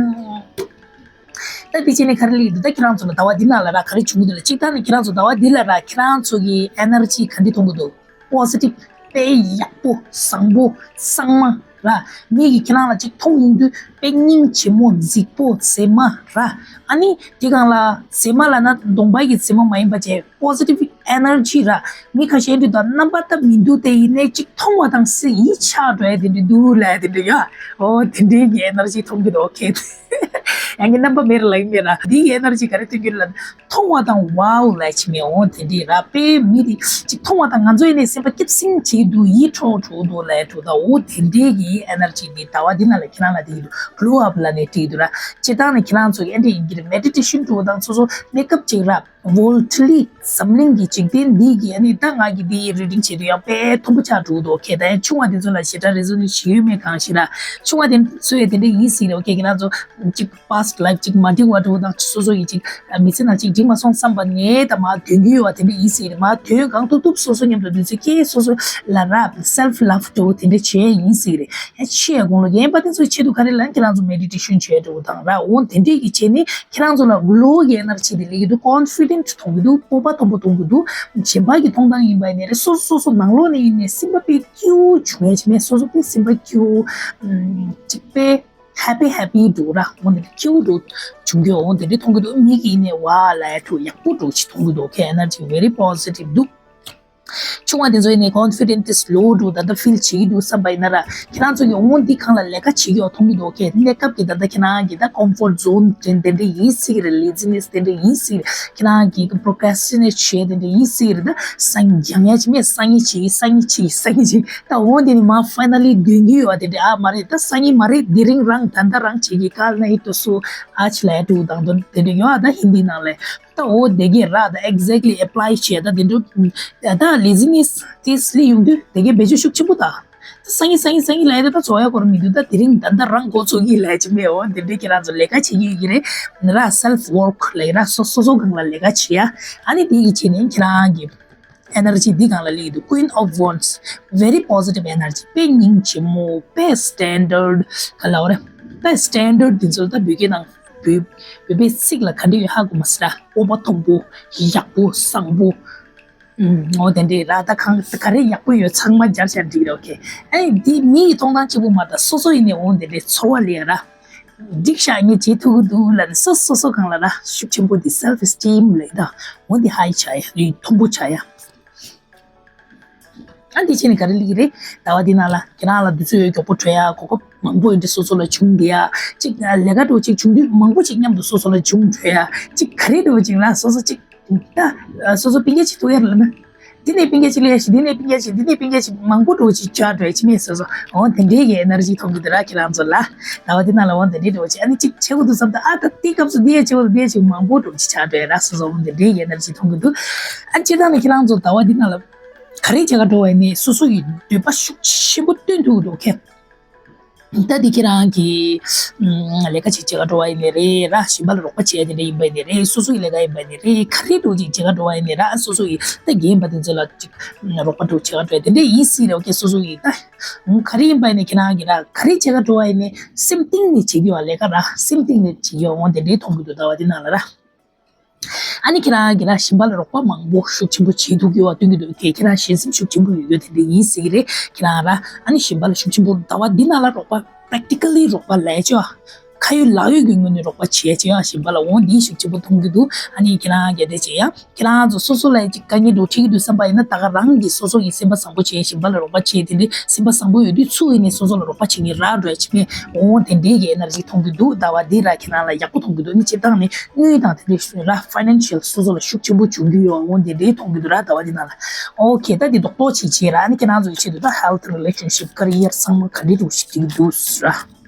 ད་དེ་བྱས་ནས་ག་རེ་ལབ་ཀྱི་འདུག་ད་ཁྱེད་རང་ཚོ་ལ་ཟླ་བ་འདི་ནང་ལ་ར་ག་རེ་བྱུང་གི་འདུག་ལ། གཅིག་ད་ནི་ཁྱེད་རང་ཚོ་ཟླ་བ་འདི་ལ་ར་ཁྱེད་རང་ཚོ་གི་energy ག་འདྲ་མཐོང་གི་འདུག positive དཔེ་ཡག་པོ་བཟང་པོ་གཙང་མ་ར། མི་གིས་ཁྱེད་རང་ལ་གཅིག་མཐོང་ཡོང་དུས་དཔེ་སྙིང་རྗེ་མོ་རྫིག་པོ་མཛེས་མ་ར། ཨ་ནི་དེ་སྒང་ལ་མཛེས་མ་ལབ་ན་གདོང་པ་གི་མཛེས་མ་མ་ཡིན་པ་བྱས། positive energy ར། མི་ཁ་ཤས་འདི་དང་རྣམ་པ་ལྟ་མི་འདུག་དེ་ཡིན་ནའི་གཅིག་མཐོང་བ་དང་སེམས་ཡིད་ཆགས་འགྲོ་ཡ་དེ་འདྲ་འདུག་ལབ་ཡ་དེ་འདྲ་ཡ། ཨོ་དེ་འདྲའི་གི་energy མཐོང་གི་འདུག་ཨོ་ཁེ། ཡང་གི་རྣམ་པ་མེད་ར་ལབ་ཡིན་མེད་ར། འདི་གི་energy ག་རེ་སྟོན་གྱི་ལབ་མཐོང་བ་དང་wow ལབ་ཡ་ཅིག་མེད། ཨོ་དེ་འདྲའི་ར་དཔེ་མི་དེ་གཅིག་མཐོང་བ་དང་ང་ཚོ་ཡིན་ནའི་སེམས་པ་སྐྱིད་སིང་བྱེད་འདུག་ཡིད་འཕྲོག་འགྲོ་འདུག་ལབ་ཡ་འདུག་ད་ཨོ་དེ་འདྲའི་གི་energy འདི་ཟླ་བ་འདི་ནང་ལ་ཁྱེད་རང་ལ་དེ་ཡིན་འདུག glow up ལབ་ནས་བྲིས་འདུག་ར། སྤྱིར་བཏང་ནས་ཁྱེད་རང་ཚོ་གི་ཨ་འདྲ་ཡིན་གྱི། མེ་ཌི་ཊེ་ཤན་འགྲོ་དང་སོ་སོ་མེ་ཀབ་ཅིག་ར་ཝོལ་ཊི་ལི་འཛམ་གླིང་གི་འཇིག་རྟེན་འདི་གི་ཨ་ནི་ད་ང་གི་འདི་རི་ཌིང་བྱེད་དུས་ཡང་དཔེ་མཐོན་པོ་ཆགས་འགྲོ་འདུག་ཁེ་ད་ཡང་ཆུང་བ་དེ་ཚོ་ལ་ཞེ་དྲག་རེ་ཟོ་ནི་ཞིག་ཡོད་མེད་གང་ཞིག་ར་ཆུང་བ་དེ་ཚོ་ཡང་དེ་འདྲ་ཡིན་སྲིད་རེད། ཁེ་ཁེ་རང་ཚོ་གཅིག past life གཅིག་མ་འགྲིག་པ་འགྲོ་དང་སོ་སོ་ཡི་གཅིག་མི་ཚེ་ནང་གཅིག་འགྲིག་མ་སོང་བསམ་པ་ངས་ད་མ་དོན་གྱི་ཡོད་པ་དེ་འདྲ་ཡིན་སྲིད་རེད། མ་དོན་གང་ཐུབ་ཐུབ་སོ་སོ་མཉམ་དུ་དུས་ཚོད་སྐྱེལ་སོ་སོ་ལ་ར་self love འགྲོ་དེ་འདྲ་བྱས་ཡིན་སྲིད་རེད། ཡང་ཆེ་དགོང་ལོ་རྒན་པ་དེ་ཚོའི་ཆེད་དུ་ག་རེ་ལ་ཁྱེད་རང་ཚོ་མེ་ཌི་ཊེ་ཤན་བྱས་འགྲོ་དང་ར་འོ་དེ་འདྲས་ཀྱི་བྱས་ནས་ཁྱེད་རང་ཚོ་ལ་གློ་གི་ཨེ་ནར་ཇི་དེ་སླེབས་ཀྱི་འདུག་ཀོན་ཕི་ཌེན་ཊི་མཐོང་གི་འདུག་སྤོབས་པ་མཐོན་པོ་མཐོང་གི་འདུག་གཞན་པ་གི་མཐོང་སྟངས་ཡིན་པ་ཡིན་ནའི་རེད། སོ་སོ་སོ་སོ་ནང་ལོགས་ནས་ཡིན་ནའི་སེམས་པ་དཔེ་སྐྱིད་པོ་བྱུང་ཡ་བྱས་ནས་སོ་སོ་དཔེ་སེམས་པ་སྐྱིད་པོ་ཅིག་དཔེ་ཧེ་པི་ཧེ་པི་འདུག་ར། འོ་འདི་འདྲ་སྐྱིད་པོ་འདུག་བྱུང་གི་འོ་འདི་འདྲ་མཐོང་གི་འདུག་མི་གིས་ནས་ཝ་ལ་ཡ་ཐུ་ཡག་པོ་འདུག་ཅིག་མཐོང་གི་འདུག་ཁེ་ཨེ་ནར་ཇི་very positive འདུག་ཆུང་བ་དེ་ཚོ་ཡིན་ནས་ཀོན་ཕི་ཌེན་ཊི་ལོ་འདུག་ད་ལྟ་ཕིལ་བྱེད་ཀྱི་འདུག་བསམ་པ་ཡིན་ན་ར་ཁྱེད་རང་ཚོ་གི་འོ་འདི་གང་ལ་ལས་ཀ་བྱེད་ཀྱི་ཡོད་མཐོང་གི་འདུག་ཁེ་གནས་སྐབས་ཀྱི་ད་ལྟ་ཁྱེད་རང་གི་ད་ཀོམ་ཕོར་ཛོན་དེ་འདྲ་ཡིན་སྲིད་ཀྱི་རེད། ལེ་ཛི་ནེ་སི་དེ་འདྲ་ཡིན་སྲིད་ཀྱི་རེད། ཁྱེད་རང་གི་པོ་རོ་ཀེ་སི་ཊི་ནེ་ཊི་བྱེད་དེ་འདྲ་ཡིན་སྲིད་ཀྱི་རེད། ད་སང་ཉིན་སྦྱང་ཡ་བྱེད་མེད་སང་ཉིན་བྱེད་སང་ཉིན་བྱེད་སང་ཉིན་བྱེད་ད་འོ་འདི་ནི་མ་ཕའི་ནལ་ལི་འདོན་གྱི་ཡོད་པ་དེ་འདྲ་ཨ་མ་རེད། ད་སང་ཉིན་མ་རེད། དེ་རིང་རང་ད་ལྟ་རང་བྱེད་ཀྱི་ཀལ་ན་ཧི་ཏོ་སུ་ཨ་ཆི་ལ་ཡ་ཏུ་དང་དོ་དེ་འདྲ་ཡོད་ཨ་ད་ཧིན་དི་ནང་ལ། ད་འོ་དེ་གས་ར་ད་ཨེག་ཛེག་ལི་ཨེ་པ་ལའི་བྱས་ད་དེ་འདྲ་ད་ལེ་ཛི་ནེ་སི་དེ་སླེབས་ཡོང་དུས་དེ་གས་བེད་སྤྱོད་ཤུགས་ཆེན་པོ་ད། ད་སང་ཉིན་སང་ཉིན་སང་ཉིན་ལབ་ཡ་ད་ད་ཚོགས་ཡ་སྐོར་མི་འདུག་ད་དེ་རིང་ད་ལྟ་རང་འགོ་ཚུགས་ཀྱི་ལབ་ཀྱི་མེད། འོ་དེ་འདྲས་ཁྱེད་རང་ཚོ་ལས་ཀ་བྱེད་ཀྱི་ཡོད་ཀྱི་རེད་ར། སེལ་ཕི་ཝོར་ཀི་ལབ་ཀྱི་ར། སོ་སོ་སོ་སྒང་ལ་ལས་ཀ་བྱེད་ཡ། ཨ་ནི་དེ་གི་བྱས་ནས་ཁྱེད་རང་གི་ཨེ་ནར་ཇི་འདི་སྒང་ལ་སླེབས་ཀྱི་འདུག Queen of Wands very positive energy དཔེ་སྙིང་རྗེ་མོ་དཔེ་སི་ཊན་ཌར་ཌི་ག་ལབ་རེད། དཔེ་སི་ཊན་ཌར་ཌི་འདི་ཚོ་ད་བོད་སྐད་ནང་བོད་བོད་པའི་ཚིག་ལ་ག་འདྲ་ཡོད་ཧ་གོ་མ་སོང་ར། སྤོབས་པ་མཐོན་པོ་ཡག་པོ་བཟང་པོ། ཨུམ། འོ་དེ་འདྲས་ར། ད་གང་ག་རེ་ཡག་པོ་ཡོད་ཚང་མ་སྦྱར་བྱས་འགྲིག་རེད། ཨོ་ཁེ། ཨེ་འདི་མི་ཡི་མཐོང་སྟངས་གཅིག་པུ་མ་རེད། སོ་སོ་ཡིན་ནའི་འོ་དེ་འདྲས་ཚོར་བ་ལེན་ར། འགྲིག་ཤག་ངས་བྱེད་ཐུབ་ཀྱི་འདུག་ལབ་ནས་སོ་སོ་སོ་སྒང་ལ་ར་ཤུགས་ཆེན་པོ་འདི་སེལ་ཕི་ཨེ་སི་ཊིམ་ལབ་ད། འོ་འདི་ཧའི་ཆགས་ཡ་མཐོན་པོ་ཆགས་ཡ། ཨ་འདི་བྱས་ནས་ག་རེ་སླེབས་ཀྱི་རེད། ཟླ་བ་འདི་ནང་ལ་ཁྱེད་རང་ལ་དུས་ཚོད་མགྱོགས་པོ་འཕྲོད་ཡ། གོ་སྐབས་མང་པོ་འདི་འདྲས་སོ་སོ་ལ་བྱུང་བསྡད་ཡ། གཅིག་ལས་ཀ་འདྲ་བོ་གཅིག་བྱུང་དུས་མང་པོ་གཅིག་མཉམ་དུ་སོ་སོ་ལ་བྱུང་འཕྲོད་ཡ། གཅིག་ག་རེ་འདྲ་བོ་གཅིག་ལ་སོ་སོ་གཅིག་ད་སོ་སོ་སྤུན་ཀྱག་གཅིག་ཐུག་ཡ་རེད་ལབ་ན། འདི་ནས་སྤུན་ཀྱག་གཅིག་སླེབས་ཤིག་འདི་ནས་སྤུན་ཀྱག་གཅིག་འདི་ནས་སྤུན་ཀྱག་གཅིག་མང་པོ་འདྲ་བོ་གཅིག་ཆགས་འགྲོ་ཡ་ཅི་མེད་སོ་སོ། འོ་དེ་འདྲའི་གི་ཨེ་ནར་ཇི་ཐོབ་ཀྱི་འདུག་ར་ཁྱེད་རང་ཚོ་ལ། ཟླ་བ་འདི་ནང་ལ་འོ་དེ་འདྲའི་འདྲ་བོ་གཅིག་ཨ་ནི་གཅིག་བྱེད་དགོས་འདུག་བསམ་ད་ཨ་ད་དེ་སྐབས་སུ་འདི་ཡ་བྱེད་དགོས་འདུག་དེ་ཡ་བྱེད་དགོས་མང་པོ་འདྲ་བོ་གཅིག་ཆགས་འགྲོ་ཡ་ར། སོ་སོ་འོ་དེ་འདྲའི་གི་ཨེ་ནར་ཇི་ཐོབ་ཀྱི་འདུག་ཨ་སྤྱིར་བཏང་ནས་ཁྱེད་རང་ཚོ་ཟླ་བ་འདི་ནང་ལ་ག་རེ་བྱེད་ག་འགྲོ་བ་ཡིན་ནའི་སོ་སོ་ཡི་འདོད་པ་ཤུགས་ཆེན་པོ་བཏོན་ཐུབ་ཀྱི་འདུག་ཁེ། ད་འདི་ཁྱེད་རང་གི་ཨམ། ལས་ཀ་ཅིག་བྱེད་ག་འགྲོ་བ་ཡིན་ནའི་རེད་ར། གཞན་པ་ལ་རོགས་པ་བྱེད་ཡ་དེ་འདྲ་ཡིན་པ་ཡིན་ནའི་རེད། སོ་སོ་ཡི་ལས་ཀ་ཡིན་པ་ཡིན་ནའི་རེད། ག་རེ་འདྲ་ཅིག་བྱེད་ག་འགྲོ་བ་ཡིན་ནའི་ར། སོ་སོ་ཡི་ད་རྒན་པ་དེ་ཚོ་ལ་ཅིག་རོགས་པ་འདྲ་བྱེད་ག་འགྲོ་ཡ་དེ་འདྲ་ཡིན་སྲིད་རེད། ཨོ་ཁེ། སོ་སོ་ཡི་ད་ག་རེ་ཡིན་པ་ཡིན་ནའི་ཁྱེད་རང་གི་ར་ག་རེ་བྱེད་ག་འགྲོ་བ་ཡིན་ནའི་སེམས་གཏིང་ནས་བྱེད་ཀྱི་ཡོད་ལས་ཀ་ར། སེམས་གཏིང་ནས་བྱེད་ཀྱི་ཡོད། འོ་དེ་འདྲའི་མཐོང་གི་འདུག་ཟླ་བ་འདི་ནང་ལ་ར། ཨ་ནི་ཁྱེད་རང་གིས་ར་གཞན་པ་ལ་རོགས་པ་མང་པོ་ཤུགས་ཆེན་པོ་བྱེད་ཐུབ་ཀྱི་ཡོད་པ་སྟོན་གྱི་འདུག་ཁྱེད་ཁྱེད་རང་ཞེ་སེམས་ཤུགས་ཆེན་པོ་ཡོད་ཡོད་དེ་འདྲ་ཡིན་ཟེར་གྱི་རེད། ཁྱེད་རང་ར་ཨ་ནི་གཞན་པ་ལ་ཤུགས་ཆེན་པོ་ཟླ་བ་འདི་ནང་ལ་རོགས་པ་པེ་རེག་ཊི་ཀ་ལི་རོགས་པ་ལས་ཆོག་ཁ་ཡོད་ལག་ཡོད་ཀྱི་ངོས་ནས་རོགས་པ་བྱེད་ཆོག་གཞན་པ་ལ། འོ་འདི་ཤུགས་ཆེན་པོ་མཐོང་གི་འདུག་ཨ་ནི་ཁྱེད་རང་གིས་དེ་བྱེད་ཡ། ཁྱེད་རང་ཚོ་སོ་སོ་ལ་ཅིག་དཀའ་ངལ་འདྲ་བོ་འཕྲད་ཀྱི་འདུག་བསམ་པ་ཡིན་ན་ད་ག་རང་གིས་སོ་སོ་ཡི་སེམས་པ་བཟང་པོ་བྱས་གཞན་པ་ལ་རོགས་པ་བྱས་དེ་འདྲའི་སེམས་པ་བཟང་པོ་ཡོད་དུས་ཚུར་ཡིན་ནས་སོ་སོ་ལ་རོགས་པ་བྱེད་མཁན་རག་འགྲོ་ཡ་ཅི་མེད། འོ་དེ་འདྲའི་གི་ཨེ་ནར་ཇི་མཐོང་གི་འདུག་ཟླ་བ་འདི་ར་ཁྱེད་རང་ལ་ཡག་པོ་མཐོང་གི་འདུག་ཨ་ནི་སྤྱིར་བཏང་ནས་དངུལ་དང་དེ་འདྲའི་ཤུ་ར་ཕའི་ནན་ཤལ་སོ་སོ་ལ་ཤུགས་ཆེན་པོ་འབྱུང་གི་ཡོད། འོ་དེ་འདྲའི་མཐོང་གི་འདུག་ར་ཟླ་བ་འདི་ནང་ལ། ཨོ་ཁེ། ད་འདི་རྡོག་རྡོག་ཅིག་བྱས་ར། ཨ་ནི་ཁྱེད་རང་ཚོ་ཡི་ཆེད་དུ་ད་ཧེལ་ཐི་རི་ལེ་ཤན་ཤིབ་ཀེ་རི་ཡར་ཚང་མ་ག་འདྲ་འདྲ་བོ་ཞིག་འགྲིག་གི་འདུག་ཟེར་ར།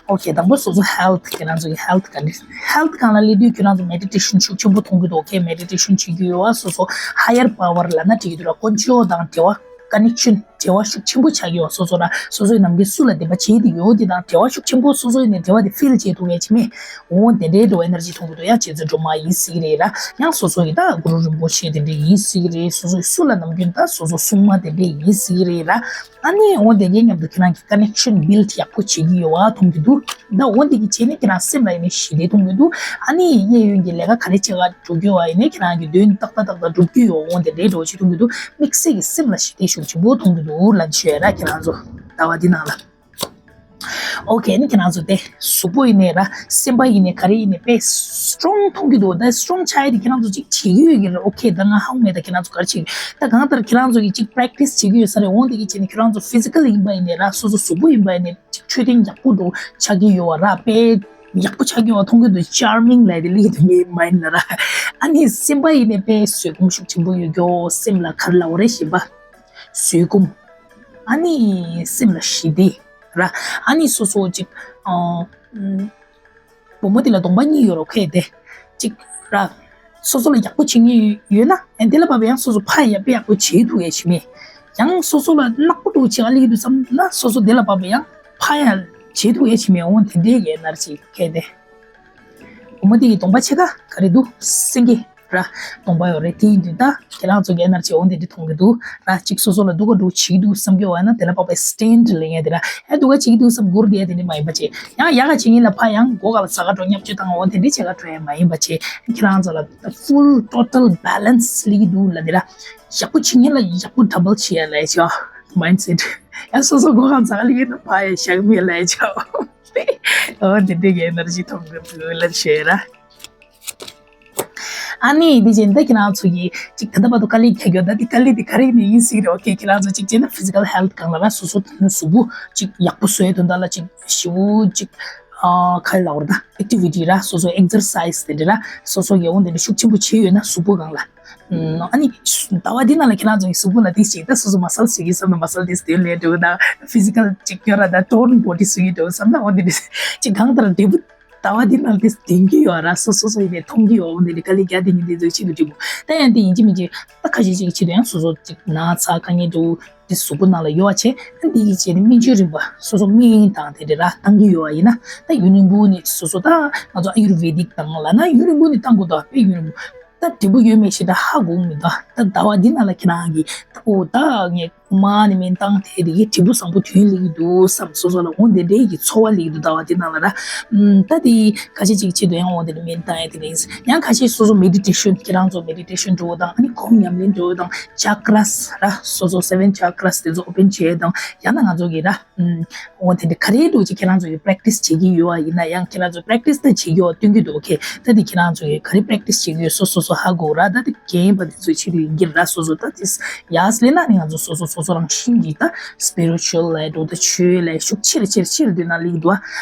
ཨོ་ཁེ། དང་པོ་སོ་སོ་ཧེལ་ཐི། ཁྱེད་རང་ཚོ་གི་ཧེལ་ཐི་ག་འདྲ། ཧེལ་ཐི་སྒང་ལ་སླེབས་དུས་ཁྱེད་རང་ཚོ་མེ་ཌི་ཊེ་ཤན་ཤུགས་ཆེན་པོ་མཐོང་གི་འདུག་ཨོ་ཁེ། མེ་ཌི་ཊེ་ཤན་བྱེད་ཀྱི་ཡོད་པ་སོ་སོ་ཧ་ཡར་པ་ཝར་ལབ་ན་འགྲིག་གི་འདུག་ར། དཀོན་མཆོག་དང་འབྲེལ་བ་ཀ་ནེག་ཤན་འབྲེལ་བ་ཤུགས་ཆེན་པོ་ཆགས་ཀྱི་ཡོད། སོ་སོ་ར་སོ་སོའི་ནམ་རྒྱུན་སུ་ལ་བདེན་པ་བྱེད་དེ་ཡོད་དེ་དང་འབྲེལ་བ་ཤུགས་ཆེན་པོ་སོ་སོའི་ནས་འབྲེལ་བ་དེ་ཕིལ་བྱེད་ཐུབ་ཡ་ཅི་མེད། འོ་དེ་འདྲའི་འགྲོ་བའི་ཨེ་ནར་ཇི་མཐོང་གི་འདུག་ཡ་རྗེ་བཙུན་སྒྲོལ་མ་ཡིན་སྲིད་ཀྱི་རེད་ར། ཡང་སོ་སོ་ཡི་ད་གུ་རུ་རིན་པོ་ཆེ་དེ་འདྲ་ཡིན་སྲིད་ཀྱི་རེད། སོ་སོའི་སུ་ལ་ནམ་རྒྱུན་ད་སོ་སོ་སྲུང་མ་དེ་འདྲ་ཡིན་སྲིད་ཀྱི་རེད་ར། ཨ་ནི་འོ་དེ་གའི་མཉམ་དུ་ཁྱེད་རང་གི་ཀ་ནེག་ཤན་བིལ་ཌི་ཡག་པོ་བྱེད་ཀྱི་ཡོད་པ་མཐོང་གི་འདུག་ད་འོ་དེ་གི་བྱས་ནས་ཁྱེད་རང་སེམས་ལ་ཡིན་ནའི་ཞི་བདེ་མཐོང་གི་འདུག་ཨ་ནི་གཡས་གཡོན་གྱི་ལས་ཀ་ག་རེ་བྱེད་ག་འགྲོ་གི་ཡོད་པ་ཡིན་ནའི་ཁྱེད་རང་གི་དོན་ཏག་ཏག་ཏག་ཏག་འགྲུབ་ཀྱི་ཡོད། འོ་དེ་འདྲའི་འགྲོ་བ་ཞིག་མཐོང་གི་འདུག་དམིགས་བསལ་གྱི་སེམས་ལ་ཞི་བདེ་ཤུགས་ཆེན་པོ་མཐོང་གི་འདུག་ལབ་ཤོད་ཡ་ར། ཁྱེད་རང་ཚོ་ཟླ་བ་འདི་ནང་ལ། ཨོ་ཁེ། ཨ་ནི་ཁྱེད་རང་ཚོ་དེ་གཟུགས་པོ་ཡིན་ནའི་ར་སེམས་པ་ཡིན་ནའི་ག་རེ་ཡིན་ནའི་དཔེ་སི་ཊོང་མཐོང་གི་འདུག་ད་སི་ཊོང་ཆགས་ཡ་དེ་ཁྱེད་རང་ཚོ་ཅིག་བྱེད་ཀྱི་ཡོད་ཀྱི་རེད། ཨོ་ཁེ། ད་ང་ཧ་གོ་མེད། ད་ཁྱེད་རང་ཚོ་ག་རེ་བྱེད་ཀྱི་ད་གང་ལྟར་ཁྱེད་རང་ཚོ་གིས་ཅིག་པེ་རེག་ཊི་སི་བྱེད་ཀྱི་ཡོད་ས་རེད། འོ་དེ་གི་བྱས་ནས་ཁྱེད་རང་ཚོ་ཕི་ཛི་ཀལ་ཡིན་པ་ཡིན་ནའི་ར་སོ་སོ་གཟུགས་པོ་ཡིན་པ་ཡིན་ནའི་ཅིག་འཕྲོད་བསྟེན་ཡག་པོ་འདྲ་ཆགས་ཀྱི་ཡོད་པ་ར། དཔེ་ཡག་པོ་ཆགས་ཀྱི་ཡོད་པ་མཐོང་གི་འདུག་ཅར་མིང་ལབ་དེ་སླེབས་ཀྱི་འདུག་ངའི་མའིན་ཌི་ལ་ར། ཨ་ནི་སེམས་པ་ཡིན་ནའི་དཔེ་བཟོད་སྒོམ་ཤུགས་ཆེན་པོ་ཡོད་ཀྱི་ཡོད། སེམས་ལ་ག་རེ་ལབ་དགོས་རེད་ཞེས་པ། བཟོད་སྒོམ། ཨ་ནི་སེམས་ལ་ཞི་བདེ་ར། ཨ་ནི་སོ་སོ་ཅིག་ཨ། བུ་མོ་དེ་ལ་གདོང་པ་གཉིས་ཡོད་རོ་ཁེ་དེ། ཅིག་ར། སོ་སོ་ལ་ཡག་པོ་བྱེད་མཁན་ཡོད་ན་ཨ་དེ་ལ་བབ་ཡང་སོ་སོ་ཕ་ཡག་པོ་ཡག་པོ་བྱེད་ཐུབ་ཡ་བྱེད་མེད། ཡང་སོ་སོ་ལ་ནག་པོ་འགྲོ་བྱེད་ག་ལི་འདུག་བསམ་ན་སོ་སོ་དེ་ལ་བབ་ཡང་ཕ་ཡ་བྱེད་ཐུབ་ཡ་བྱེད་མེད། འོང་དེ་འདྲའི་ཡས་ནར་ཅིག་ཁེ་དེ། བུ་མོ་དེ་ཡི་གདོང་པ་ཕྱེད་ཀ་ག་རེ་འདུག་སེང་གེ་ར། གདོང་པ་ཡོད་རེད། དེ་ཡིན་དུས་ད་ཁྱེད་རང་ཚོ་གི་ཨེ་ནར་ཇི་འོ་འདི་འདྲ་མཐོང་གི་འདུག་ར། གཅིག་སོ་སོ་ལ་སྡུག་ག་འགྲོ་བྱེད་ཀྱི་འདུག་བསམ་གྱི་ཡོད་ན་དེ་ལ་དཔག་པའི་སི་ཊེན་ཊི་ལེན་ཡ་དེ་ར། ཨེ་སྡུག་ག་བྱེད་ཀྱི་འདུག་བསམ་སྒུར་དེ་ཡ་དེ་འདྲ་མ་ཡིན་པ་བྱས། ཡང་ཡག་ག་བྱེད་མཁན་ལ་ཕ་ཡང་མགོ་ག་ལ་ཟ་ག་འགྲོ་བརྙས་བཅོས་བཏང་འོ་དེ་འདྲ་བྱེད་ག་འགྲོ་ཡ་མ་ཡིན་པ་བྱས། ཁྱེད་རང་ཚོ་ལ་ཕུལ་ཊོ་ཊལ་བེ་ལེན་སི་སླེབས་ཀྱི་འདུག་ལབ་དེ་ར། ཡག་པོ་བྱེད་མཁན་ལ་ཡག་པོ་ཌ་བལ་བྱེད་ཡ་ལབ་ཡ་ཆོག་མའིན་སེ་ཊི། ཡང་སོ་སོ་མགོ་ག་ལ་ཟ་ག་སླེབས་ཀྱི་འདུག་ཕ་ཡ་བཞག་མེད་ལབ་ཡ་ཆོག་འོ་དེ་འདྲ་གི་ཨེ་ནར་ཇི་མཐོང་གི་འདུག་ལབ་བཤད་ར། ཨ་ནི་འདི་བྱས་ད་ཁྱེད་རང་ཚོ་གིས་ཅིག་ད་ལྟ་བར་དུ་དཀའ་ལས་རྒྱག་རྒྱུ་ད་འདི་དཀའ་ལས་འདི་ག་རེ་ནས་ཡིན་སྲིད་རེད། ཨོ་ཁེ་ཁྱེད་རང་ཚོ་ཅིག་བྱས་ན་ཕི་ཛི་ཀལ་ཧེལ་ཐི་སྒང་ལ་ར་སོ་སོ་གཟུགས་པོ་ཅིག་ཡག་པོ་བཟོ་ཡ་དོན་དག་ལ་ཅིག་ཞེ་པོ་ཅིག་ཨ་ག་རེ་ལབ་དགོས་རེད། ད་ཨེག་ཊི་བི་ཊི་ར་སོ་སོ་ཨེག་སར་སའི་སི་དེ་འདྲ་ར་སོ་སོ་ཡག་པོ་འདི་འདྲ་ཤུགས་ཆེན་པོ་བྱས་ཡོད་ན་གཟུགས་པོ་སྒང་ལ། ཨ་ནི་ཟླ་བ་འདི་ནང་ལ་ཁྱེད་རང་ཚོ་གི་གཟུགས་པོ་ལ་ཏིས་ཅིག་ད་སོ་སོ་མ་སལ་ཟེར་གི་བསམ་ན་མ་སལ་ཏིས་དེ་ལས་འགྲོ་ད་ཕི་ཛི་ཀལ་ཅིག་སྐྱོ་ར་ད་ཊོན་བོ་ཌི་བཟོ་གི་འགྲོ་བསམ་ན་འོ་འདི་འདྲ་ཅིག་གང་ལྟར་འབྲས་བུ། ཟླ་བ་འདི་ནང་དེ་དེང་གི་ཡོད་ར་སོ་སོ་སོ་ཡིན་ནས་མཐོང་གི་ཡོད་འོ་འདི་ནི་དཀའ་ལས་རྒྱག་དེ་ཉིན་དེ་ཚོའི་ཆེད་དུ་འགྲིག་པོ། ད་ཡང་དེ་ཡིན་གཅིག་མིན་གཅིག་ད་ཁ་ཤས་ཅིག་གི་ཆེད་དུ་ཡང་སོ་སོ་ཅིག་ན་ཚ་དཀའ་ངལ་འདྲ་བོ་དེ་གཟུགས་པོ་ནང་ལ་ཡོད་བ་བྱས། ད་འདི་གི་ཆེད་དུ་སྨན་བཅོས་རིམ་པ་སོ་སོ་སྨན་དང་དེ་འདྲ་ར་བཏང་གི་ཡོད་བ་ཡིན་ན་ད་ཡུན་རིང་པོ་ནས་སོ་སོ་ད་ང་ཚོ་ཨ་ཡུར་ཝེ་དིག་དང་ལབ་ན་ཡུན་རིང་པོ་ནས་བཏང་དགོས་ད་དཔེ་ཡུན་རིང་པོ། ད་འབྲས་བུ་ཡོད་མེད་ཞེ་དྲག་ཧ་གོ་མི་འདུག་ད་ཟླ་བ་འདི་ནང་ལ་ཁྱེད་རང་གིས་ད་ཨོ་ད་ངས་མ་ནི་མེན་བཏང་དེ་དེ་གི་འབྲས་བུ་བཟང་པོ་ཐོན་ལེ་གི་འདུག་བསམ་སོ་སོ་ལ་འོ་འདི་འདྲའི་གི་ཚོར་བ་ལེ་གི་འདུག་ཟླ་བ་འདི་ནང་ལ་ར། ཨམ་ད་དེ་ཁ་ཤས་ཅིག་ཆེད་དུ་ཡང་འོ་འདི་འདྲ་མེན་བཏང་ཡ་དེ་རེད། ཡང་ཁ་ཤས་སོ་སོ་མེ་ཌི་ཊེ་ཤན་ཁྱེད་རང་ཚོ་མེ་ཌི་ཊེ་ཤན་འགྲོ་བ་དང་ཨ་ནི་སྒོམ་ཉམས་ལེན་འགྲོ་བ་དང་ཅ་ཀྲ་སི་ར་སོ་སོ་སེ་ཝེན་ཅ་ཀྲ་སི་དེ་ཚོ་ཨོ་པེན་བྱེད་ཡ་དང་ཡང་ན་ང་ཚོ་གི་ར། ཨུམ། འོ་དེ་འདྲ་ག་རེ་འགྲོ་ཅིག་ཁྱེད་རང་ཚོ་གི་པེ་རེག་ཊི་སི་བྱེད་ཀྱི་ཡོད་པ་ཡིན་ན་ཡང་ཁྱེད་རང་ཚོ་པེ་རེག་ཊི་སི་ད་བྱེད་ཀྱི་ཡོད་སྟོན་གྱི་འདུག་ཨོ་ཁེ། ད་དེ་ཁྱེད་རང་ཚོ་གི་ག་རེ་པེ་རེག་ཊི་སི་བྱེད་ཀྱི་ཡོད་སོ་སོ་སོ་ཧ་གོ་ར། ད་དེ་རྒན་པ་དེ་ཚོའི་ཆེད་དུ་ཡིན་གྱི་ར། སོ་སོ་ད་དེ་ཡག་ལས་ན་ནི་ང་ཚོ་སོ་སོ་སོ་སོ་རང་བཞིན་གྱི་ད་སི་པི་རི་ཅུ་ཨལ་ལ་འགྲོ་ད་ཆོས་ལ་ཤུགས་ཆེར་ཆེར་ཆེར་འདོད་ན་ལེགས་འདུག་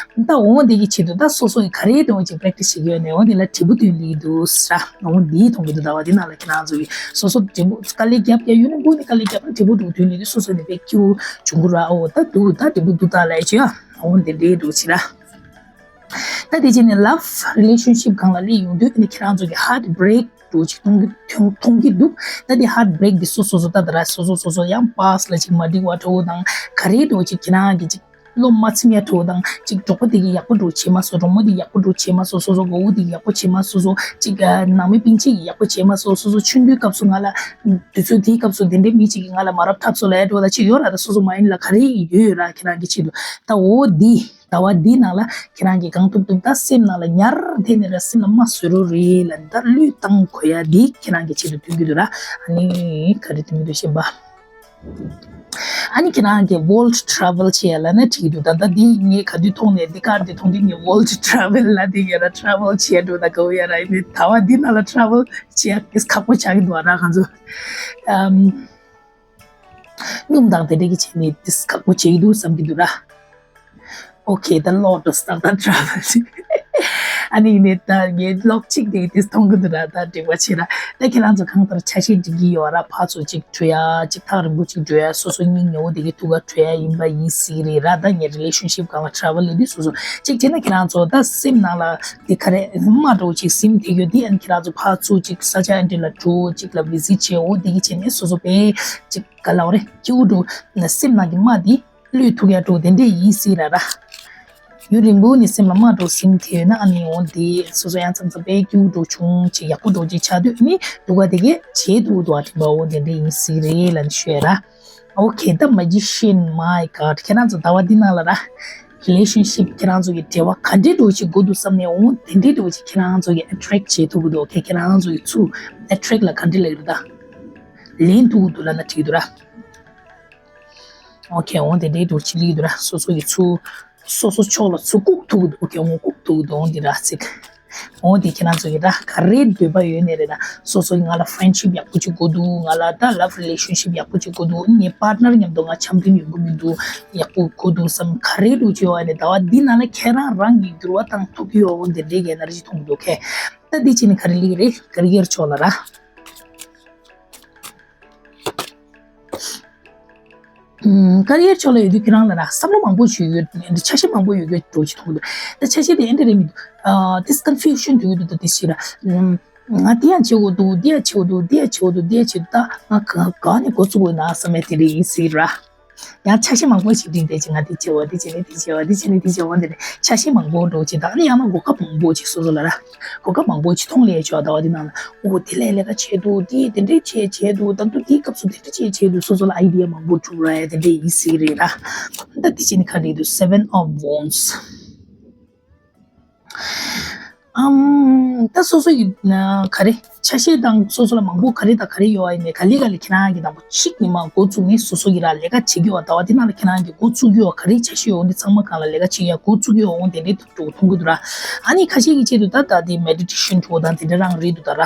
ད་འོ་དེ་གི་ཆེད་དུ་ད་སོ་སོ་གི་ག་རེ་འདྲ་ཅིག་པེ་རེག་ཊི་སི་བྱེད་ཀྱི་ཡོད་ནས་འོ་དེ་ལ་འབྲས་བུ་ཐོན་ལེ་འདུག་ས་ར། འོ་འདི་མཐོང་གི་འདུག་ཟླ་བ་འདི་ནང་ལ་ཁྱེད་རང་ཚོ་གི་སོ་སོ་འབྲས་བུ་དཀའ་ལས་རྒྱབ་ཀྱང་ཡུན་རིང་པོ་ནས་དཀའ་ལས་རྒྱབ་ན་འབྲས་བུ་འདུག་ཐོན་ལེ་དུས་སོ་སོ་ནས་དཔེ་སྐྱིད་པོ་བྱུང་གི་ར། འོ་ད་འདུག་ད་འབྲས་བུ་འདུག་ད་ལས་ཅི་ཡ་འོ་འདི་འདྲའི་འདུག་ཅི་ར། ད་དེ་རྗེས་ནས་ལབ་རི་ལེ་ཤན་ཤིབ་སྒང་ལ་སླེབས་ཡོང་དུས་ཨ་ནི་ཁྱེད་རང་ཚོ་གི་ཧར་ཊི་བྷི་རེག་འདྲ་ཅིག་མཐོང་གི་མཐོང་མཐོང་གི་འདུག་ད་དེ་ཧར་ཊི་བྷི་རེག་འདི་སོ་སོ་སོ་ད་ད་ར་སོ་སོ་སོ་སོ་ཡང་པ་སི་ལ་ཅིག་མ་འགྲིག་པ་འདྲ་བོ་དང་ག་རེ་འདྲ་ཅིག་ཁྱེད་རང་གི་ཅིག་བློ་མ་ཚིམ་ཡ་འདྲ་བོ་དང་ཅིག་གྲོགས་པོ་དེ་གིས་ཡག་པོ་འདྲ་བྱེད་མ་སོང་། གྲོགས་མོ་དེ་ཡག་པོ་འདྲ་བྱེད་མ་སོང་། སོ་སོ་མགོ་བོ་དེ་ཡག་པོ་བྱེད་མ་སོང་། སོ་སོ་ཅིག་ནང་མི་སྤུན་མཆེད་ཀྱིས་ཡག་པོ་བྱེད་མ་སོང་། སོ་སོ་ཆུང་དུས་སྐབས་སུ་ང་ལ་དུས་ཚོད་དེའི་སྐབས་སུ་དེ་འདྲའི་མི་གཅིག་གིས་ང་ལ་མ་རབས་འཐབ་སོང་ལབ་ཡ་འདྲ་བོ་ད་ཅིག་ཡོད་ར། ད་སོ་སོ་མ་ཡིན་ལ་ག་རེ་ཡོད་ར། ཁྱེད་རང་གི་ཆེད་དུ་ད་འོ་འདི། ཟླ་བ་འདི་ནང་ལ་ཁྱེད་རང་གིས་གང་ཐུབ་ཐུབ་ད་སེམས་ནང་ལ་ཉར་དེ་ནས་ར་སེམས་ལ་མ་བཟོད་རོགས་རེད་ལ་ད་བློས་བཏང་དགོས་ཡ་འདི་ཁྱེད་རང་གི་ཆེད་དུ་ཐོན་གྱི་འདུག་ར། ཨ་ནི་ག་རེ་ཐོན་གྱི་འདུག་ཤེས་པ། ཨ་ནི་ཁྱེད་རང་གིས་ཝོལ་ཊི་ཊ་རེ་ཝལ་བྱེད་ཡ་ལབ་ན་འགྲིག་གི་འདུག་ད་ལྟ་འདི་ངས་ག་དུས་མཐོང་ནས་འདི་ཀར་འདི་མཐོང་དུས་ངས་ཝོལ་ཊི་ཊ་རེ་ཝལ་ལབ་འདི་ཡ་ར་ཊ་རེ་ཝལ་བྱེད་འགྲོ་ད་དགའ་བོ་ཡ་ར། ཡིན་ནའི་ཟླ་བ་འདི་ནང་ལ་ཊ་རེ་ཝལ་བྱེད་ཡ་ཁག་པོ་ཆགས་ཀྱི་འདུག་ཨ་ར་ང་ཚོ། ཨམ། སྣུམ་དང་དེ་འདྲ་གི་བྱས་ནས་དེ་ཁག་པོ་བྱེད་ཀྱི་འདུག་བསམ་གྱི་འདུག་ར། ཨོ་ཁེ། ད་ལོག་འགྲོ་སྟངས་དང་ཊ་རེ་ཝལ་ཅིག་ཨ་ནི་ཡིན་ནའི་ད་ངས་ལོག་ཅིག་དེ་དེ་མཐོང་གི་འདུག་ར། ད་འགྲིག་པ་བྱེད་ར། ད་ཁྱེད་རང་ཚོ་གང་ལྟར་ཆ་ཤས་སྒྲིག་གི་ཡོད་ར། ཕར་ཚུར་ཅིག་འགྲོ་ཡ་ཅིག་ཐག་རིང་པོ་ཅིག་འགྲོ་ཡ་སོ་སོ་སྙིང་ཉེ་བོ་དེ་གི་ཐུག་ག་འགྲོ་ཡ་ཡིན་པ་ཡིན་སྲིད་རེད་ར། ད་ངས་རི་ལེ་ཤན་ཤིབ་སྒང་ལ་ཊ་རེ་ཝལ་ལབ་དུས་སོ་སོ་ཅིག་བྱས་ན་ཁྱེད་རང་ཚོ་ད་སེམས་ནང་ལ་དེ་ག་རེ་རྨ་འདྲ་བོ་ཅིག་ཟིན་བསྡད་ཡོད་དེ། ཨ་ནི་ཁྱེད་རང་ཚོ་ཕར་ཚུར་ཅིག་ས་ཆ་ཨ་འདྲ་ལ་འགྲོ་ཅིག་ལ་བི་ཟི་ཊི་བྱེད་འོ་དེ་གི་བྱས་ནས་སོ་སོ་དཔེ་ཅིག་ག་ལབ་རེད། སྐྱིད་པོ་འདྲ་བོ་སེམས་ནང་གི་རྨ་དེ། བློས་ཐུག་ཡ་འགྲོ་དེ་འདྲས་ཡིན་སྲིད་ར་ར། ཡུན་རིང་པོ་ནས་སེམས་ལ་རྨ་འདྲ་ཟིན་དེ་ཡོད་ན་ཨ་ནི་འོ་དེ་སོ་སོ་ཡང་མཚམས་མཚམས་དཔེ་སྐྱིད་པོ་འདྲ་བྱུང་ཅིག་ཡག་པོ་འདྲ་ཅིག་ཆགས་དུས་ཨ་ནི་སྡུག་ག་དེ་གས་བྱེད་ཐུབ་འདུག་ཨ་དྲན་པ་འོ་དེ་འདྲས་ཡིན་སྲིད་རེད་ལབ་ནས་ཤོད་ར། Okay, the magician, my God. ཁྱེད་རང་ཚོ་ཟླ་བ་འདི་ནང་ལ་ར། རི་ལེ་ཤན་ཤིབ་ཁྱེད་རང་ཚོ་གི་འབྲེལ་བ་ག་འདྲས་འདྲ་ཅིག་དགོས་འདུག་བསམ་ནས་འོ་དེ་འདྲས་འདྲ་ཅིག་ཁྱེད་རང་ཚོ་གི་ཨེ་ཊེག་བྱེད་ཐུབ་ཀྱི་འདུག Okay, ཁྱེད་རང་ཚོ་གི་ཚུར་ཨེ་ཊེག་ལ་ག་འདྲས་ལབ་ཀྱི་འདུག་ད། ལེན་ཐུབ་ཀྱི་འདུག་ལབ་ན་འགྲིག་གི་འདུག་ར། Okay, འོ་དེ་འདྲའི་འདུག་ཅི་ལི་འདུག་ར། སོ་སོ་གི་ཚུར་སོ་སོ་ཕྱོགས་ལ་ཚུར་བཀུག་ཐུབ་ཀྱི་འདུག Okay, འོ་བཀུག་ཐུབ་ཀྱི་འདུག་འོ་འདི་ར་ཚིག་འོ་དེ་ཁྱེད་རང་ཚོ་གི་ར་ག་རེ་འདོད་པ་ཡོད་ནས་རེད་ད། སོ་སོ་ང་ལ་ཕྲེན་ཤིབ་ཡག་པོ་ཅིག་དགོས་འདུག་ང་ལ་ད་ལབ་རི་ལེ་ཤན་ཤིབ་ཡག་པོ་ཅིག་དགོས་འདུག་ངའི་པཱར་ཊི་ནར་མཉམ་དུ་ང་འཆམ་མཐུན་ཡོང་གི་མི་འདུག་ཡག་པོ་དགོས་འདུག་བསམ་ག་རེ་འདུག་ཅེས་ཡོད་ནས་ཟླ་བ་འདི་ནང་ལ་ཁྱེད་རང་རང་གི་འགྱུར་བ་བཏང་ཐུབ་ཀྱི་ཡོད། འོ་དེ་འདྲའི་གི་ཨེ་ནར་ཇི་ཐོང་གི་འདུག Okay, ད་འདི་ཅི་ནི་ག་རེ་ལི་རེད། ཀེ་རི་ཡར་ཕྱོགས་ལ་ར། ཀ་རི་ཡར་ཕྱོགས་ལ་ཡོད་དུས་ཁྱེད་རང་ལ་ར་བསམ་བློ་མང་པོ་ཞིག་ཡོད། འདི་ཆ་ཤས་མང་པོ་ཡོད་དགོས་འགྲོ་ཅིག་མཐོང་གི་འདུག་ད་ཆ་ཤས་དེ་ཨེ་འདྲ་རེད་མི་འདུག་ཨ། ཏིས་ཀོན་ཕིའུ་ཤན་འགྲོ་གི་འདུག་ད་དེ་ཞིག་ར། ང་དེ་ཡང་བྱེད་དགོས་འདུག་འདི་ཡང་བྱེད་དགོས་འདུག་འདི་ཡང་བྱེད་དགོས་འདུག་འདི་ཡང་བྱེད་དགོས་འདུག་ད་ང་ག་ག་ནས་འགོ་ཚུགས་དགོས་ན་བསམ་ཡ་དེ་འདྲ་ཡིན་སྲིད་ར། ཡང་ཆ་ཤས་མང་པོ་ཞིག་བསྒྲིགས་བསྡད་ཅིག་ང་འདི་བྱེད་བ་འདི་བྱེད་ནི་འདི་བྱེད་བ་འདི་བྱེད་ནི་འདི་བྱེད་བ་འདི་རེད། ཆ་ཤས་མང་པོ་འགྲོ་ཅིག་ད་ནི་ཡང་ན་གོ་སྐབས་མང་པོ་ཅིག་སོ་སོ་ལ་ར། གོ་སྐབས་མང་པོ་ཅིག་མཐོང་ལས་ཆོག་ད་བ་འདི་ནང་ལ། འོ་དེ་ལས་ལས་ཀ་བྱས་འདུག་འདི་དེ་འདྲས་བྱས་བྱས་འདུག་ད་དུང་དེའི་སྐབས་སུ་དེ་འདྲས་བྱས་བྱས་འདུག་སོ་སོ་ལ་ཨའི་ཌི་ཡ་མང་པོ་འཁྲུག་ར་ཡ་དེ་འདྲས་ཡིན་སྲིད་རེད་ར། ད་དེ་བྱས་ནི་ག་རེ་འདུག Seven of Wands། ཨམ། ད་སོ་སོ་ཡི་ན་ག་རེ་ཆ་ཤས་དང་སོ་སོ་ལ་མང་པོ་ག་རེ་དང་ག་རེ་ཡོད་ཨ་ཡིན་ནའི་ག་ལེ་ག་ལེ་ཁྱེད་རང་གི་དང་པོ་གཅིག་ནས་མ་འགོ་བཙུགས་ནས་སོ་སོ་གི་ར་ལས་ཀ་བྱེད་ཀྱི་ཡོད་ད་བ་དེ་ནང་ལ་ཁྱེད་རང་གི་འགོ་བཙུགས་ཀྱི་ཡོད་ག་རེ་ཆ་ཤས་ཡོད་འོང་དེ་ཚང་མ་གང་ལ་ལས་ཀ་བྱེད་ཡ་འགོ་བཙུགས་ཀྱི་ཡོད་འོང་དེ་འདྲའི་འགྲོ་མཐོང་གི་འདུག་ར། ཨ་ནི་ཁ་ཤས་ཀྱི་ཆེད་དུ་ད་ད་དེ་མེ་ཌི་ཊེ་ཤན་འགྲོ་དང་དེ་འདྲ་རང་རེད་འདུག་ད་ར།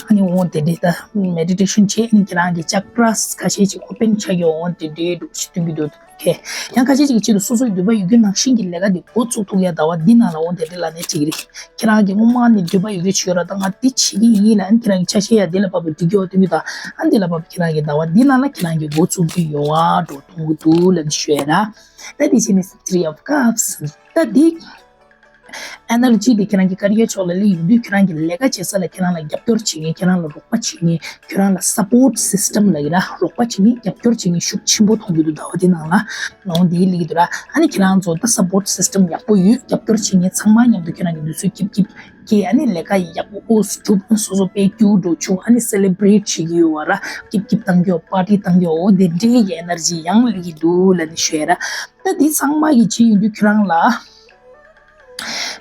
ཨ་ནི་འོང་དེ་འདྲའི་ད་མེ་ཌི་ཊེ་ཤན་བྱས་ཨ་ནི་ཁྱེད་རང་གི་ཅ་ཀྲ་སི་ཁ་ཤས་ཅིག་ཨོ་པན་ཆགས་ཀྱི་འོང་དེ་འདྲའི་འགྲོ་ཞིག་སྟོན་གྱི་འདུག་ཁེ། ཡང་ཁ་ཤས་ཅིག་གི་ཆེད་དུ་སོ་སོའི་འདོད་པ་ཡོད་རྒྱུ་ནང་བཞིན་གྱི་ལས་ཀ་འདི་འགོ་བཙུགས་ཐུབ་ཡ་ཟླ་བ་འདི་ནང་ལ་འོང་དེ་འདྲ་ལབ་ནས་འགྲིག་གི་རེད། ཁྱེད་རང་གི་སྔོན་མ་ནས་འདོད་པ་ཡོད་རྒྱུ་ཅིག་ཡོད་ར་ད་ང་འདི་བྱེད་ཀྱི་ཡིན་ལབ་ཨ་ནི་ཁྱེད་རང་གི་ཆ་ཤས་ཡ་འདི་ལ་བབས་པའི་འགྲིག་གི་ཡོད་སྟོན་རྒྱུ་དང་ཨ་འདི་ལ་བབས་པའི་ཁྱེད་རང་གི་ཟླ་བ་འདི་ནང་ལ་ཁྱེད་རང་གི་འགོ་བཙུགས་རྒྱུ་ཡོད་ཨ་འགྲོ་མཐོང་གི་འདུག་ལབ་ནས་ཞུ་ཡ་ར། ད་འདི་བྱས་ནས་Three of Cups། ད་འདི་ཨེ་ནར་ཇི་འདི་ཁྱེད་རང་གི་ཀ་རི་ཡར་ཕྱོགས་ལ་སླེབས་ཡོང་དུས་ཁྱེད་རང་གི་ལས་ཀ་བྱེད་ས་ལ་ཁྱེད་རང་ལ་རྒྱབ་སྐྱོར་བྱེད་མཁན་ཁྱེད་རང་ལ་རོགས་པ་བྱེད་མཁན་ཁྱོད་རང་ལ་སབ་པོར་སི་སི་ཊམ་ལབ་ཀྱི་ར་རོགས་པ་བྱེད་མཁན་རྒྱབ་སྐྱོར་བྱེད་མཁན་ཤུགས་ཆེན་པོ་མཐོང་གི་འདུག་ཟླ་བ་འདི་ནང་ལ་ནང་འདི་སླེབས་ཀྱི་འདུག་ར། ཨ་ནི་ཁྱེད་རང་ཚོ་ད་སབ་པོར་སི་སི་ཊམ་ཡག་པོ་ཡོད། རྒྱབ་སྐྱོར་བྱེད་མཁན་ཚང་མ་མཉམ་དུ་ཁྱེད་རང་གི་དུས་ཚོད་སྐྱིབ་སྐྱིབ་སྐྱེལ་ཨ་ནི་ལས་ཀ་ཡག་པོ་ཨོ་སྒྲུབ་སོ་སོ་དཔེ་སྐྱིད་འགྲོ་བྱུང་ཨ་ནི་སེ་ལེ་བྷི་རེ་ཊི་བྱེད་ཀྱི་ཡོད་བ་ར་སྐྱིབ་སྐྱིབ་བཏང་གི་ཡོད་པར་ཊི་བཏང་གི་ཡོད་འོ་དེ་འདྲའི་གི་ཨེ་ནར་ཇི་ཡང་སླེབས་ཀྱི་འདུག་ལབ་ནས་ཞུ་ཡ་ར། ད་འདི་ཚང་མ་གི་བྱེད་ཡོང་དུས་ཁྱེད་རང་ལ།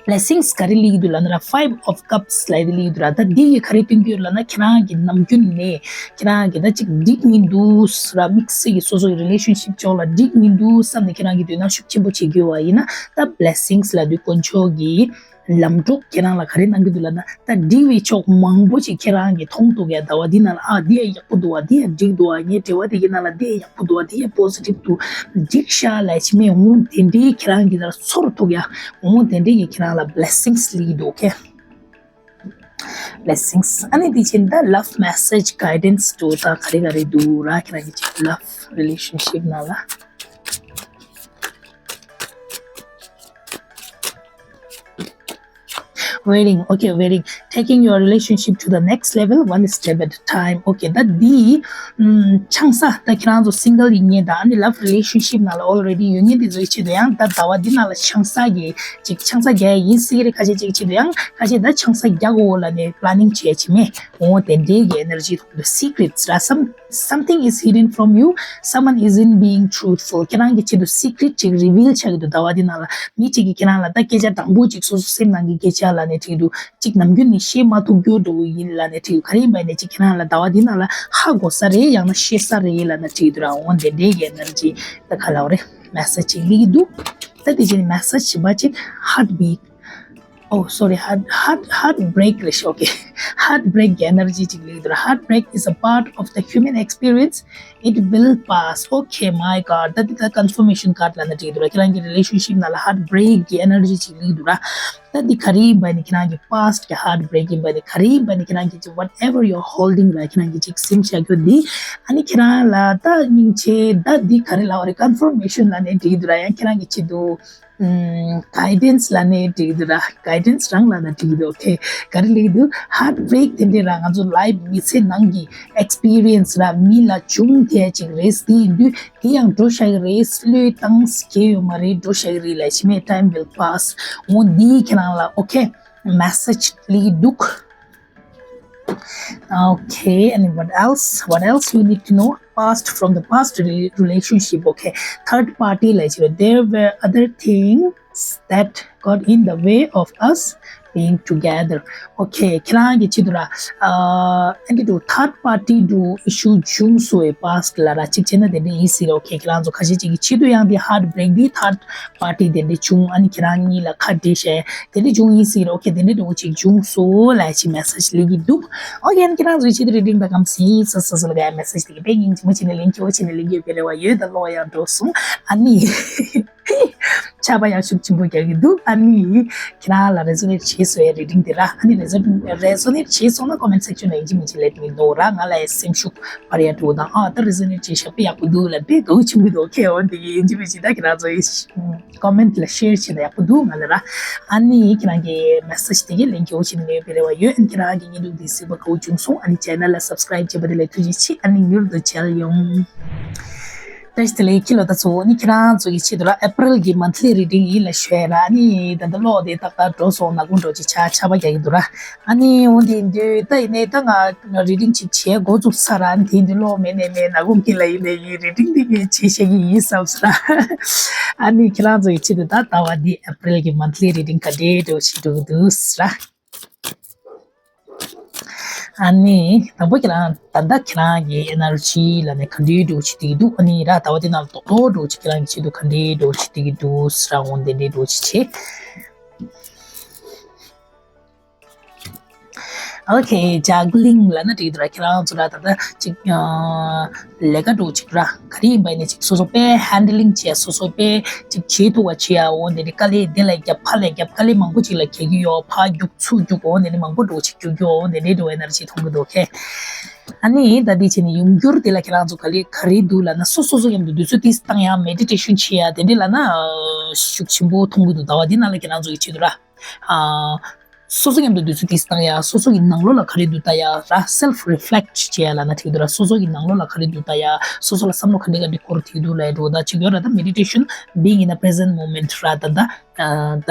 Blessings ག་རེ་སླེབས་ཀྱི་འདུག་ལབ་ན་ར་Five of Cups ལབ་དེ་སླེབས་ཀྱི་འདུག་ར། ད་འདི་ཡིས་ག་རེ་སྟོན་གྱི་ཡོད་ལབ་ན་ཁྱེད་རང་གི་ནམ་རྒྱུན་ནས་ཁྱེད་རང་གི་ད་ཅིག་འགྲིག་མི་འདུག་ར་དམིགས་བསལ་གྱི་སོ་སོ་གི་རི་ལེ་ཤན་ཤིབ་ཕྱོགས་ལ་འགྲིག་མི་འདུག་བསམ་ནས་ཁྱེད་རང་གི་དོ་སྣང་ཤུགས་ཆེན་པོ་བྱེད་ཀྱི་ཡོད་པ་ཡིན་ན་ད་Blessings ལབ་དུས་དཀོན་མཆོག་གིས་ལམ་གྲོགས་ཁྱེད་རང་ལ་ག་རེ་གནང་གི་འདུག་ལབ་ན་ད་འགྲིག་པའི་ཕྱོགས་མང་པོ་ཞིག་ཁྱེད་རང་གིས་མཐོང་ཐུབ་ཡ་ཟླ་བ་འདི་ནང་ལ་ཨ་འདི་ཡ་ཡག་པོ་འདུག་བ་འདི་ཡ་འགྲིག་འདུག་བ་ངའི་འབྲེལ་བ་དེ་གི་ནང་ལ་འདི་ཡ་ཡག་པོ་འདུག་བ་འདི་ཡ་པོ་སི་ཊིབ་འདུག་འགྲིག་ཤག་ལབ་ཅིག་མེད་འོང་དེ་འདྲའི་ཁྱེད་རང་གི་ལ་ཚོར་ཐུབ་ཡ། འོ་དེ་འདྲའི་གི་ཁྱེད་རང་ལ་Blessings སླེབས་ཀྱི་འདུག་ཨོ་ཁེ། Blessings ཨ་ནི་དེ་བཞིན་ད་Love Message Guidance འགྲོ་ད་ག་རེ་ག་རེ་འདུག་ར་ཁྱེད་རང་གི་ཅིག་Love Relationship ནང་ལ། Waiting, okay, waiting. Taking your relationship to the next level, one step at a time. Okay, ད་འདི་ཨམ་ཆང་ས་ད་ཁྱེད་རང་ཚོ་སིང་གལ་ཡིན་མཁན་དང་ཨ་ནི་Love Relationship ནང་ལ་already ཡོད་མཁན་དེ་ཚོའི་ཆེད་དུ་ཡང་ད་ཟླ་བ་འདི་ནང་ལ་ཆང་ས་གི་ཅིག་ཆང་ས་རྒྱག་ཡ་ཡིན་སྲིད་ཀྱི་རེད། ཁ་ཤས་ཅིག་ཆེད་དུ་ཡང་ཁ་ཤས་ད་ཆང་ས་རྒྱག་དགོས་ལབ་ནས་planning བྱས་ཅིག་མེད་འོ་དེ་འདྲའི་གི་energy ཐོག་ཏུ་secrets ར་some something is hidden from you, someone isn't being truthful. ཁྱེད་རང་གི་ཆེད་དུ་secret ཅིག་reveal ཆགས་ཀྱི་འདུག་ཟླ་བ་འདི་ནང་ལ་མི་གཅིག་གིས་ཁྱེད་རང་ལ་ད་སྐད་ཆ་དྲང་པོ་ཅིག་སོ་སོ་སེམས་ནང་གི་སྐད་ཆ་ལབ་ནས་བྲིས་འདུག་ཅིག་ནམ་རྒྱུན་ནས་བཤད་མ་ཐུབ་རྒྱུ་འདྲ་བོ་ཡིན་ལབ་ནས་བྲིས་ག་རེ་ཡིན་པ་ནས་ཅིག་ཁྱེད་རང་ལ་ཟླ་བ་འདི་ནང་ལ་ཧ་གོ་ས་རེད་ཡང་ན་ཤེས་ས་རེད་ལབ་ནས་བྲིས་འདུག་ར། འོ་འདི་འདྲའི་གི་energy ད་ག་ལབ་རེད་message ཅིག་སླེབས་ཀྱི་འདུག་ད་དེ་བཞིན་message གཞན་པ་ཅིག་heartbeat Oh, sorry, heart, heart, heartbreak རེད་ཤག Okay. Heartbreak གི་energy ཅིག་སླེབས་འདུག་ར། Heartbreak is a part of the human experience. It will pass. Okay, my God. ད་འདི་ད་confirmation card ལབ་ན་འགྲིག་འདུག་ར། ཁྱེད་རང་གི་relationship ནང་ལ་heartbreak གི་energy ཅིག་སླེབས་འདུག་ར། ད་འདི་ག་རེ་ཡིན་པ་ནི་ཁྱེད་རང་གི་past གི་heartbreak ཡིན་པ་ནི་ག་རེ་ཡིན་པ་ནི་ཁྱེད་རང་གི་whatever you're holding ར་ཁྱེད་རང་གི་ཅིག་སེམས་ཤ་རྒྱུ་འདི་ཨ་ནི་ཁྱེད་རང་ལ་ད་སྙིང་རྗེ་ད་འདི་ག་རེ་ལབ་རེད། confirmation ལབ་ན་འགྲིག་འདུག་ར། ཡང་ཁྱེད་རང་གི་ཆེད་དུ། ཨམ། guidance ལབ་ནའི་འགྲིག་འདུག་ར། guidance རང་ལབ་ན་འགྲིག་འདུག Okay. ག་རེ་ལབ་འདུག heartbreak དེ་འདྲས་ར་ང་ཚོ་life མི་ཚེ་ནང་གི་experience ར་མི་ལ་བྱུང་བསྡད་ཅིག་རེད། དེ་ཡིན་དུས་དེ་ཡང་འགྲོ་ཤག་གི་རེད། བློས་བཏང་ས་གལ་ཡོད་མ་རེད། འགྲོ་ཤག་གི་རེད་ལབ་ཤི་མེད། time will pass འོ་འདི་ཁྱེད་རང་ལ་okay message ལབ་འདུག Okay, and what else? What else we need to know? Past, from the past re- relationship, okay. Third party ལབ་ཅིག་རེད། There were other things that got in the way of us being together. Okay, ཁྱེད་རང་གི་ཆེད་དུ་ར། ཨ་ཨ་འདི་དུ་third party དུ་issue བྱུང་སོང་བའི་past ལ་ར་གཅིག་བྱས་ན་དེ་འདྲ་ཡིན་སྲིད་ར། Okay, ཁྱེད་རང་ཚོ་ཁ་ཤས་ཅིག་གི་ཆེད་དུ་ཡང་འདི་heartbreak འདི་third party དེ་འདྲ་བྱུང་ཨ་ནི་ཁྱེད་རང་གཉིས་ལ་ཁ་བྲལ་བྱས་དེ་འདྲ་བྱུང་ཡིན་སྲིད་ར། Okay, དེ་འདྲ་འདྲ་བོ་ཅིག་བྱུང་སོང་ལབ་ཅིག་message ལབ་ཀྱི་འདུག Okay, ཨ་ནི་ཁྱེད་རང་ཚོའི་ཆེད་དུ་reading དང་གམ་སི་ས་ས་ས་ལ་ག་message དེ་གི་དཔེ་སྙིང་རྗེ་མོ་བྱས་ནས་ལེན་ཁྱེད་བོ་བྱས་ནས་ལེན་རྒྱུ་དཔེ་རེ་བ་ཡོད་ད་ལོ་ཡང་འགྲོ་སོང་ཨ་ནི། ཆར་པ་ཡང་ཤུགས་ཆེན་པོ་རྒྱག་གི་འདུག་ཨ་ནི་ཁྱེད་རང་ལ་resonate་བྱས་སོང་ཡ་reading་དེ་ར། ཨ་ནི་resonate resonate་བྱས་སོང་ན་comment section་ལ་ཡིན་གཅིག་མིན་གཅིག་let me know་ར། ང་ལ་ཡ་སེམས་ཤུགས་སྤར་ཡ་འགྲོ་དང་། ཨ་ད་resonate་བྱས་ཤག་དཔེ་ཡག་པོ་འདུག་ལབ་དཔེ་དོ་ཆེན་པོ་འདུག་ཁྱེད་འོན་ཏེ་ཡིན་གཅིག་མིན་གཅིག་ད་ཁྱེད་རང་ཚོ་ཡི་comment་ལ་share་བྱས་ན་ཡག་པོ་འདུག་ང་ལ་ར། ཨ་ནི་ཁྱེད་རང་གི་message་དེ་གའི་ལན་སྐྱོ་བོ་བྱས་ནས་ངའི་བེ་རེ་བ་ཡོད། ཨ་ནི་ཁྱེད་རང་གི་བརྙན་ཐུང་འདི་གཟིགས་པ་དགའ་བོ་བྱུང་སོང་། ཨ་ནི་channel་ལ་subscribe་བྱས་པ་དེ་ལ་ཐུགས་རྗེ་ཆེ། ཨ་ནི་མྱུར་དུ་མཇལ་ཡོང་། བཀྲ་ཤིས་བདེ་ལེགས། ཁྱེད་ལོ་ད་ཚོ་ནི་ཁྱེད་རང་ཚོ་གི་ཆེད་དུ་ར་April་གི་monthly reading་ཡིན་ལ་ཞུ་ཡ་ར། ཨ་ནི་ད་ལྟ་གློག་དེ་ཏག་ཏག་འགྲོ་སོང་། ནག་ཁུང་འགྲོ་ཅིག་ཆ་ཆར་པ་རྒྱག་གི་འདུག་ར། ཨ་ནི་འོན་ཏེ་འདུག་ད་ཡིན་ནའི་ད་ང་reading་ཅིག་བྱས་འགོ་བཙུགས་ཚར་ར། ཨ་ནི་དེ་འདུག་གློག་མེད་ནའི་མེད། ནག་ཁུང་དཀྱིལ་ལ་ཡིན་ནའི་ཡིན། reading་དེ་ངས་བྱས་བཞག་གི་ཡིན་བསམ་སོང་ར། ཨ་ནི་ཁྱེད་རང་ཚོ་གི་ཆེད་དུ་ད་ཟླ་བ་འདི་April་གི་monthly reading་ག་འདྲས་འགྲོ་ཞིག་འགྲོ་གི་འདུག་ར། ཨ་ནི་དང་པོ་ཁྱེད་རང་ད་ལྟ་ཁྱེད་རང་གི་energy་ལ་ནི་ག་འདྲའི་འགྲོ་བྱེད་ཀྱི་འདུག་ཨ་ནི་ར་ཟླ་བ་འདི་ནང་ལ་རྡོག་རྡོག་འགྲོ་བྱེད་ཁྱེད་རང་གི་ཆེད་དུ་ག་འདྲའི་འགྲོ་བྱེད་ཀྱི་འདུག་ཟེར་ར། འོ་དེ་འདྲའི་འགྲོ་བྱེད་བྱེད། Okay, juggling་ལ་ན་འགྲིག་འདུག་ར། ཁྱེད་རང་ཚོ་ར་ད་ལྟ་ཅིག་ལས་ཀ་འགྲོ་ཅིག་ར། ག་རེ་ཡིན་པ་ཡིན་ན་ཅིག་སོ་སོ་དཔེ་handling་བྱས། སོ་སོ་དཔེ་ཅིག་བྱེད་ཐུབ་པ་བྱེད་ཡ། འོ་དེ་ནི་དཀའ་ལས་འདི་ལ་རྒྱབ་ཁ་ལ་རྒྱབ། དཀའ་ལས་མང་པོ་ཅིག་ལ་འཁེལ་གྱི་ཡོད། ཕར་རྒྱུག་ཚུར་རྒྱུག་འོ་དེ་ནི་མང་པོ་འགྲོ་ཅིག་རྒྱུག་རྒྱུ་འོ་དེ་འདྲའི་འགྲོ་བའི་ན་ར་ཅིག་མཐོང་གི་འདུག་ཁེ། ཨ་ནི་ད་འདི་བྱས་ནས་ཡོང་རྒྱུར་དེ་ལ་ཁྱེད་རང་ཚོ་ག་ལེ་ག་རེ་འདུག་ལབ་ན་སོ་སོ་སོ་མཉམ་དུ་དུས་ཚོད་ཏིས་བཏང་ཡ། meditation་བྱེད་ཡ་དེ་འདྲ་ལབ་ན་ཤུགས་ཆེན་པོ་མཐོང་གི་འདུག་ཟླ་བ་འདི་ནང་ལ་ཁྱེད་རང་ཚོ་གི་ཆེད་དུ་ར། ཨ། སོ་སོ་མཉམ་དུ་དུས་ཚོད་ཏིས་བཏང་ཡ། སོ་སོ་གི་ནང་ལོགས་ལ་ག་རེ་འདུག་ལྟ་ཡ་ར། self reflect་བྱེད་ཡ་ལབ་ན་འགྲིག་འདུག་ར། སོ་སོ་གི་ནང་ལོགས་ལ་ག་རེ་འདུག་ལྟ་ཡ། སོ་སོ་ལ་བསམ་བློ་ག་འདྲ་ག་འདྲ་འཁོར་ཐིག་འདུག་ལབ་ཡ་འགྲོ་ད་ཅིག་ཡོད་ར། ད་meditation being in the present moment་ར། ད་ད་ད་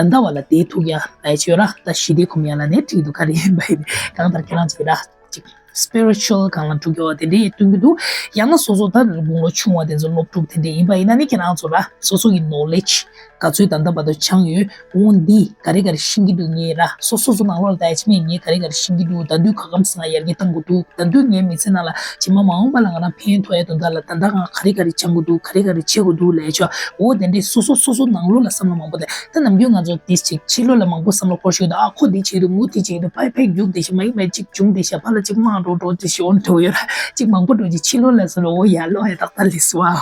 ལྟ་བ་ལ་བསྡད་ཐུབ་ཡ་ལབ་ཡ་ཅིག་ཡོད་ར། ད་ཞི་བདེ་སྒོམ་ཡ་ལབ་ནས་འགྲིག་འདུག་ག་རེ་ཡིན་པ་ཡིན་གང་ལྟར་ཁྱེད་རང་ཚོ་གི་ར་ཅིག spiritual་སྒང་ལ་འགྲོ་རྒྱུ་བ་དེ་འདྲ་ཡི་སྟོན་གྱི་འདུག་ཡང་ན་སོ་སོ་ད་དགུང་ལོ་ཆུང་བ་དེ་ཚོ་སློབ་ཕྲུག་དེ་འདྲ་ཡིན་པ་ཡིན་ན་ནི་ཁྱེད་རང་ཚོ་ལ་སོ་སོ་གི་knowledge་ག་ཚོད་ད་ལྟ་བར་དུ་སྦྱངས་ཡོད། འོ་འདི་ག་རེ་ག་རེ་ཤེས་ཀྱི་འདུག་ངས་ར། སོ་སོ་སོ་ནང་ལོགས་ལ་ད་ཡ་ཕྱི་མས་ངས་ག་རེ་ག་རེ་ཤེས་ཀྱི་འདུག་ད་དུང་ག་གམ་སང་ཡར་རྒྱས་གཏང་དགོས་འདུག་ད་དུང་ངའི་མི་ཚེ་ནང་ལ་ཕྱི་མ་མ་འོངས་པ་ལ་ང་རང་ཕན་ཐོགས་ཡ་དོན་དག་ལ་ད་ལྟ་ང་ག་རེ་ག་རེ་སྦྱང་དགོས་འདུག་ག་རེ་ག་རེ་བྱེད་དགོས་འདུག་ལབ་ཡ་ཆོག་འོ་དེ་འདྲས་སོ་སོ་སོ་སོ་ནང་ལོགས་ལ་བསམ་བློ་མང་པོ་དང་། ད་ནམ་རྒྱུན་ང་ཚོ་དེ་ཅིག་ཕྱི་ལོགས་ལ་མང་པོ་བསམ་བློ་འཁོར་ཤོད་དང་། ཨ་ཁོ་འདི་བྱེད་འདུག་མོ་དེ་བྱེད་འདུག་ཕ་ཕ་རྒྱུག་དེ་ཤི་མ་ཡིན་མ་ཅིག་བྱུང་དེ་ཤ་ཕ་ལ་ཅིག་མང་འགྲོ་འགྲོ་དེ་ཤི་འོན་ཐོ་ཡོད་ར། ཅིག་མང་པོ་འགྲོ་ཅིག་ཕྱི་ལོགས་ལ་བསམ་བློ་འོ་ཡ་ལོ་ཡ་ཏག་ཏག་ལས་སུ་ཨ།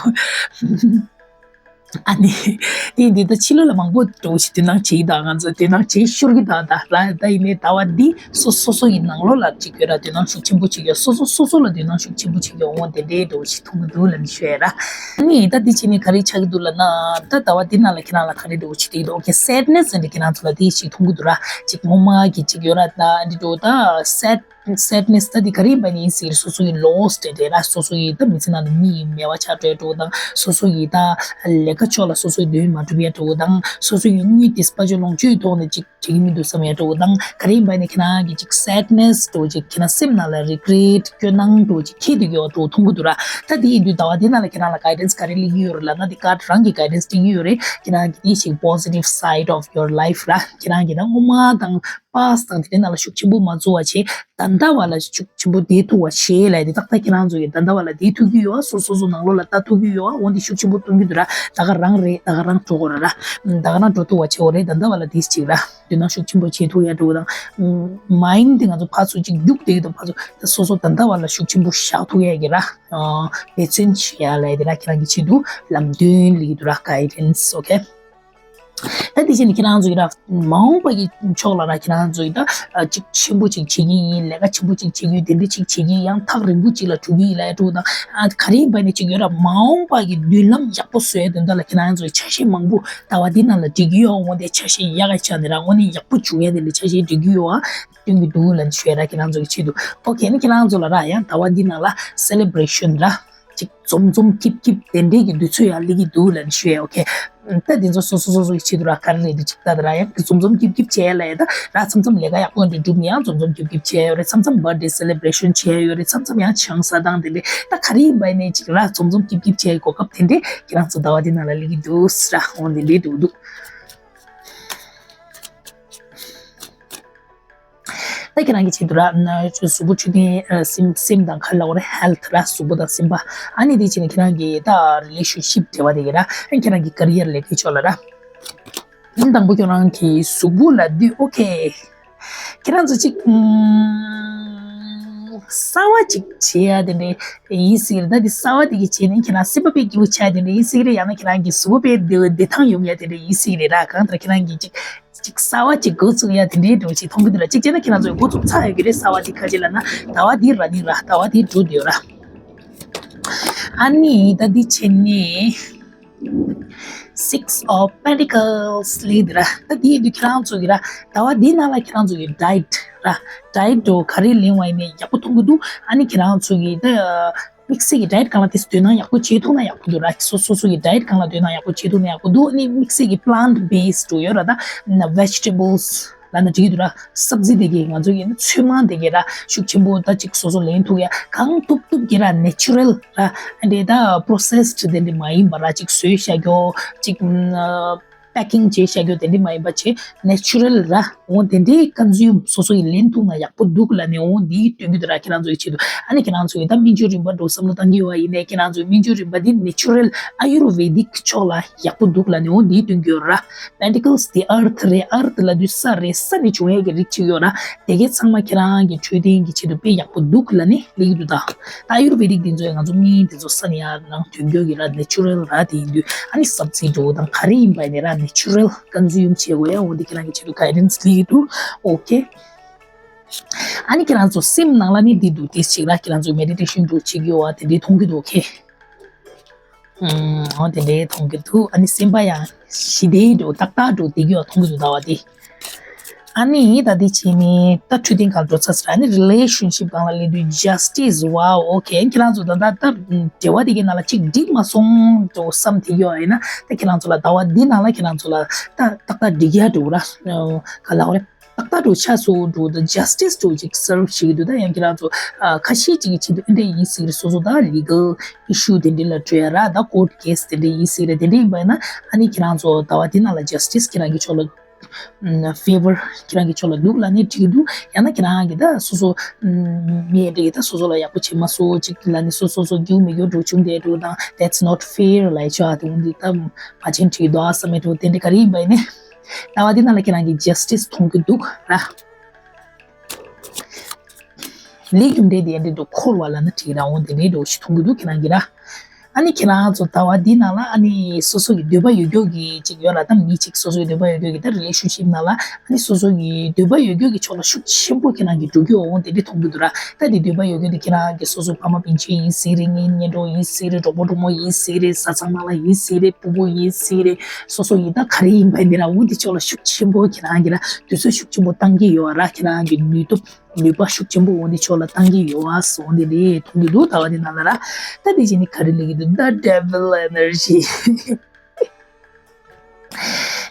ཨ་ནི་དེ་འདི་ད་ཕྱི་ལོགས་ལ་མང་པོ་འགྲོ་ཞིག་དོ་སྣང་བྱེད་དང་ང་ཚོ་དོ་སྣང་བྱེད་ཤོར་གི་དང་ད་ར། ད་ཡིན་ནའི་ཟླ་བ་འདི་སོ་སོ་སོ་ཡི་ནང་ལོགས་ལ་ཅིག་ཡོད་ར། དོ་སྣང་ཤུགས་ཆེན་པོ་ཅིག་ཡོད། སོ་སོ་སོ་སོ་ལ་དོ་སྣང་ཤུགས་ཆེན་པོ་ཅིག་ཡོད་འོང་དེ་འདྲའི་འགྲོ་ཞིག་མཐོང་གི་འདུག་ལབ་ནི་ཞུ་ཡ་ར། ཨ་ནི་ད་འདི་བྱས་ནས་ག་རེ་ཆགས་ཀྱི་འདུག་ལབ་ན། ད་ཟླ་བ་འདི་ནང་ལ་ཁྱེད་རང་ལ་ག་རེ་འདྲ་བོ་ཞིག་འདུག Okay, sadness་ཟེར་ནས་ཁྱེད་རང་ཚོ་ལ་དེ་ཞིག་མཐོང་གི་འདུག་ར། ཅིག་ངོ་མ་གི་ཅིག་ཡོད་ར། ད་འདི་འདྲ་བོ་ད་sad sadness་ད་འདི་ག་རེ་ཡིན་པ་ནི་ཟེར། སོ་སོ་ཡི་loss་དེ་རེད་ར། སོ་སོ་ཡི་ད་མི་ཚེ་ནང་ནས་མི་ཡི་མེད་པ་ཆགས་འགྲོ་ཡ་འདྲ་བོ་དང་། སོ་སོ་ཡི་ད་ལས་ཀ་ཕྱོགས་ལ་སོ་སོའི་དོན་མ་འགྲུབ་ཡ་འདྲ་བོ་དང་། སོ་སོ་ཡི་དངུལ་དེ་དཔལ་འབྱོར་ལོངས་སྤྱོད་ཐོག་ནས་ཅིག་བྱེད་ཀྱི་མི་འདུག་བསམ་ཡ་འདྲ་བོ་དང་། ག་རེ་ཡིན་པ་ནི་ཁྱེད་རང་གི་ཅིག་sadness་འདྲ་བོ་ཅིག་ཁྱེད་རང་སེམས་ནང་ལ་regret་སྐྱོ་སྣང་འདྲ་བོ་ཅིག་འཁྱེར་འདུག་ཡོད་འདྲ་བོ་མཐོང་གི་འདུག་ར། ད་དེ་ཡིན་དུས་ཟླ་བ་འདི་ནང་ལ་ཁྱེད་རང་ལ་guidance་ག་རེ་སླེབས་ཀྱི་ཡོད་རེད་ལབ་ན། འདི་card་རང་གི་guidance་སྤྲད་ཀྱི་ཡོད་རེད། ཁྱེད་རང་གི་དེ་ཞིག་positive side of your life་ར། ཁྱེད་རང་གི་ད་སྔོན་མ་དང་past་དང་དེ་འདྲའི་ནང་ལ་ཤུགས་ཆེན་པོ་མ་བཙུགས་པ་བྱས། ད་ལྟ་བ་ལ་ཤུགས་ཆེན་པོ་བསྡད་ཐུབ་པ་བྱས་ལབ་ཡ་དེ་ཏག་ཏག་ཁྱེད་རང་ཚོ་གི་ད་ལྟ་བ་ལ་བསྡད་ཐུབ་ཀྱི་ཡོད། སོ་སོ་སོ་ནང་ལོགས་ལ་ལྟ་ཐུབ་ཀྱི་ཡོད། འོ་འདི་ཤུགས་ཆེན་པོ་གཏོང་གི་འདུག་ར། ད་ག་རང་རེད། ད་ག་རང་འགྲོ་དགོས་ར་ར། ད་ག་རང་འགྲོ་ཐུབ་པ་བྱེད་དགོས་རེད། ད་ལྟ་བ་ལ་དེ་ཅིག་ར། དོ་སྣང་ཤུགས་ཆེན་པོ་བྱེད་ཐུབ་ཡ་འགྲོ་དང་། mind་དེ་ང་ཚོ་ཕར་ཚུར་ཅིག་རྒྱུག་བསྡད་ཀྱི་འདུག་ཕར་ཚུར་ད་སོ་སོ་ད་ལྟ་བ་ལ་ཤུགས་ཆེན་པོ་བཞག་ཐུབ་ཡ་གི་ར། འབད་བརྩོན་བྱེད་ཡ་ལབ་ཡ་དེ་ར། ཁྱེད་རང་གི་ཆེད་དུ་ལམ་སྟོན་སླེབས་ཀྱི་འདུག་ར། guidance okay། ད་དེ་བཞིན་ཁྱེད་རང་ཚོ་ཡི་ར་མ་འོངས་པ་གི་ཕྱོགས་ལ་ར་ཁྱེད་རང་ཚོ་ཡི་ད་ཅིག་ཆེན་པོ་ཅིག་བྱེད་ཀྱི་ཡིན། ལས་ཀ་ཆེན་པོ་ཅིག་བྱེད་ཀྱི་ཡིན། དེ་འདྲ་ཅིག་བྱེད་ཀྱི་ཡིན། ཡང་ཐག་རིང་པོ་ཅིག་ལ་འགྲོ་གི་ཡིན་ལབ་ཡ་འདྲ་བོ་དང་། ཨ་ག་རེ་ཡིན་པ་ནི་ཅིག་ཡོད་ར། མ་འོངས་པ་གི་མདུན་ལམ་ཡག་པོ་བཟོ་ཡ་དོན་དག་ལ་ཁྱེད་རང་ཚོ་ཡི་ཆ་ཤས་མང་པོ་ཟླ་བ་འདི་ནང་ལ་སྒྲིག་གི་ཡོད། འོ་དེ་ཆ་ཤས་ཡག་ག་ཆགས་ནས་ར་དངོས་གནས་ཡག་པོ་བྱུང་ཡ་དེ་ལ་ཆ་ཤས་སྒྲིག་གི་ཡོད། ཨ་སྟོན་གྱི་འདུག་ལབ་ནས་ཞུ་ཡ་ར། ཁྱེད་རང་ཚོ་གི་ཆེད་དུ། okay། ནི་ཁྱེད་རང་ཚོ་ལ་ར་ཡང་ཟླ་བ་འདི་ནང་ལ་celebration་ར་ཅིག་འཛོམས་འཛོམས་སྐྱིད་སྐྱིད་དེ་འདྲའི་གི་དུས་ཚོད་ཡང་སླེབས་ཀྱི་འདུག་ལབ་ནས་ཞུ་ཡ། okay། ད་དེ་ཚོ་སོ་སོ་སོ་སོ་གི་ཆེད་དུ་ར་ག་རེ་རེད་འདུག་ཅིག་ད་ད་ར་ཡང་འཛོམས་འཛོམས་སྐྱིད་སྐྱིད་བྱས་ལ་ཡ། ད་ར་མཚམས་མཚམས་ལས་ཀ་ཡག་པོ་འདྲ་སྒྲུབ་ནས་ཡང་འཛོམས་འཛོམས་སྐྱིད་སྐྱིད་བྱས་ཡོད་རེད། མཚམས་མཚམས་birthday celebration་བྱས་ཡོད་རེད། མཚམས་མཚམས་ཡང་ཆང་ས་དང་དེ་འདྲའི་ད་ག་རེ་ཡིན་པ་ནས་ཅིག་ར་འཛོམས་འཛོམས་སྐྱིད་སྐྱིད་བྱས་གོ་སྐབས་དེ་འདྲའི་ཁྱེད་རང་ཚོ་ཟླ་བ་འདི་ནང་ལ་སླེབས་ཀྱི་འདུག་ཟེར་ར། འོ་འདི་འདྲའི་འདུག་འདུག་ད་ཁྱེད་རང་གི་ཆེད་དུ་ར་གཟུགས་པོ་འཕྲོད་བསྟེན་སེམས་སེམས་དང་ག་རེ་ལབ་དགོས་རེད། health་ར་གཟུགས་པོ་དང་སེམས་པ། ཨ་ནི་དེ་བྱས་ནས་ཁྱེད་རང་གི་ད་relationship་འབྲེལ་བ་དེ་གི་ར། ཨ་ཁྱེད་རང་གི་career་ལས་ཀའི་ཕྱོགས་ལ་ར། དང་པོ་ཁྱེད་རང་གི་གཟུགས་པོ་ལ་འདུས། okay། ཁྱེད་རང་ཚོ་གཅིག་ཨུམ། གསར་བ་ཅིག་བྱེད་ཡ་དེ་འདྲ་ཡིན་སྲིད་རེད། ད་དེ་གསར་བ་དེ་གི་བྱས་ནས་ཁྱེད་རང་སེམས་པ་དཔེ་སྐྱིད་པོ་ཆགས་དེ་འདྲ་ཡིན་སྲིད་རེད། ཡང་ན་ཁྱེད་རང་གི་གཟུགས་པོ་དཔེ་བདེ་བདེ་ཐང་ཡོང་ཡ་དེ་འདྲ་ཡིན་སྲིད་རེད་ར། གང་ལྟར་ཁྱེད་རང་གི་ཅིག་ཅིག་གསར་བ་ཅིག་འགོ་བཙུགས་ཡ་དེ་འདྲའི་འགྲོ་ཅིག་མཐོང་གི་འདུག་ར། ཅིག་བྱས་ན་ཁྱེད་རང་ཚོ་འགོ་བཙུགས་ཚར་ཡོད་ཀྱི་རེད། གསར་བ་དེ་ཁ་ཅིག་ལ་ན་ཟླ་བ་འདི་ར་ནི་ར་ཟླ་བ་འདི་འགྲོ་བསྡད་ཡོད་ར། ཨ་ནི་ད་འདི་བྱས་ནས། Six of Pentacles ལེན་འདི་ར། ད་འདི་ཡིན་དུས་ཁྱེད་རང་ཚོ་གི་ར། ཟླ་བ་འདི་ནང་ལ་ཁྱེད་རང་ཚོ་གི་diet ར། diet འགྲོ་ག་རེ་ལེན་བ་ཡིན་ནའི་ཡག་པོ་མཐོང་གི་འདུག་ཨ་ནི་ཁྱེད་རང་ཚོ་གི་ད། དམིགས་བསལ་གྱི་diet སྒང་ལ་དེ་སྡོད་ན་ཡག་པོ་བྱེད་ཐུབ་ན་ཡག་པོ་འདུག་ར། སོ་སོ་སོ་གི་diet སྒང་ལ་སྡོད་ན་ཡག་པོ་བྱེད་ཐུབ་ན་ཡག་པོ་འདུག་ཨ་ནི་དམིགས་བསལ་གྱི་plant based འགྲོ་ཡོད་ར། ད་vegetables ལབ་ན་འགྲིག་གི་འདུག་ར། སབ་ཛི་དེ་གས་ང་ཚོ་གི་ཚོད་མ་དེ་གས་ར་ཤུགས་ཆེན་པོ་ད་ཅིག་སོ་སོ་ལེན་ཐུབ་ཡ། གང་ཐུབ་ཐུབ་ཀྱི་ར་natural ར། ཨ་འདྲས་ད་processed དེ་འདྲས་མ་ཡིན་པ་ར། ཅིག་བཟོས་བཞག་རྒྱུ་ཅིག packing བྱས་བཞག་རྒྱུ་དེ་འདྲས་མ་ཡིན་པ་བྱས་natural ར། འོ་དེ་འདྲའི་consume སོ་སོ་ཡིས་ལེན་ཐུབ་ན་ཡག་པོ་འདུག་ལབ་ནས་འོ་འདིའི་སྟོན་གྱི་འདུག་ར། ཁྱེད་རང་ཚོ་ཡི་ཆེད་དུ། ཨ་ནི་ཁྱེད་རང་ཚོ་ཡི་ད་སྨན་བཅོས་རིམ་པ་འགྲོ་བསམ་བློ་བཏང་གི་ཡོད་པ་ཡིན་ནའི་ཁྱེད་རང་ཚོའི་སྨན་བཅོས་རིམ་པ་འདི་natural Ayurvedic ཕྱོགས་ལ་ཡག་པོ་འདུག་ལབ་ནས་འོ་འདིའི་སྟོན་གྱི་ཡོད་ར། Pentacles དེ་earth རེད། earth ལབ་དུས་ས་རེད། ས་ནས་བྱུང་ཡས་ཀྱི་རིགས་ཅིག་ཡོད་ར། དེ་གས་ཚང་མ་ཁྱེད་རང་གི་འཕྲོད་བསྟེན་གྱི་ཆེད་དུ་དཔེ་ཡག་པོ་འདུག་ལབ་ནས་ལེན་གྱི་འདུག་ད་ད་Ayurvedic དེ་ཚོ་ཡང་ང་ཚོ་སྨན་དེ་ཚོ་ས་ནས་ཡར་ནང་ཐོན་རྒྱུ་གི་ར། natural ར་དེ་ཡིན་དུས་ཨ་ནི་སབ་ཛི་འགྲོ་དང་ག་རེ་ཡིན་པ་ཡིན་ནའི་ར་natural consume བྱེད་དགོས་ཡ། འོ་འདི་ཁྱེད་རང་གི་ཆེད་དུ་guidance ལེན་གྱི་འདུག Okay ཨ་ནི་ཁྱེད་རང་ཚོ་སེམས་ནང་ལ་ནི་འདི་འདུག་དེ་ཅིག་ར། ཁྱེད་རང་ཚོ་meditation འགྲོ་བྱེད་ཀྱི་ཡོད་པ་དེ་འདྲའི་མཐོང་གི་འདུག Okay ཨུམ། འོ་དེ་འདྲའི་མཐོང་གི་འདུག་ཨ་ནི་སེམས་པ་ཡང་ཞི་བདེ་འགྲོ་ཏག་ཏག་འགྲོ་བསྡད་ཀྱི་ཡོད་མཐོང་གི་འདུག་ཟླ་བ་དེ། ཨ་ནི་ད་དེ་བྱས་ནས་ད་འཕྲོད་བསྟེན་སྒང་འགྲོ་ཚར་ཟེར། ཨ་ནི་relationship སྒང་ལ་སླེབས་དུས་justice wow okay ཁྱེད་རང་ཚོ་ད་ད་ད་འབྲེལ་བ་དེ་གའི་ནང་ལ་ཅིག་འགྲིག་མ་སོང་འགྲོ་བསམ་དེ་ཡོད་ཡིན་ན་ད་ཁྱེད་རང་ཚོ་ལ་ཟླ་བ་འདི་ནང་ལ་ཁྱེད་རང་ཚོ་ལ་ད་ཏག་ཏག་འགྲིག་ཡ་འགྲོ་ར། ག་ལ་འོ་རེད། ཏག་ཏག་འགྲོ་ཆགས་སོ་འགྲོ་ད་justice འགྲོ་ཅིག་serve བྱེད་ཀྱི་འདུག་ད་ཡང་ཁྱེད་རང་ཚོ་ཁ་ཤས་ཅིག་གི་ཆེད་དུ་ཨེ་འདྲ་ཡིན་ཟེར་གྱི་རེད། སོ་སོ་ད་legal issue དེ་འདྲ་ལ་འགྲོ་ཡ་ར། ད་court case དེ་འདྲ་ཡིན་ཟེར་གྱི་རེད། དེ་འདྲ་ཡིན་པ་ཡིན་ན་ཨ་ནི་ཁྱེད་རང་ཚོ་ཟླ་བ་འདི་ནང་ལ་justice ཁྱེད་རང་གི་ཕྱོགས་ལ་ཨ་favor ཁྱེད་རང་གི་ཕྱོགས་ལ་འདུག་ལབ་ནས་འགྲིག་འདུག་ཡང་ན་ཁྱེད་རང་གི་ད་སོ་སོ་ཨ་མི་འདྲ་གི་ད་སོ་སོ་ལ་ཡག་པོ་བྱེད་མ་སོང་ཅིག་ལབ་ནས་སོ་སོ་སོ་སྐྱིད་པོ་མེད་རྒྱུ་འགྲོ་བྱུང་བསྡད་འགྲོ་དང་that's not fair ལབ་ཆོག་ཨ། དེ་འདི་ད་མ་བྱེད་འགྲིག་འདུག་ཨ་བསམ་མེད་འགྲོ་དེ་འདྲ་ག་རེ་ཡིན་པ་ཡིན་ནའི་ཟླ་བ་འདི་ནང་ལ་ཁྱེད་རང་གི་justice མཐོང་གི་འདུག་ར། ལས་རྒྱུ་འབྲས་དེ་འདྲ་འགྲོ་འཁོར་བ་ལབ་ན་འགྲིག་ར། འོང་དེ་འདྲའི་འགྲོ་ཞིག་མཐོང་གི་འདུག་ཁྱེད་རང་གི་ར། ཨ་ནི་ཁྱེད་རང་ཚོ་ཟླ་བ་འདི་ནང་ལ་ཨ་ནི་སོ་སོ་གི་འདོད་པ་ཡོད་རྒྱུ་གི་ཅིག་ཡོད་ར། ད་མི་ཅིག་སོ་སོའི་འདོད་པ་ཡོད་རྒྱུ་གི་ད་relationship ནང་ལ་ཨ་ནི་སོ་སོ་གི་འདོད་པ་ཡོད་རྒྱུ་གི་ཕྱོགས་ལ་ཤུགས་ཆེན་པོ་ཁྱེད་རང་གི་འགྲོ་རྒྱུ་འོང་དེ་འདྲ་མཐོང་གི་འདུག་ར། ད་དེ་འདོད་པ་ཡོད་རྒྱུ་དེ་ཁྱེད་རང་གི་སོ་སོ་ཕ་མ་སྤུན་མཆེད་ཡིན་ཟེར་རེད། གཉེན་ཉེ་གྲོགས་ཡིན་ཟེར་རེད། གྲོགས་པོ་གྲོགས་མོ་ཡིན་ཟེར་རེད། བཟའ་ཚང་ནང་ལ་ཡིན་ཟེར་རེད། སྤུ་གུ་ཡིན་ཟེར་རེད། སོ་སོ་ཡིན་ད་ག་རེ་ཡིན་པ་ཡིན་ནའི་ར་འོང་དེ་ཕྱོགས་ལ་ཤུགས་ཆེན་པོ་ཁྱེད་རང་གི་ར་དུས་ཚོད་ཤུགས་ཆེན་པོ་བཏང་གི་ཡོད་ར། ཁྱེད་རང་གི་ནུས་སྟོབས་ནུས་པ་ཤུགས་ཆེན་པོ་འོ་འདི་ཕྱོགས་ལ་བཏང་གི་ཡོད་ཨ་སོང་འདི་རེད་མཐོང་གི་འདུག་ཟླ་བ་འདི་ནང་ལ་ར། ད་དེ་བཞིན་ནི་ག་རེ་ལེན་གི་འདུག་ད་devil energy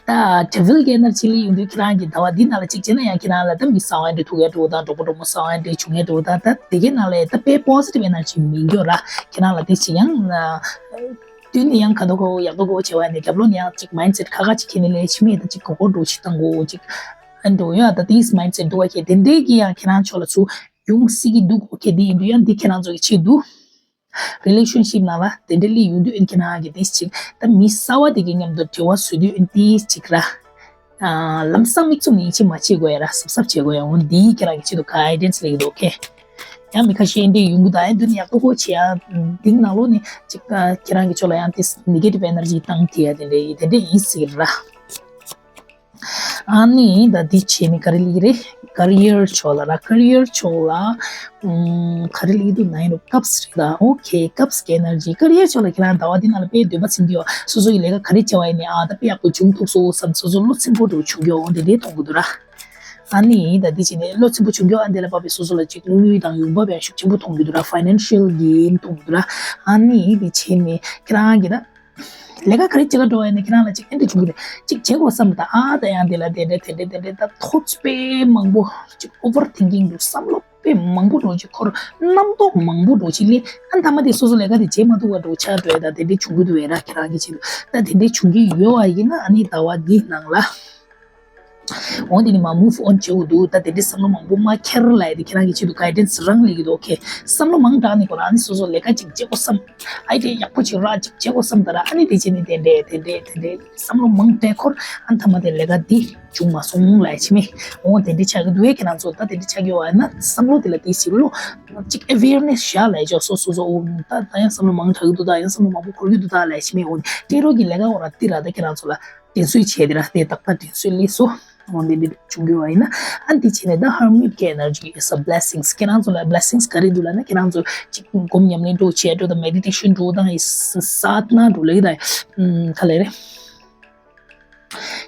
ད་devil གི་energy ལེན་ཡོང་དུས་ཁྱེད་རང་གི་ཟླ་བ་འདི་ནང་ལ་གཅིག་བྱས་ན་ཡང་ཁྱེད་རང་ལ་ད་མི་གསང་བ་འདྲ་ཐུག་ཡ་འགྲོ་དང་གྲོགས་པོ་གྲོགས་མོ་གསང་བ་འདྲ་བྱུང་ཡ་འགྲོ་དང་ད་དེ་གའི་ནང་ལ་ད་དཔེ་positive energy མི་འགྱོ་ར། ཁྱེད་རང་ལ་དེ་བྱེད་ཡང་བསྟུན་ནས་ཡང་ཁ་དོག་ཁོ་ཡག་པོ་གོ་བྱེད་པ་ནི་རྒྱབ་ལོགས་ནས་ཡང་གཅིག་mindset ཁ་ཁ་གཅིག་ཁྱེར་ནས་ལས་ཕྱི་མེད་ད་གཅིག་གོ་གོ་འགྲོ་ཞིག་བཏང་གོ་གཅིག་ཨ་འགྲོ་ཡ་ད་དེས་mindset འདུག་བ་ཁྱེད་དེ་འདྲའི་གི་ཡང་ཁྱེད་རང་ཕྱོགས་ལ་ཚུར་ཡོང་སྲིད་ཀྱི་འདུག་ཨོ་ཁེ་དེ་ཡིན་དུས་ཡང་འདི་ཁྱེད་རང་ཚོ་གི་ཆེད་དུ་relationship ནང་ལ་དེ་འདྲ་ལི་ཡོང་དུས་ཨིན་ཁྱེད་རང་གི་དེ་གཅིག་ད་མི་གསར་བ་དེ་གི་མཉམ་དུ་འབྲེལ་བ་བཟོ་དུས་ཨིན་དེ་གཅིག་ར། ལམ་སང་མིག་བཙུམ་ནས་ཡིད་ཆེས་མ་བྱེད་དགོས་ཡ་ར། སབ་སབ་བྱེད་དགོས་ཡ། འོ་འདིའི་ཁྱེད་རང་གི་ཆེད་དུ་guidance ལེགས་འདུག་ཨོ་ཁེ། ཡང་མི་ཁ་ཤས་འདི་ཡོང་གི་ད་ཨེ་འདི་ནི་ཡག་པོ་གོ་བྱེད་ཡ་འདིང་ནང་ལོགས་ནས་ཅིག་ཁྱེད་རང་གི་ཕྱོགས་ལ་ཡང་དེ་negative energy བཏང་དེ་ཡ་དེ་འདྲ་ཡི་དེ་འདྲ་ཡིན་ཟེར་ར། ཨ་ནི་ད་འདི་བྱས་ནི་ག་རེ་ལེགས་རེད། career ཕྱོགས་ལ་ར། career ཕྱོགས་ལ་ཨུམ། ག་རེ་ལེགས་འདུག་ན་ཡིན་རུ་cups རེད་ད། ཨོ་ཁེ། cups གི་energy career ཕྱོགས་ལ་ཁྱེད་རང་ཟླ་བ་འདི་ནང་ལ་དཔེ་འདོད་པ་ཚིམ་གྱི་ཡོད། སོ་སོ་ཡི་ལས་ཀ་ག་རེ་བྱ་བ་ཡིན་ནའི་ཨ་ད་དཔེ་ཡག་པོ་བྱུང་ཐུབ་སོང་བསམ་སོ་སོ་བློ་ཚིམ་པོ་འགྲོ་བྱུང་གི་ཡོད། འོ་འདི་འདྲའི་མཐོང་གི་འདུག་ར། ཨ་ནི་ད་འདི་བྱས་ནས་བློ་ཚིམ་པོ་བྱུང་རྒྱུ་ཨ་འདི་ལ་བབས་པའི་སོ་སོ་ལ་ཅིག་དངུལ་དང་ཡོང་འབབ་ཡང་ཤུགས་ཆེན་པོ་མཐོང་གི་འདུག་ར། financial gain མཐོང་གི་འདུག་ར། ཨ་ནི་འདི་བྱས་ནས་ཁྱེད་རང་གི་ད་ལས་ཀ་ག་རེ་བྱེད་ག་འགྲོ་བ་ཡིན་ན་ཁྱེད་རང་ལ་ཅིག་ཨེ་འདྲ་བྱུང་གི་རེད། ཅིག་བྱེད་དགོས་བསམ་ད་ཨ་ད་ཡང་འདི་ལ་དེ་འདྲ་དེ་འདྲ་དེ་འདྲ་ད་thoughts དཔེ་མང་པོ་ཅིག་overthinking འདུག་བསམ་བློ་དཔེ་མང་པོ་འགྲོ་ཅིག་འཁོར་རྣམ་རྟོག་མང་པོ་འགྲོ་ཅིག་ལས་ཨ་མཐའ་མ་དེ་སོ་སོ་ལས་ཀ་དེ་བྱེད་མ་ཐུབ་པ་འགྲོ་ཆགས་འགྲོ་ཡ་ད་དེ་འདྲ་བྱུང་གི་འདུག་བས་ར། ཁྱེད་རང་གི་ཆེད་དུ་ད་དེ་འདྲ་བྱུང་གི་ཡོད་བ་ཡིན་ན་ཨ་ནི་ཟླ་བ་འདི་ནང་ལ། འོ་དེ་ནི་མ་move on བྱེད་དགོས་འདུག་ད་དེ་འདྲའི་བསམ་བློ་མང་པོ་མ་འཁྱེར་ལབ་ཡ་དེ་ཁྱེད་རང་གི་ཆེད་དུ་guidance རང་ལེགས་ཀྱི་འདུག་ཨོ་ཁེ། བསམ་བློ་མང་དྲགས་ནས་ཁོ་རང་ནི་སོ་སོ་ལས་ཀ་ཅིག་བྱེད་དགོས་བསམ། ཨའི་དེ་ཡག་པོ་ཅིག་ར་ཅིག་བྱེད་དགོས་བསམ་ད་ར་ཨ་ནི་དེ་བྱས་ནས་དེ་འདྲས་དེ་འདྲས་དེ་འདྲས་བསམ་བློ་མང་དྲགས་ཁོར་ཨ་མཐའ་མ་དེ་ལས་ཀ་འདི་ བྱུང་མ་སོང་ལབ་ཡ་ཅིག་མེད། འོ་དེ་འདྲ་ཆགས་ཀྱི་འདུག་གས། ཁྱེད་རང་ཚོ་ད་དེ་འདྲ་ཆགས་ཀྱི་ཡོད་པ་ཡིན་ན་བསམ་བློ་དེ་ལ་དེ་ཞིག་བློ་ཅིག་ཨེ་ཝེར་ནེ་སི་བཞག་ལབ་ཡ་ཅིག་སོ་སོ་སོ་འོ་ད་ད་ཡང་བསམ་བློ་མང་དྲགས་ཀྱི་འདུག་ད་ཡང་བསམ་བློ་མང་པོ་འཁོར་གྱི་འདུག་ད་ལབ་ཡ་ཅིག་མེད། འོ་སྤྲད་རོགས་ཀྱི་ལས་ཀ་འོ་ར་དེ་ར་ད་ཁྱེད་རང་ཚོ་ལ་དྲིན་གཟོ་བྱས་དེ་ར་དེ་ཏག་ཏག་དྲིན་གཟོ་ལས་སོ། འོ་འདི་འདི་བྱུང་གི་ཡོད་པ་ཡིན་ན། ཨ་འདི་བྱས་ནས་the hermit གི་energy is a blessings ཁྱེད་རང་ཚོ་ལ་blessings ག་རེ་འདུག་ལབ་ན། ཁྱེད་རང་ཚོ་ཅིག་སྒོམ་ཉམས་ལེན་འགྲོ་བྱས་འགྲོ་དང་meditation འགྲོ་དང་ཡི་སཱ་ཐ་ན་འགྲོ་ལེ་ཡི་དང་ཨམ་ག་ལེ་རེད།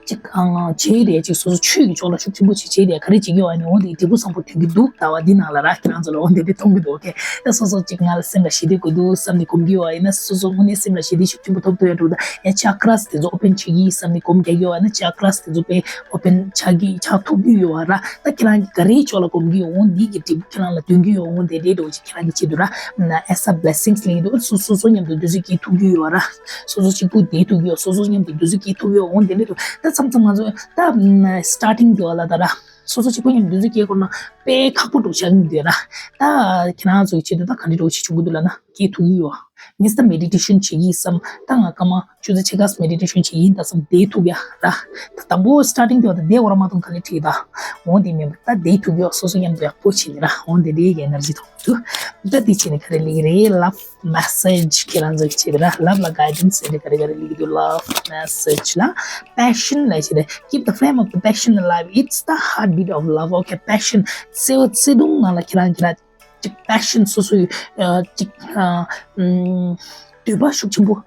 ཅིག་ཨང་བྱས་རེད། ཅིག་སོ་སོ་ཆོས་ཀྱི་ཕྱོགས་ལ་ཤུགས་ཆེན་པོ་ཅིག་བྱས་རེད། ག་རེ་བྱེད་ཀྱི་ཡོད་པ་ཡིན་ན་འོ་འདི་འབྲས་བུ་བཟང་པོ་ཐོན་གྱི་འདུག་ཟླ་བ་འདི་ནང་ལ་ར། ཁྱེད་རང་ཚོ་ལ་འོ་འདི་འདི་མཐོང་གི་འདུག་ཨོ་ཁེ། ད་སོ་སོ་ཅིག་ང་ལ་སེམས་ལ་ཞི་བདེ་དགོས་འདུག་བསམ་ནས་སྒོམ་གྱི་ཡོད་པ་ཡིན་ན། སོ་སོ་དངོས་གནས་སེམས་ལ་ཞི་བདེ་ཤུགས་ཆེན་པོ་ཐོབ་ཐུབ་ཡ་འགྲོ་ད་ཡ་chakras དེ་ཚོ་open བྱེད་ཀྱི་ཡིན་བསམ་ནས་སྒོམ་རྒྱག་གི་ཡོད་པ་ཡིན་ན། chakras དེ་ཚོ་དཔེ་open ཆགས་ཀྱི་ཆགས་ཐུབ་ཀྱི་ཡོད་པ་ར། ད་ཁྱེད་རང་གིས་ག་རེའི་ཕྱོགས་ལ་སྒོམ་གྱི་ཡོད་འོ་འདི་གི་འབྲས་བུ་ཁྱེད་རང་ལ་ཐོན་གྱི་ཡོད་འོ་འདི་འདྲའི་འགྲོ་ཅིག་ཁྱེད་རང་གི་ཆེད་དུ་ར། as a blessings ལེགས་འདུག་སོ་སོ་སོ་མཉམ་དུ་འདུ་འཛི་སྐྱེ་ཐུབ་ཀྱི་ཡོད་ར། སོ་སོ་གཅིག་པུ་བསྡད་ཐུབ་ཀྱི་ཡོད། སོ་སོ་མཉམ་དུ་འདུ་འཛི་སྐྱེ་ཐུབ་ཀྱི་ཡོད་འོ་འདི་འདྲ་འདུག་ད་མཚམས་མཚམས་ང་ཚོ་ད་starting དེ་བ་ལ་ད་ར། སོ་སོ་གཅིག་པུ་མཉམ་འདུ་འཛི་སྐྱེ་དགོས་ན་དཔེ་ཁག་པོ་འགྲོ་ཆགས་ཀྱི་འདུག་ར། ད་ཁྱེད་རང་ཚོ་གི་ཆེད་དུ་ད་ག་འདྲ་འགྲོ་ཆེ་བྱུང་གི་འདུག་ལབ་ན་སྐྱེ་ཐུབ་ཀྱི་ཡོད། ངས་ད་meditation བྱེད་ཀྱི་བསམ། ད་ང་སྐར་མ་ཆུ་ཚོད་ཕྱེད་ཀ་meditation བྱེད་ཀྱི་ཡིན་ད་བསམ་བསྡད་ཐུབ་ཡ་ར། ད་དང་པོ་starting དེ་བ་ད་བསྡད་འོ་ར་མ་གཏོང་ག་ལེ་ཁྲིད་ད། འོ་འདི་མེད་པ་ད་བསྡད་ཐུབ་ཀྱི་ཡོད། སོ་སོ་མཉམ་དུ་ཡག་པོ་བྱེད་ནི་ར། འོ་འདི་འདྲའི་གི་energy ཐོབ་འདུག་ད་འདི་བྱས་ནས་ག་རེ་ལེགས་རེད། Love message ཁྱེད་རང་ཚོ་གི་ཆེད་དུ་ར། Love ལ་guidance ཟེར་ཏེ་ག་རེ་ག་རེ་ལེགས་འདུག Love message ལ་passion ལ་བྱས་ཏེ། Keep the flame of the passion alive. It's the heartbeat of love. Okay, passion བརྩེ་བ་བརྩེ་དུང་ནང་ལ་ཁྱེད་རང་གི་ར་ཅིག་passion སོ་སོའི་ཨ་ཅིག་ཨ་ཨམ་འདོད་པ་ཤུགས་ཆེན་པོ་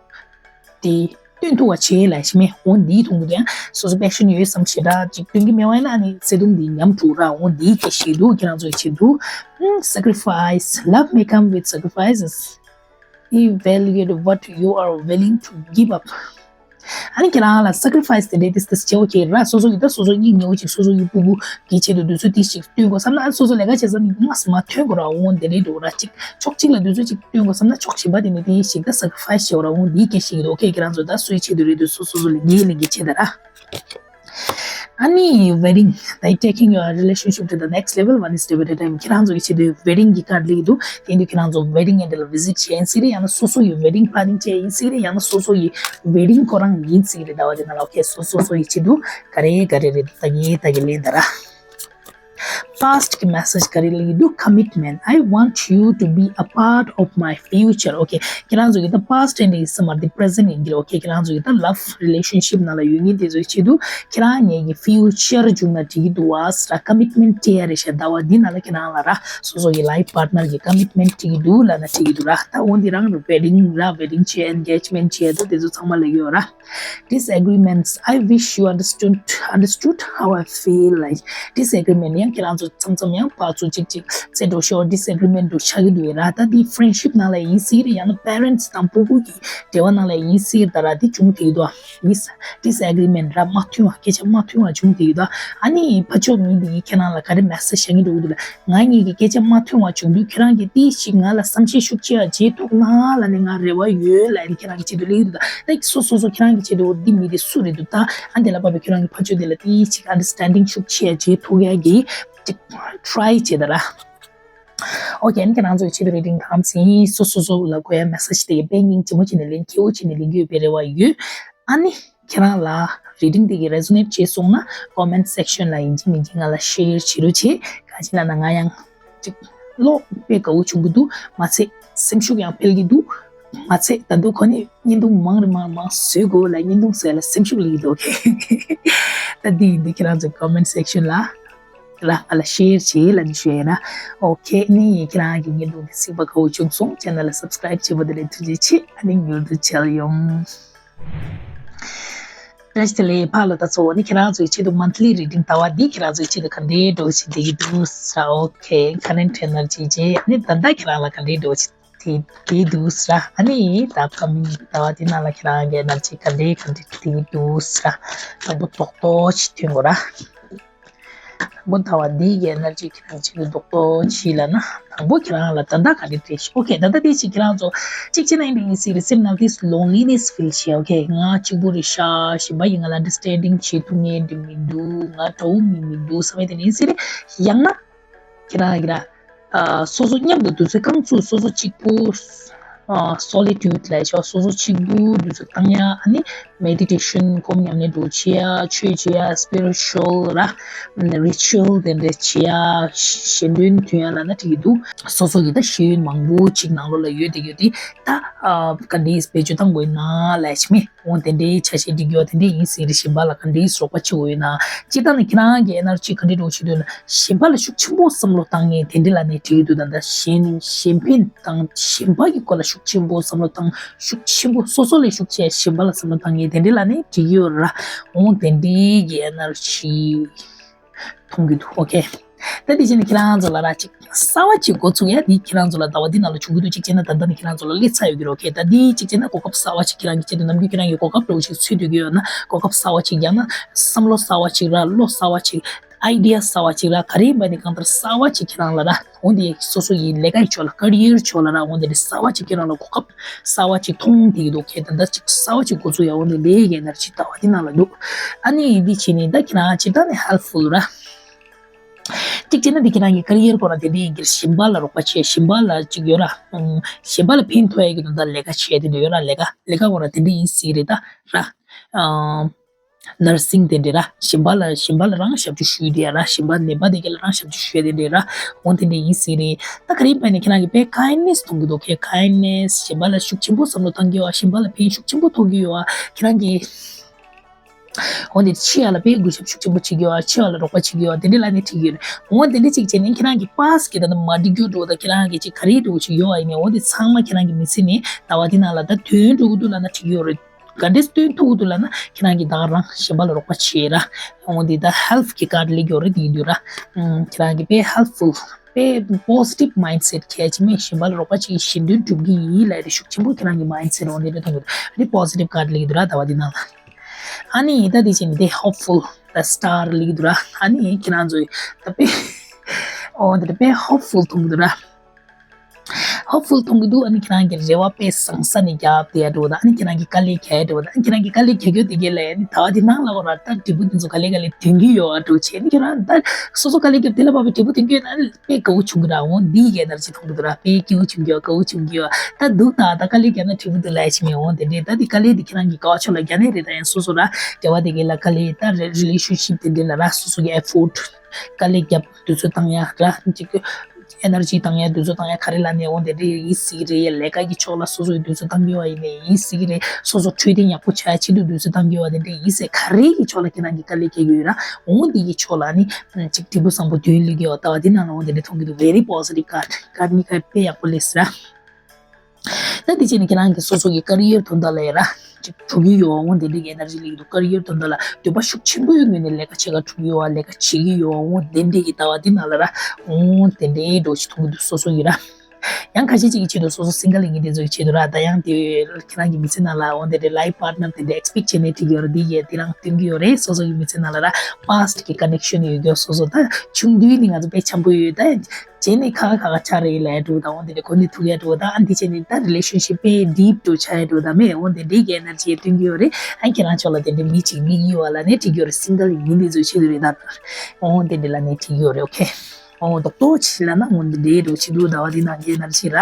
དེ་སྟོན་ཐུབ་པ་བྱེད་ལ་ཞིག་མེད། འོ་འདིའི་ཐོག་ཏུ་ཡང་སོ་སོ་passion ཡོད་བསམ་ཞེ་དྲག་ཅིག་སྟོན་གྱི་མེད་པ་ཡིན་ན་ཨ་ནི་བརྩེ་དུང་འདི་ཉམས་འགྲོ་ར། འོ་འདིའི་སྐད་ཤེས་འདུག་ཁྱེད་རང་ཚོའི་ཆེད་དུ། ཨུམ། Sacrifice. Love may come with sacrifices. Evaluate what you are willing to give up. ཨ་ནི་ཁྱེད་རང་ལ་sacrifice དེ་འདྲའི་ཏིས་ཏིས་བྱེད་འོ་ཁྱེད་ར། སོ་སོ་གི་ད་སོ་སོ་སྙིང་ཉེ་བོ་ཅིག་སོ་སོ་གི་སྤུ་གུ་གི་ཆེད་དུ་དུས་ཚོད་ཏིས་ཅིག་སྟོན་དགོས་བསམ་ན། ཨ་ནི་སོ་སོ་ལས་ཀ་བྱེད་ས་ནི་ངས་མ་ཐོན་དགོས་ར། འོ་འདི་འདྲའི་འགྲོ་ར་ཅིག་ཕྱོགས་གཅིག་ལ་དུས་ཚོད་ཅིག་སྟོན་དགོས་བསམ་ན་ཕྱོགས་གཞན་པ་དེ་ནི་དེ་ཞིག་ད་sacrifice བྱེད་འོ་ར། འོ་འདིའི་སྐད་ཤེས་ཀྱི་འདུག་ཨོ་ཁེ། ཁྱེད་རང་ཚོ་ད་སུའི་ཆེད་དུ་རེད་འདུག་སོ་སོ་སོ་ལས་འགན་ལེན་གྱི་ཆེད་དུ་ར། ཨ་ནི་wedding like taking your relationship to the next level one step at a time. ཁྱེད་རང་ཚོ་གི་ཆེད་དུ་wedding གི་card ལེགས་འདུག་དེ་འདུག་ཁྱེད་རང་ཚོ་wedding འདི་ལ་visit བྱེད་ཡིན་ཟེར་རེད། ཡང་ན་སོ་སོ་ཡི་wedding planning བྱེད་ཡིན་ཟེར་རེད། ཡང་ན་སོ་སོ་ཡི་wedding ཁོ་རང་ཡིན་ཟེར་རེད། ཟླ་བ་འདི་ནང་ལ་ཨོ་ཁེ། སོ་སོ་སོ་ཡི་ཆེད་དུ་ག་རེ་ག་རེ་རེད་ད་གི་ད་གི་ལེན་ད་ར། Past གི་message ག་རེ་ལེགས་འདུག commitment. I want you to be a part of my future. Okay, ཁྱེད་རང་ཚོ་གི་ད་past འདི་ཡིན་ས་མ་རེད། འདི་present ཡིན་གྱི་རེད། ཨོ་ཁེ། ཁྱེད་རང་ཚོ་གི་ད་love relationship ནང་ལ་ཡོད་མཁན་དེ་ཚོའི་ཆེད་དུ་ཁྱེད་རང་ངེད་ཀྱི་future བྱུང་ན་འགྲིག་གི་འདུག་ཨ་ཟེར་ར། commitment སྤྲད་ཡ་རེད་ཤག་ཟླ་བ་འདི་ནང་ལ་ཁྱེད་རང་ལ་ར། སོ་སོ་གི་life partner གི་commitment སྤྲད་ཀྱི་འདུག་ལབ་ན་འགྲིག་གི་འདུག་ར། ད་འོ་འདི་རང་ར་wedding ར། wedding བྱས་engagement བྱས་ད་དེ་ཚོ་ཚང་མ་ལ་ཡོད་ར། Disagreements. I wish you understood understood how I feel like. Disagreement ཡང་ཁྱེད་རང་ཚོ་མཚམས་མཚམས་ཡང་ཕར་ཚུར་ཅིག་ཅིག་རྩེ་འགྲོ་ཤོར་disagreement འགྲོ་ཆགས་ཀྱི་འདུག་ར། ད་འདི་friendship ནང་ལ་ཡིན་སྲིད་རེད། ཡང་ན་parents དང་ཕྲུ་གུ་གི་འབྲེལ་བ་ནང་ལ་ཡིན་སྲིད་ད་ར། འདི་བྱུང་བསྡད་ཀྱི་འདུག་ཨ། Mis disagreement ར། མ་མཐུན་པ་སྐད་ཆ་མ་མཐུན་པ་བྱུང་བསྡད་ཀྱི་འདུག་ཨ་ནི་ཕར་ཕྱོགས་མི་འདི་ཁྱེད་རང་ལ་ག་རེ་message བྱ་གི་འགྲོ་གི་འདུག་ལ། ང་གཉིས་ཀྱི་སྐད་ཆ་མ་མཐུན་པ་བྱུང་དུས་ཁྱེད་རང་གིས་ཏིས་ཅིག་ང་ལ་བསམ་ཤེས་ཤུགས་ཆེ་བ་བྱེད་ཐུབ་ན་ལབ་ནས་ང་རེ་བ་ཡོད་ལབ་ནས་ཁྱེད་རང་གི་ཆེད་དུ་ལེགས་འདུག་ད་སོ་སོ་སོ་ཁྱེད་རང་གི་ཆེད་དུ་འདི་མི་འདི་སུ་རེད་འདུག་ད་ཨ་འདི་ལ་བབས་པའི་ཁྱེད་རང་གི་ཕ་ཆོས་འདི་ལ་ཏིས་ཅིག་understanding ཤུགས་ཆེ་བ་བྱེད་ཐུབ་ཡ་གི་ཅིག་try བྱེད་ད་ར། ཨོ་ཁེ། ཨ་ནི་ཁྱེད་རང་ཚོའི་ཆེད་དུ་reading comes in སོ་སོ་སོ་ལ་དགོས་ཡ་message དེ་གི་དཔེ་སྙིང་རྗེ་མོ་བྱས་ནས་ལེན། མཁས་པོ་བྱས་ནས་ལེན་གྱི་ཡོད་པའི་རེ་བ་ཡོད། ཨ་ནི་ཁྱེད་རང་ལ་reading དེ་གི་resonate བྱས་སོང་ན་comment section ལ་ཡིན་གཅིག་མིན་གཅིག་ང་ལ་share བྱེད་རོགས་བྱེད། གང་ཅི་ལབ་ན་ང་ཡང་ཅིག་བློ་དཔེ་དགའ་བོ་བྱུང་གི་འདུག་མ་ཚད་སེམས་ཤུགས་ཡང་འཕེལ་གྱི་འདུག་མ་ཚད་ད་དུང་ཁོ་ནི་བརྙན་ཐུང་མང་རེ་མང་མང་བཟོས་དགོས་ལ་བརྙན་ཐུང་བཟོས་ལ་སེམས་ཤུགས་སླེབས་ཀྱི་འདུག་ད་འདི་ཡིན་དུས་ཁྱེད་རང་ཚོ་comment section ལ་ལ་ང་ལ་share བྱེད་ལབ་ནས་ཞུ་ཡ་ཡིན་ན། ཨོ་ཁེ། ཨ་ནི་ཁྱེད་རང་གི་བརྙན་ཐུང་འདི་གཟིགས་པ་དགའ་བོ་བྱུང་སོང་། channel ལ་subscribe བྱེད་པ་དེ་ལ་ཐུགས་རྗེ་ཆེ། ཨ་ནི་མྱུར་དུ་མཇལ་ཡོང་། བཀྲ་ཤིས་བདེ་ལེགས་ཕ་ལོ་ད་ཚོ། ཨ་ནི་ཁྱེད་རང་ཚོའི་ཆེད་དུ་monthly reading ཟླ་བ་འདི་ཁྱེད་རང་ཚོའི་ཆེད་དུ་ག་འདྲའི་འགྲོ་བཞིན་བསྡད་ཀྱི་འདུག་ཟེར། ཨོ་ཁེ། current energy བྱས། ཨ་ནི་ད་ལྟ་ཁྱེད་རང་ལ་ག་འདྲའི་འགྲོ་བཞིན་དེ་དེ་འདུག་ཟེར། ཨ་ནི་ད་upcoming ཟླ་བ་འདི་ནང་ལ་ཁྱེད་རང་གི་energy ག་འདྲའི་ག་འདྲའི་དེ་འདུག་ཟེར། དང་པོ་རྡོག་རྡོག་ཅིག་ཐོན་དགོས་ར། དང་པོ་ཟླ་བ་འདི་གི་energy ཁྱེད་རང་ཅིག་རྡོག་རྡོག་ཅིག་ལབ་ན། དང་པོ་ཁྱེད་རང་ལ་ད་ལྟ་ག་འདྲའི་འདྲ་ཤག་ཨོ་ཁེ། ད་ལྟ་དེ་ཅིག་ཁྱེད་རང་ཚོ་གཅིག་བྱས་ན་ཡིན་པའི་ཡིན་སྲིད་རེད། སེམས་ནང་དེ་loneliness feel བྱེད། ཨོ་ཁེ། ང་གཅིག་པུ་རེད་ཤག་གཞན་པ་ཡིས་ང་ལ་understanding བྱེད་ཐུབ་མཁན་འདི་མི་འདུག་ང་དགྲ་བོ་མི་མི་འདུག་བསམ་ཡས་དེ་ཡིན་སྲིད་རེད། ཡང་ན་ཁྱེད་རང་གི་ར། ཨ། སོ་སོ་མཉམ་དུ་དུས་ཚོད་རྐང་ཚུགས་སོ་སོ་གཅིག་པུ། ཨ་solitude་ལབ་ཆོག་སོ་སོ་གཅིག་པུ་དུས་ཚོད་བཏང་ཡ། ཨ་ནི་meditation་སྒོམ་ཉམས་ལེན་འདྲ་བྱེད་ཡ། ཆོས་བྱེད་ཡ། spiritual་ར་ritual་དེ་འདྲ་བྱེད་ཡ། ཞལ་འདོན་འདོན་ཡ་ལབ་ན་འགྲིག་གི་འདུག་སོ་སོ་གི་ད་ཤེས་ཡོན་མང་པོ་ཅིག་ནང་ལོགས་ལ་ཡོད་དེ་ཡོད་དེ་ད་ཨ་ག་འདྲས་བེད་སྤྱོད་བཏང་དགོས་ན་ལབ་ཆ་མེད། འོ་དེ་འདྲའི་ཆ་ཤས་འགྲིག་ཡོད་དེ་འདྲའི་ཡིན་ཟེར་རེད། གཞན་པ་ལ་ག་འདྲའི་རོགས་པ་བྱེད་དགོས་ཡོད་ན། སྤྱིར་བཏང་ནས་ཁྱེད་རང་གི་energy་ག་འདྲའི་རོགས་བྱེད་འདོད་ན་གཞན་པ་ལ་ཤུགས་ཆེན་པོ་བསམ་བློ་བཏང་ངེས་དེ་འདྲ་ལ་ནས་འགྲིག་གི་འདུག་ད་ལྟ་གཞན་གཞན་ཕན་དང་གཞན་པ་གི་སྐོར་ལ་ཤུགས་ཆེན་པོ་བསམ་བློ་བཏང་། ཤུགས་ཆེན་པོ་སོ་སོ་ལས་ཤུགས་ཆེ་གཞན་པ་ལ་བསམ་བློ་བཏང་ངེས་དེ་འདྲ་ལ་ནས་འགྲིག་གི་ཡོད་ར། འོ་དེ་འདྲའི་གི་energy་མཐོང་གི་འདུག་ཨོ་ཁེ། ད་དེ་བྱས་ནས་ཁྱེད་རང་ཚོ་ལ་ར་ཅིག་གསར་བ་ཅིག་འགོ་ཚུགས་ཡ་འདི་ཁྱེད་རང་ཚོ་ལ་ཟླ་བ་འདི་ནང་ལ་བྱུང་གི་འདུག་གཅིག་བྱས་ན་ད་ལྟ་ནས་ཁྱེད་རང་ཚོ་ལ་སླེབས་ཚར་ཡོད་ཀྱི་རེད། ཨོ་ཁེ། ད་འདི་གཅིག་བྱས་ན་གོ་སྐབས་གསར་བ་ཅིག་ཁྱེད་རང་གི་ཆེད་དུ་ནམ་རྒྱུན་ཁྱེད་རང་གི་གོ་སྐབས་འདྲ་བོ་ཞིག་འཚོལ་སྡོད་ཀྱི་ཡོད་ན་གོ་སྐབས་གསར་བ་ཅིག་ཡང་ན་བསམ་བློ་གསར་བ་ཅིག་ར་བློ་གསར་བ་ཅིག་idea་གསར་བ་ཅིག་ར་ག་རེ་ཡིན་པ་ནི་གང་ལྟར་གསར་བ་ཅིག་ཁྱེད་རང་ལ་ར་འོ་འདི་སོ་སོ་ཡི་ལས་ཀ་ཡི་ཕྱོགས་ལ་career་ཕྱོགས་ལ་ར་འོ་འདི་རེད། གསར་བ་ཅིག་ཁྱེད་རང་ལ་གོ་སྐབས་གསར་བ་ཅིག་མཐོང་བསྡད་ཀྱི་འདུག་ཁྱེད་ད་ལྟ་ཅིག་གསར་བ་ཅིག་འགོ་ཚུགས་ཡ་འོ་འདི་ལས་ཀའི་energy་ཟླ་བ་འདི་ནང་ལ་འདུག་ཨ་ནི་འདི་བྱས་ནས་ད་ཁྱེད་རང་ཅིག་ད་ནི་helpful་ར། གཅིག་བྱས་ན་འདི་ཁྱེད་རང་གི་career་སྐོར་ལ་དེ་འདྲ་ཡིན་གྱི་རེད། གཞན་པ་ལ་རོགས་པ་བྱེད། གཞན་པ་ལ་ཅིག་ཡོད་ར། ཨམ། གཞན་པ་ལ་ཕན་ཐོགས་ཡ་གི་དོན་དག་ལས་ཀ་བྱེད་དེ་འདྲ་ཡོད་ར། ལས་ཀ་ལས་ཀ་སྐོར་ལ་དེ་འདྲ་ཡིན་སྲིད་རེད་ད་ར། ཨམ། nursing་དེ་འདྲ་ར། གཞན་པ་ལ་གཞན་པ་ལ་རང་ཞབས་ཕྱི་ཞུ་དེ་ཡ་ར། གཞན་པ་ནད་པ་དེ་ག་ལ་རང་ཞབས་ཕྱི་ཞུ་ཡ་དེ་འདྲ་ར། འོ་དེ་འདྲ་ཡིན་སྲིད་རེད། ད་ག་རེ་ཡིན་པ་ནི་ཁྱེད་རང་གི་དཔེ་kindness་མཐོང་གི་འདུག་ཁྱེད། kindness་གཞན་པ་ལ་ཤུགས་ཆེན་པོ་བསམ་བློ་བཏང་གི་ཡོད། གཞན་པ་ལ་ཕན་ཤུགས་ཆེན་པོ་ཐོགས་ཀྱི་ཡོད། ཁྱེད་རང་གི་འོ་འདི་འཆི་ཡ་ལ་དཔེ་གུས་ཞབས་ཤུགས་ཆེན་པོ་བྱེད་ཀྱི་ཡོད། འཆི་བ་ལ་རོགས་པ་བྱེད་ཀྱི་ཡོད། དེ་འདྲ་ལ་ནི་འགྲིག་གི་རེད། འོ་དེ་འདྲ་ཅིག་བྱས་ནས་ཁྱེད་རང་གི་past་གི་ད་ནི་མ་འགྲིག་རྒྱུ་འགྲོ་ད་ཁྱེད་རང་གི་ཅིག་ག་རེ་འགྲོ་ཞིག་ཡོད་ཨ་ཡིན་ནས་འོ་འདི་ཚང་མ་ཁྱེད་རང་གི་མི་ཚེ་ནས་ད་བ་འདི་ནང་ལ་ད་དོན་འགྲོ་གི་འདུག་ལབ་ན་འགྲིག་ཡོད་རེད། ག་འདྲས་དོན་ཐུག་གི་འདུག་ལབ་ན་ཁྱེད་རང་གི་ད་ག་རང་གཞན་པ་ལ་རོགས་པ་བྱེད་ར། འོ་འདི་ད་health་གི་card་སླེབས་ཀྱི་ཡོད་རེད། དེ་ཡིན་དུས་ར། ཁྱེད་རང་གི་དཔེ་helpful་དཔེ་positive mindset་གལ་ཆེ་མེད་གཞན་པ་ལ་རོགས་པ་བྱེད་གཞན་དོན་སྒྲུབ་ཀྱི་ཡིན་ལབ་རེད། ཤུགས་ཆེན་པོ་ཁྱེད་རང་གི་mindset་འོ་འདི་འདྲ་མཐོང་གི་འདུག་ཨ་ནི་positive card་སླེབས་ཀྱི་འདུག་ར་ད་བ་འདི་ནང་ལ། ཨ་ནི་ད་དེ་བྱས་ནས་དེ་hopeful་the star་སླེབས་འདུག་ར། ཨ་ནི་ཁྱེད་རང་ཚོས་ད་དཔེ་ཨོ་འདི་དཔེ་hopeful་མཐོང་གི་འདུག་ར། hopeful་མཐོང་གི་འདུག་ཨ་ནི་ཁྱེད་རང་གི་རེ་བ་དཔེ་བཟང་ས་ནས་རྒྱབ་དེ་ཡ་འགྲོ་ད། ཨ་ནི་ཁྱེད་རང་གི་དཀའ་ལས་རྒྱག་ཡ་འགྲོ་ད། ཨ་ནི་ཁྱེད་རང་གི་དཀའ་ལས་རྒྱག་རྒྱུ་དེ་གས་ལ་ཨ་ནི་ད་བ་འདི་ནང་ལ་འོ་ར་ད་འབྲས་བུ་འདི་ཚོ་ག་ལེ་ག་ལེ་ཐོན་གི་ཡོད་ཨ་འགྲོ་བྱས། ཨ་ནི་ཁྱེད་རང་ད་སོ་སོ་དཀའ་ལས་རྒྱབ་དེ་ལ་བབ་པའི་འབྲས་བུ་ཐོན་གི་ཡོད་ན། དཔེ་དགའ་བོ་བྱུང་གི་ར། འོ་འདི་གའི་ནར་ཅི་མཐོང་གི་འདུག་ར། དཔེ་སྐྱིད་པོ་བྱུང་གི་ཡོད། དགའ་བོ་བྱུང་གི་ཡོད། ད་འདུག་ད་ད་དཀའ་ལས་རྒྱག་ན་འགྲིག་གི་འདུག་ལབ་ཡ་ཅིག་མེད། འོ་དེ་འདྲས་ད་འདི་དཀའ་ལས་འདི་ཁྱེད་རང་གི་དགའ་བ་ཕྱོགས་ལ་རྒྱག་ནི་རེད། ད་ཡང་སོ་སོ་ར་རྒྱ་བ་དེ་གའི་ལ་དཀའ་ལས་ད་རེ་relationship་དེ་འདྲས་ལ་ར་སོ་སོ་གི་effort་དཀའ་ལས་རྒྱབ་དུས་ཚོད་བཏང་ཡ་ར་ཅིག་energy་བཏང་ཡ་དུས་ཚོད་བཏང་ཡ་ག་རེ་ལ་ནས་འོ་དེ་འདྲས་ཡིན་སྲིད་ཀྱི་རེད། ལས་ཀ་གི་ཕྱོགས་ལ་སོ་སོ་གི་དུས་ཚོད་བཏང་གི་ཡོད་ཡིན་ནས་ཡིན་སྲིད་ཀྱི་རེད། སོ་སོ་འཕྲོད་བསྟེན་ཡག་པོ་བྱ་ཡ་ཆེད་དུ་དུས་ཚོད་བཏང་གི་ཡོད་དེ་འདྲས་ཡིན་སྲིད་ག་རེ་གི་ཕྱོགས་ལ་ཁྱེད་རང་གི་དཀའ་ལས་རྒྱག་གི་ཡོད་ར། འོ་འདི་གི་ཕྱོགས་ལ་ནི་ཅིག་འབྲས་བུ་བཟང་པོ་དོན་ལུས་ཀྱི་ཡོད། ད་བ་འདི་ནང་ལ་འོ་དེ་འདྲས་མཐོང་གི་འདུག very positive card card་གཉིས་ཀ་དཔེ་ཡག་པོ་སླེབས་སི་ར། ད་དེ་བྱས་ནས་ཁྱེད་རང་གི་སོ་སོ་གི་career་དོན་དག་ལ་ཡ་ར་ཅིག་འགྲོ་གི་ཡོད་འོང་། དེ་འདྲ་གི་energy་སླེབས་ཀྱི་འདུག career་དོན་དག་ལ་འདོད་པ་ཤུགས་ཆེན་པོ་ཡོད་ངོས་ནས་ལས་ཀ་བྱེད་ག་འགྲོ་གི་ཡོད་ལས་ཀ་བྱེད་ཀྱི་ཡོད་འོང་། དེ་འདྲ་གི་ཟླ་བ་འདི་ནང་ལ་ར་འོང་དེ་འདྲའི་འགྲོ་ཞིག་མཐོང་གི་འདུག་སོ་སོ་ཡི་ར། ཡང་ཁ་ཤས་ཅིག་གི་ཆེད་དུ་སོ་སོ་single་ཡིན་མཁན་དེ་ཚོ་གི་ཆེད་དུ་ར། ད་ཡང་དེ་ཁྱེད་རང་གི་མི་ཚེ་ནང་ལ་འོང་དེ་འདྲའི་life partner་དེ་འདྲ་expect་བྱས་ནས་འགྲིག་གི་ཡོད་ར། འདི་ཡས་དེ་རང་སྟོན་གི་ཡོད་རེད། སོ་སོ་གི་མི་ཚེ་ནང་ལ་ར་past་གི་connection་ཡོད་ཀྱི་ཡོད། སོ་སོ་ད་ཆུང་དུས་ནས་ང་ཚོ་དཔེ་འཆམ་པོ་ཡོད་ད། རྗེས་ནས་ཁ་ཁ་ཁ་ཁ་ཆགས་རེད་ལབ་འགྲོ་དང་། འོ་དེ་འདྲ་གོ་གནས་ཐུག་ཡ་འགྲོ་དང་། ཨ་འདི་བྱས་ནས་ད་relationship་དཔེ་deep་འགྲོ་ཆགས་ཡ་འགྲོ་དང་མེད། འོ་དེ་འདྲའི་གི་energy་སྟོན་གྱི་ཡོད་རེད། ཨ་ཁྱེད་རང་ཕྱོགས་ལ་དེ་འདྲའི་མི་གཅིག་སླེབས་ཀྱི་ཡོད་པ་ལབ་ནས་འགྲིག་གི་ཡོད་རེད། single་ཡིན་མཁན་དེ་ཚོའི་ཆེད་དུ་རེད་ད། འོ་དེ་འདྲ་ལབ་ནས་འགྲིག་གི་ཡོད་རེད། okay། འོ་རྡོག་རྡོག་ཅིག་ལབ་ན་འོ་འདི་འདྲའི་འགྲོ་ཆེད་དུ་ཟླ་བ་འདི་ནང་གི་energy་ར།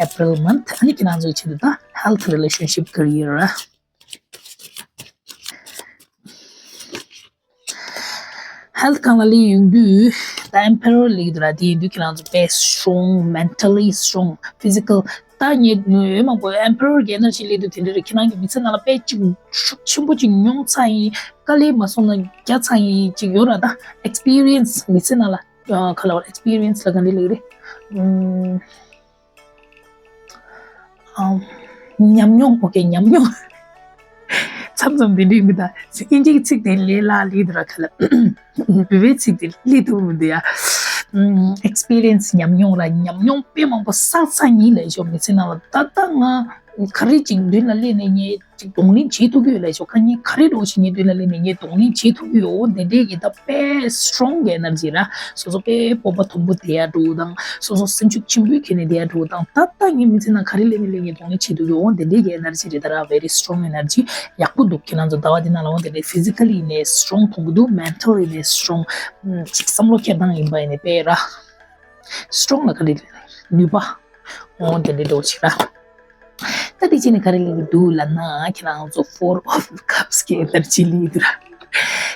April month། ཨ་ནི་ཁྱེད་རང་ཚོའི་ཆེད་དུ་ད་health relationship career་ར། health་སྒང་ལ་སླེབས་ཡོང་དུས་ད་Emperor་སླེབས་ཀྱི་འདུག་ར། དེ་ཡིན་དུས་ཁྱེད་རང་ཚོ་དཔེ་strong, mentally strong, physical། ད་ངས་འོས་མང་པོ་Emperor་གི་energy་སླེབས་དུས་དེ་འདྲ་རེད། ཁྱེད་རང་གི་མི་ཚེ་ནང་ལ་དཔེ་ཅིག་ཤུགས་ཆེན་པོ་ཅིག་མྱོང་ཚར་ཡིན། དཀའ་ལས་མ་སོང་ན་རྒྱག་ཚར་ཡིན་ཅིག་ཡོད་ར། ད་experience་མི་ཚེ་ནང་ལ་ག་ལ་བར་experience་ལ་ག་འདྲ་ལབ་ཀྱི་རེད། ཨམ། ཉམས་མྱོང་། okay། ཉམས་མྱོང་། མཚམས་མཚམས་དེ་འདྲའི་མི་དང་དབྱིན་ཇིའི་ཚིག་དེ་ལས་སླ་ལི་དུ་ར་ཁ་ལ། བོད་པའི་ཚིག་དེ་སླེབས་ཐུབ་མི་འདུག་ཡ། ཨམ། experience་ཉམས་མྱོང་ར། ཉམས་མྱོང་དཔེ་མང་པོ་བསགས་ཚར་ཡིན་ལབ་ཤོག་མི་ཚེ་ནང་ལ་ད་ལྟ་ང་ག་རེ་ཅིག་མདུན་ལ་སླེབས་ནས་ངས་ཅིག་གདོང་ལེན་བྱེད་ཐུབ་ཀྱི་ཡོད་ལབ་ཤོག་དཀའ་ངལ་ག་རེ་འགྲོ་བཞིན་ངའི་མདུན་ལ་སླེབས་ནས་ངས་གདོང་ལེན་བྱེད་ཐུབ་ཀྱི་ཡོད། འོ་དེ་འདྲའི་གི་ད་དཔེ་strong་གི་energy་ར། སོ་སོ་དཔེ་སྤོབས་པ་མཐོན་པོ་བསྡད་ཡ་འགྲོ་དང་། སོ་སོ་སེམས་ཤུགས་ཆེན་པོའི་ཁྱེར་ནས་བསྡད་ཡ་འགྲོ་དང་། ད་ལྟ་ངའི་མི་ཚེ་ནང་ག་རེ་སླེབས་ནས་སླེབས་ངས་གདོང་ལེན་བྱེད་ཐུབ་ཀྱི་ཡོད། འོ་དེ་འདྲའི་གི་energy་རེད་ད་ར། very strong energy། ཡག་པོ་འདུག་ཁྱེད་རང་ཚོ་ཟླ་བ་འདི་ནང་ལ་འོ་དེ་འདྲའི་physically་ནས་strong་མཐོང་གི་འདུག mentally་ནས་strong། ཅིག་བསམ་བློ་འཁྱེར་སྟངས་ཡིན་པ་ཡིན་ནས་དཔེ་ར། strong་ལ་ག་རེ་ནུས་པ། འོ་དེ་འདྲའི་འགྲོ་ཅིག་ར། ད་དེ་ཅི་ནས་ག་རེ་ལེགས་འདུག་ལབ་ན་ཁྱེད་རང་ཚོ་Four of Cups གི་ཨེ་ནར་ཇི་ལེགས་འདུག་ར།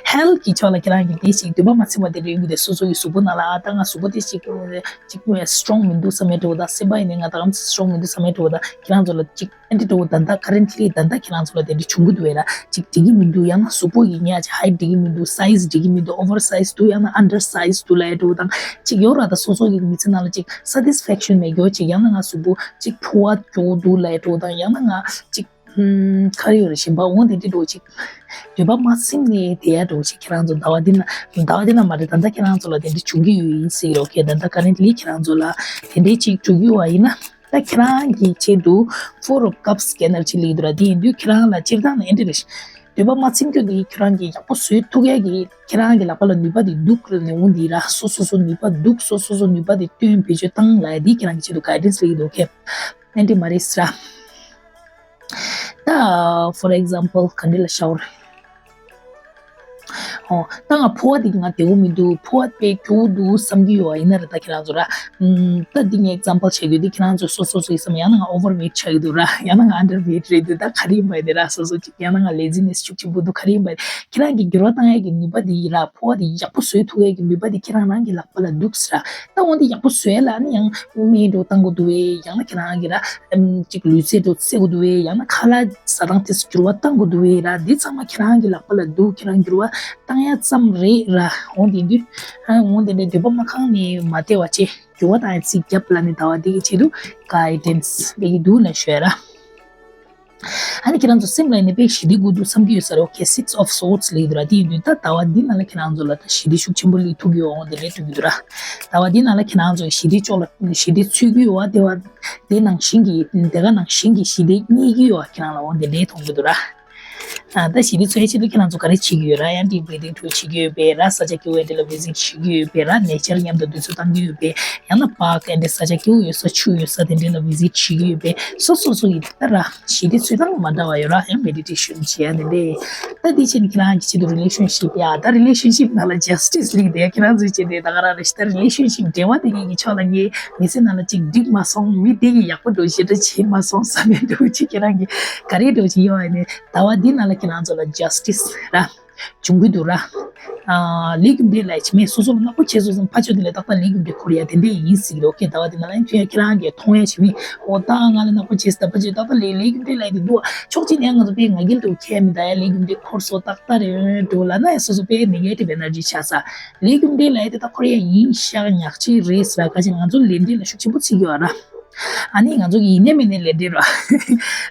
Hell གི་ཕྱོགས་ལ་ཁྱེད་རང་གི་དེ་ཞིག་འདོད་པ་མ་ཚིམ་པ་དེ་འདྲ་ཡོང་གི་དེ། སོ་སོ་གི་གཟུགས་པོ་ནང་ལ་ཨ་ད་ང་གཟུགས་པོ་དེ་ཞིག་ཅིག་སི་ཊོང་མི་འདུག་བསམ་ཡས་འདྲ་བོ་དང་། སེམས་པ་ཡིན་ནའི་ང་ད་གམ་སི་ཊོང་མི་འདུག་བསམ་ཡས་འདྲ་བོ་དང་། ཁྱེད་རང་ཚོ་ལ་ཅིག་ཨ་འདི་འདྲ་བོ་ད་ལྟ་ཀ་རེན་ཊི་ལི་ད་ལྟ་ཁྱེད་རང་ཚོ་ལ་དེ་འདྲ་བྱུང་གི་འདུག་བས་ར། ཅིག་འགྲིག་གི་མི་འདུག་ཡང་ན་གཟུགས་པོ་ཡི་ཉག་ཅིག་ཧའིཊ་འགྲིག་གི་མི་འདུག་སའི་ཛི་འགྲིག་གི་མི་འདུག་ཨོ་ཝར་སའི་ཛི་འདུག་ཡང་ན་ཨན་ཌར་སའི་ཛི་འདུག་ལབ་ཡས་འདྲ་བོ་དང་། ཅིག་ཡོད་ར། ད་སོ་སོ་གི་མི་ཚེ་ནང་ལ་ཅིག་སེ་ཊིས་ཕེག་ཤན་མེད་རྒྱུ་ཅིག་ཡང་ན་ང་གཟུགས་པོ་ཅིག་ཕོ་བ་སྐྱོ་བོ་འདུག་ལབ་ཡས་འདྲ་བོ་དང་། ཡང་ན་ང་ཅིག་ཧུམ། ག་རེ་ཡོད་རེད། གཞན་པ་འོ་དེ་འདྲ་འདྲ་བོ་ཅིག་འདོད་པ་མ་ཚིམ་ནས་བསྡད་ཡས་འདྲ་བོ་ཅིག་ཁྱེད་རང་ཚོ་ཟླ་བ་འདི་ན། ཟླ་བ་འདི་ན་མ་རེད། ད་ལྟ་ཁྱེད་རང་ཚོ་ལ་དེ་འདྲ་བྱུང་གི་ཡོད་ཡིན་ཟེར་གི་རེད། ཨོ་ཁེ། ད་ལྟ་ཀ་རེན་ཊི་ལི་ཁྱེད་རང་ཚོ་ལ་དེ་འདྲའི་ཅིག་འགྲོ་གི་ཡོད་པ་ཡིན་ན། ད་ཁྱེད་རང་གི་ཆེད་དུ་Four of Cups གི་ཨེ་ནར་ཇི་ལེགས་འདུག་ར། དེ་ཡིན་དུས་ཁྱེད་རང་ལ་སྤྱིར་བཏང་ནས་ཨེ་འདྲ་རེད། འདོད་པ་མ་ཚིམ་རྒྱུ་དེ་ཁྱེད་རང་གིས་ཡག་པོ་བཟོ་ཐུབ་ཡས་ཀྱི་ཁྱེད་རང་གི་ལག་པ་ལ་ནུས་པ་དེ་འདུག་ལབ་ནས། འོ་འདི་ར། སོ་སོ་སོ་ནུས་པ་འདུག་སོ་སོ་སོ་ནུས་པ་དེ་སྟོན་བེད་སྤྱོད་བཏང་ལབ་ཡས་དེ་ཁྱེད་རང་གི་ཆེད་དུ་གའི་ཌེན་སི་ལེགས་འདུག་ཨོ་ཁེ། ཨེ་འདྲ་མ་རེད་ཟེར་ར། ད་for example ག་འདྲ་ལབ་ཤག་རེད། ཨོ། ད་ང་ཕོ་བ་འདི་ང་བདེ་པོ་མི་འདུག་ཕོ་བ་དཔེ་སྐྱོ་བོ་འདུག་བསམ་གྱི་ཡོད་པ་ཡིན་ན་ར། ད་ཁྱེད་རང་ཚོ་ར། ཨམ། ད་འདི་ངས་ཨེག་ཛམ་པལ་བྱ་རྒྱུ་འདི། ཁྱེད་རང་ཚོ་སོ་སོ་སོ་ཡིན་བསམ། ཡང་ན་ང་ཨོ་ཝར་ཝེཊ་ཆགས་ཀྱི་འདུག་ར། ཡང་ན་ང་ཨན་ཌར་ཝེཊ་རེད་འདུག་ད་ག་རེ་ཡིན་པ་ཡིན་ནའི་ར། སོ་སོ་ཅིག་ཡང་ན་ང་ལེ་ཛི་ནེ་སི་ཤུགས་ཆེན་པོ་འདུག་ག་རེ་ཡིན་པ་ཡིན། ཁྱེད་རང་གི་འགྱུར་བ་བཏང་ཡས་ཀྱི་ནུས་པ་འདི་ཡིན་ར། ཕོ་བ་འདི་ཡག་པོ་བཟོ་ཐུབ་ཡས་ཀྱི་ནུས་པ་འདི་ཁྱེད་རང་རང་གི་ལག་པ་ལ་འདུག་ཟེར་ར། ད་འོ་འདི་ཡག་པོ་བཟོ་ཡས་ལ་ཨ་ནི་ཡང་སྨན་འདྲ་བོ་བཏང་དགོས་འདུག་བས། ཡང་ན་ཁྱེད་རང་གི་ར། ཨམ། ཅིག་ལུས་རྩལ་འདྲ་བོ་རྩེ་དགོས་འདུག་བས། ཡང་ན་ཁ་ལག་ཟ་སྟངས་དེ་ཚོ་འགྱུར་བ་བཏང་དགོས་འདུག་བས་ར། འདི་ཚང་མ་ཁྱེད་རང་གི་ལག་པ་ལ་འདུག་ཁྱེད་རང་འགྱུར་བ་བཏང་ཡ་ཙམ་རེད་ར། འོ་དེ་དུས་ཨ་འོ་དེ་འདྲའི་འདོད་པ་མ་ཁེངས་ནས་མ་བསྡད་པ་བྱས། འགྱུར་བ་བཏང་ཡ་ཅིག་རྒྱབ་ལ་ནི་ཟླ་བ་འདི་གི་ཆེད་དུ་གའི་ཌེན་སི་ལེགས་འདུག་ལབ་ཤོད་ར། ཨ་ནི་ཁྱེད་རང་ཚོ་སེམས་ལ་ཡིན་ནའི་དཔེ་ཞི་བདེ་དགོས་འདུག་བསམ་གྱི་ཡོད་ས་རེད། ཨོ་ཁེ། Six of Swords ལེགས་འདུག་ར། དེ་ཡིན་དུས་ད་ཟླ་བ་འདི་ནང་ལ་ཁྱེད་རང་ཚོ་ལ་ད་ཞི་བདེ་ཤུགས་ཆེན་པོ་སླེབས་ཐུབ་ཀྱི་ཡོད། འོ་དེ་འདྲ་ཐུབ་ཀྱི་འདུག་ར། ཟླ་བ་འདི་ནང་ལ་ཁྱེད་རང་ཚོ་ཞི་བདེ་ཕྱོགས་ལ་ཞི་བདེ་འཚོལ་གྱི་ཡོད་པ། དེ་བ་དེ་ནང་བཞིན་གྱི་དེ་ག་ནང་བཞིན་གྱི་ཞི་བདེ་རྙེད་ཀྱི་ཡོད་པ་ཁྱེད་རང་ལ་འོ་དེ་འདྲ་མཐོང་གི་འདུག་ར། ཨ། ད་ཞི་བདེ་འཚོལ་ཡས་ཆེད་དུ་ཁྱེད་རང་ཚོ་ག་རེ་བྱེད་ཀྱི་ཡོད་ར། ཡང་ཌིབ་བྷི་རི་དིང་འདྲ་བོ་བྱེད་ཀྱི་ཡོད་པས་ར། ས་ཆ་སྐྱིད་པོ་འདྲ་ལ་བི་ཛིཊ་བྱེད་ཀྱི་ཡོད་པས་ར། ནེ་ཅར་མཉམ་དུ་དུས་ཚོད་བཏང་གི་ཡོད་པས། ཡང་ན་པཱརྐ་དེ་འདྲ་ས་ཆ་སྐྱིད་པོ་ཡོད་ས་ཆུ་ཡོད་ས་དེ་འདྲ་ལ་བི་ཛིཊ་བྱེད་ཀྱི་ཡོད་པས། སོ་སོ་སོ་ཡི་ད་ར་ཞི་བདེ་འཚོལ་སྟངས་མ་འདྲ་བ་ཡོད་ར། ཡང་མེ་ཌི་ཊེ་ཤན་བྱེད་ཡ་དེ་འདྲ། ད་འདི་བྱས་ནས་ཁྱེད་རང་གི་ཆེད་དུ་རི་ལེ་ཤན་ཤིབ་ཡ། ད་རི་ལེ་ཤན་ཤིབ་ནང་ལ་ཇ་སི་ཊི་སི་ལེགས་འདུག་ཡ། ཁྱེད་རང་ཚོའི་ཆེད་དུ་ད་ག་རང་རེད་ཤག་ད་རི་ལེ་ཤན་ཤིབ་འབྲེལ་བ་དེ་གའི་གི་ཕྱོགས་ལ་ངས་མི་ཚེ་ནང་ལ་ཅིག་འགྲིག་མ་སོང་། མི་དེ་གིས་ཡག་པོ་འདྲ་བོ་ཞེ་དྲག་བྱེད་མ་སོང་བསམ་ཡས་འདྲ་བོ་ཅིག་ཁྱེད་རང་གིས་ག་རེ་འདྲ་བོ་ཅིག་ཡོད་པ་ཡིན་ནའི་ཟླ་བ་འདི་ནང་ལ་ཁྱེད་རང་ཚོ་ལ་ཇ་སི་ཊི་སི་ར་འབྱུང་གི་འདུག་ར། ཨ། ལས་རྒྱུ་འབྲས་ལབ་ཡ་ཅིག་མེད། སོ་སོ་ལ་ནག་པོ་བྱས་སོང་ཙང་ཕར་ཕྱོགས་དེ་ལ་ཏག་ཏག་ལས་རྒྱུ་འབྲས་འཁོར་ཡ་དེ་འདྲ་ཡིན་ཟེར་གི་རེད། ཨོ་ཁེ། ཟླ་བ་འདི་ནང་ལ་ཡང་ཁྱེད་རང་གིས་མཐོང་ཡ་ཅིག་མེད། ཨོ་ད་ང་ལ་ནག་པོ་བྱས་སོང་། ད་ཕར་ཕྱོགས་ཏག་ཏག་ལས་ལས་རྒྱུ་འབྲས་ལབ་ཡ་དེ་འདུག་ཨ། ཕྱོགས་གཅིག་ནས་ང་ཚོ་དཔེ་ང་རྒྱལ་འདྲ་བོ་ཁྱད་མི་འདུག་ཡ། ལས་རྒྱུ་འབྲས་འཁོར་སོང་ཏག་ཏག་རེད་འདུག་ལབ་ན་ཡང་སོ་སོ་དཔེ་ནེ་གེ་ཊིབ་ཨེ་ནར་ཇི་ཆགས་ས། ལས་རྒྱུ་འབྲས་ལབ་ཡ་དེ་ད་འཁོར་ཡ་ཡིན་ཤག་ཉག་གཅིག་རེད་ཟེར་ར། ག་ཅི་ང་ཚོ་ལས་འབྲས་ལ་ཤུགས་ཆེན་པོ་བརྩི་གི་ཡོད་ར། ཨ་ནི་ང་ཚོ་གི་ཡིན་ནའི་མིན་ནའི་ལས་འབྲས་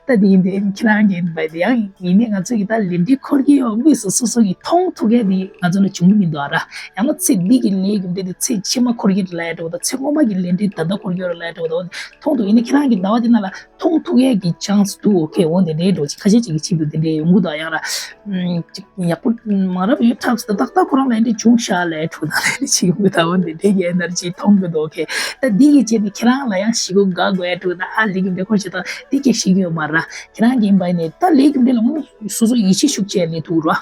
ར། ད་དེ་ཡིན་དེ་ཁྱེད་རང་གི་ཡིན་པ་དེ་ཡང་ཡིན་ནའི་ང་ཚོ་གི་ད་ལས་འབྲས་འཁོར་གྱི་ཡོད། དངོས་སུ་སོ་སོ་གི་མཐོང་ཐུབ་མཁན་དེ་ང་ཚོ་ལ་བྱུང་གི་མི་འདུག་ཨ་ར། ཡང་ན་ཚེ་འདི་གི་ལས་རྒྱུ་འབྲས་དེ་ཚེ་ཕྱི་མ་འཁོར་གྱི་རེད་ལབ་ཡ་འདྲ་བོ་དང་། ཚེ་སྔོན་མ་གི་ལས་འབྲས་ད་ལྟ་འཁོར་གྱི་ཡོད་རེད་ལབ་ཡ་འདྲ་བོ་དང་། མཐོང་ཐུབ། ཡིན་ནའི་ཁྱེད་རང་གི་ཟླ་བ་དེ་ནང་ལ་མཐོང་ཐུབ་ཡས་ཀྱི་ཅན་སི་འདུག་ཨོ་ཁེ། འོ་དེ་འདྲའི་འདྲ་བོ་ཅིག་ཁ་ཤས་ཅིག་གི་ཆེད་དུ་དེ་འདྲའི་ཡོང་གི་འདུག་ཡང་ར། ཅིག་ཡག་པོ་མ་རབས་ཡོད་ཐག་ཆོད། ཏག་ཏག་ཁོ་རང་ལ་འདི་བྱུང་ཤག་ལབ་འདྲ་བོ་དང་། ལས་འདི་བྱེད་ཀྱི་ཡོང་གི་འདུག་འོ་དེ་འདྲའི་གི་ཨེ་ནར་ཇི་མཐོང་གི་འདུག་ཨོ་ཁེ། ད་འདི་གི་ཆེད་དུ་ཁྱེད་རང་ལ་ཡང་ཞེ་པོ་དགའ་དགོས་ཡ་འདྲ་བོ་དང་། ཨ་ལས་ཀྱི་འདྲ་འཁོར་བྱེད་སྟངས་འདི་གས་ཤེས་ཀྱི་ཡོད་མ་རེད། ཁྱེད་རང་གི་ཡིན་པ་ཡིན་ནའི་ད་ལས་ཀྱི་འདྲ་ལ་དངོས་གནས་སོ་སོ་ཡིད་ཆེས་ཤུགས་ཆེ་ལས་ཐུབ་ར།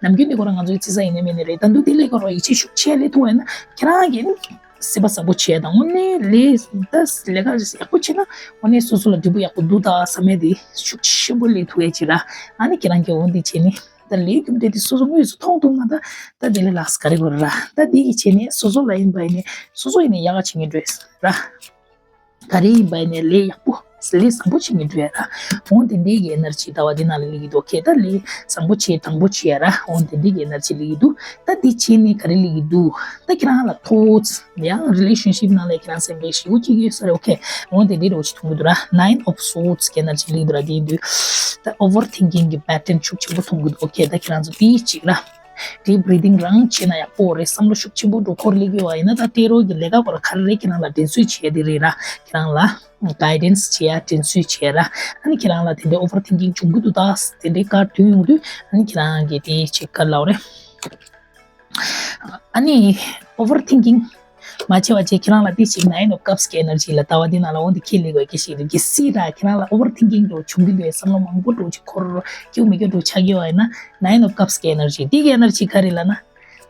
ནམ་རྒྱུན་དེ་ཁོ་རང་ང་ཚོའི་བརྩི་ས་ཡིན་ནའི་མིན་ནའི་རེད། ད་འདུག་དེ་ལས་ཁོ་རང་ཡིད་ཆེས་ཤུགས་ཆེ་ལས་ཐུབ་པ་ཡིན་ན་ཁྱེད་རང་གིས་སེམས་པ་བཟང་པོ་བྱས་དང་། དངོས་གནས་ལས་ད་ལས་ཀ་ཡག་པོ་བྱས་ན་དངོས་གནས་སོ་སོ་ལ་འབྲས་བུ་ཡག་པོ་འདུག་ད་བསམ་ཡས་དེ་ཤུགས་ཆེན་པོ་སླེབས་ཐུབ་ཡས་ཅིག་ར། ཨ་ནི་ཁྱེད་རང་གིས་འོ་འདི་བྱས་ནས་ད་ལས་རྒྱུ་འབྲས་དེ་སོ་སོ་དངོས་སུ་མཐོང་ཐུབ་ན་ད་ད་དེ་ལས་ལགས་ག་རེ་དགོས་ར། ད་འདི་གི་བྱས་ནས་སོ་སོ་ལ་ཡིན་པ་ཡིན་ནའི་སོ་སོ་ཡིན་ནའི་ཡག་ག་བྱེད་ངེས་འགྲོ་ཡས་ར། ག་རེ་ཡིན་པ་ཡིན་ནའི་ལས་ཡག་པོ། ལས་བཟང་པོ་བྱེད་ངེས་འགྲོ་ཡ་ར། འོ་དེ་འདྲའི་གི་ཨེ་ནར་ཇི་ཟླ་བ་འདི་ནང་ལ་སླེབས་ཀྱི་འདུག་ཨོ་ཁེ། ད་ལས་བཟང་པོ་བྱེད་དྲང་པོ་བྱེད་ཡ་ར། འོ་དེ་འདྲའི་གི་ཨེ་ནར་ཇི་སླེབས་ཀྱི་འདུག་ད་འདི་བྱས་ནས་ག་རེ་སླེབས་ཀྱི་འདུག་ད་ཁྱེད་རང་ལ་ཐོག་ཡང་རི་ལེ་ཤན་ཤིབ་ནང་ལ་ཁྱེད་རང་སེམས་པའི་ཞེ་པོ་ཅིག་ཡོད་ས་རེད། ཨོ་ཁེ། འོ་དེ་འདྲའི་འདྲ་བོ་ཅིག་མཐོང་གི་འདུག་ར། Nine of Swords གི་ཨེ་ནར་ཇི་སླེབས་ཀྱི་འདུག་ར། དེ་ཡིན་དུས་ད་ཨོ་ཝར་ཐིང་ཀིང་གི་པེ་ཊན་ཤུགས་ཆེན་པོ་མཐོང་གི་འདུག་ཨོ་ཁེ། ད་ཁྱེད་རང་ཚོ་དེའི་གཅིག་ར། ཌིབ་བྷི་རི་དིང་རང་བྱས་ན་ཡག་པོ་རེད། བསམ་བློ་ཤུགས་ཆེན་པོ་འགྲོ་འཁོར་སླེབས་ཀྱི་ཡོད་པ་ཡིན་ན། ད་ཏེ་རོ་གི་ལས་ཀ་སྐོར་ག་རེ་རེད། ཁྱེད་རང་ལ་དྲན་གསོ་བྱས་དེ་རེད་ར། ཁྱེད་རང་ལ་གའི་ཌེན་སི་བྱས་ཡ་དྲན་གསོ་བྱས་ར། ཨ་ནི་ཁྱེད་རང་ལ་དེ་འདྲའི་ཨོ་ཝར་ཐིང་ཀིང་བྱུང་གི་འདུག་ད་དེ་འདྲའི་བཀའ་བསྡུར་ཡོང་དུས། ཨ་ནི་ཁྱེད་རང་གིས་དེ་ཅིག་ག་ལབ་རེད། ཨ་ནི་ཨོ་ཝར་ཐིང་ཀིང་མ་བྱས་པ་བྱས། ཁྱེད་རང་ལ་དེ་ཅིག་Nine of Cups གི་ཨེ་ནར་ཇི་ལ་ཟླ་བ་འདི་ནང་ལ་འོ་འདི་ཁས་ལེན་དགོས་ཀྱི་ཞིག་རེད། གལ་སྲིད་ར་ཁྱེད་རང་ལ་ཨོ་ཝར་ཐིང་ཀིང་འདྲ་བོ་བྱུང་གི་འདུག་བསམ་བློ་མང་པོ་འདྲ་བོ་ཅིག་འཁོར་སྐྱིད་མི་སྐྱིད་འདྲ་བོ་ཆགས་ཀྱི་ཡོད་པ་ཡིན་ན། Nine of Cups གི་ཨེ་ནར་ཇི་འདི་གི་ཨེ་ནར་ཇི་ག་རེ་ལབ་ན།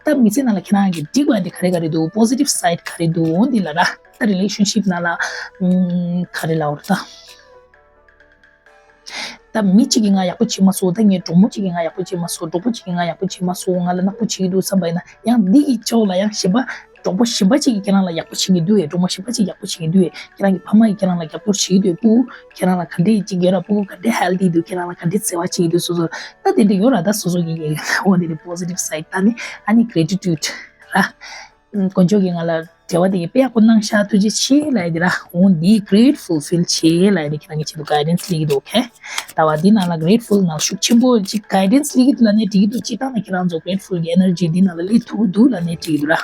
ད་མི་ཚེ་ནང་ལ་ཁྱེད་རང་གི་འགྲིག་པ་འདི་ག་རེ་ག་རེ་འདུག་པོ་སི་ཊིབ་སའིཌ་ག་རེ་འདུག་འོ་འདི་ལ་ར། ད་རི་ལེ་ཤན་ཤིབ་ནང་ལ་ཨམ་ག་རེ་ལབ་རེད་ད། ད་མི་གཅིག་གིས་ང་ཡག་པོ་བྱེད་མ་སོང་། ད་ངའི་གྲོགས་མོ་གཅིག་གིས་ང་ཡག་པོ་བྱེད་མ་སོང་། གྲོགས་པོ་གཅིག་གིས་ང་ཡག་པོ་བྱེད་མ་སོང་། ང་ལ་ནག་པོ་བྱེད་ཀྱི་འདུག་བསམ་པ་ཡིན་ན། ཡང་འདི་གི་ཕྱོགས་ལ་ཡང་གཞན་པ་གྲོགས་པོ་གཞན་པ་གཅིག་གིས་ཁྱེད་རང་ལ་ཡག་པོ་བྱེད་ཀྱི་འདུག་ཨེ། གྲོགས་མོ་གཞན་པ་གཅིག་ཡག་པོ་བྱེད་ཀྱི་འདུག་ཨེ། ཁྱེད་རང་གི་ཕ་མ་གིས་ཁྱེད་རང་ལ་རྒྱབ་སྐྱོར་བྱེད་ཀྱི་འདུག་ཨེ། སྤུ་གུ་ཁྱེད་རང་ལ་ག་འདྲས་ཅིག་ཡོད་ར། སྤུ་གུ་ག་འདྲས་ཧེལ་ཐི་འདུག་ཁྱེད་རང་ལ་ག་འདྲས་བརྩེ་བ་བྱེད་ཀྱི་འདུག་སོ་སོ། ད་དེ་འདྲ་ཡོད་ར། ད་སོ་སོ་གི་འོ་དེ་ནི་པོ་སི་ཊིབ་སའིཌ་ད་ནི་ཨ་ནི་གྷི་རེ་ཊི་ཊུཌ་ར། ཨམ། དཀོན་མཆོག་གིས་ང་ལ་འབྲེལ་བ་དེ་གི་དཔེ་ཡག་པོ་གནང་ཤག་ཐུགས་རྗེ་ཆེ་ལབ་ཡ་དེ་ར། འོ་འདི་གྷི་རེཊ་ཕུལ་ཕིལ་བྱེད་ལབ་ཡ་དེ་ཁྱེད་རང་གི་ཆེད་དུ་གྷའི་ཌེན་སི་སླེབས་ཀྱི་འདུག་ཨོ་ཁེ། ད་བ་འདི་ནང་ལ་གྷི་རེཊ་ཕུལ་ནང་ཤུགས་ཆེན་པོ་ཅིག་གྷའི་ཌེན་སི་སླེབས་ཀྱི་འདུག་ལབ་ནས་འགྲིག་གི་འདུག་སྤྱིར་བཏང་ནས་ཁྱེད་རང་ཚོ་གྷི་རེཊ་ཕུལ་གྱི་ཨེ་ནར་ཇི་འདི་ནང་ལ་སླེབས་ཐུབ་ཀྱི་འདུག་ལབ་ནས་འགྲིག་གི་འདུག་ར།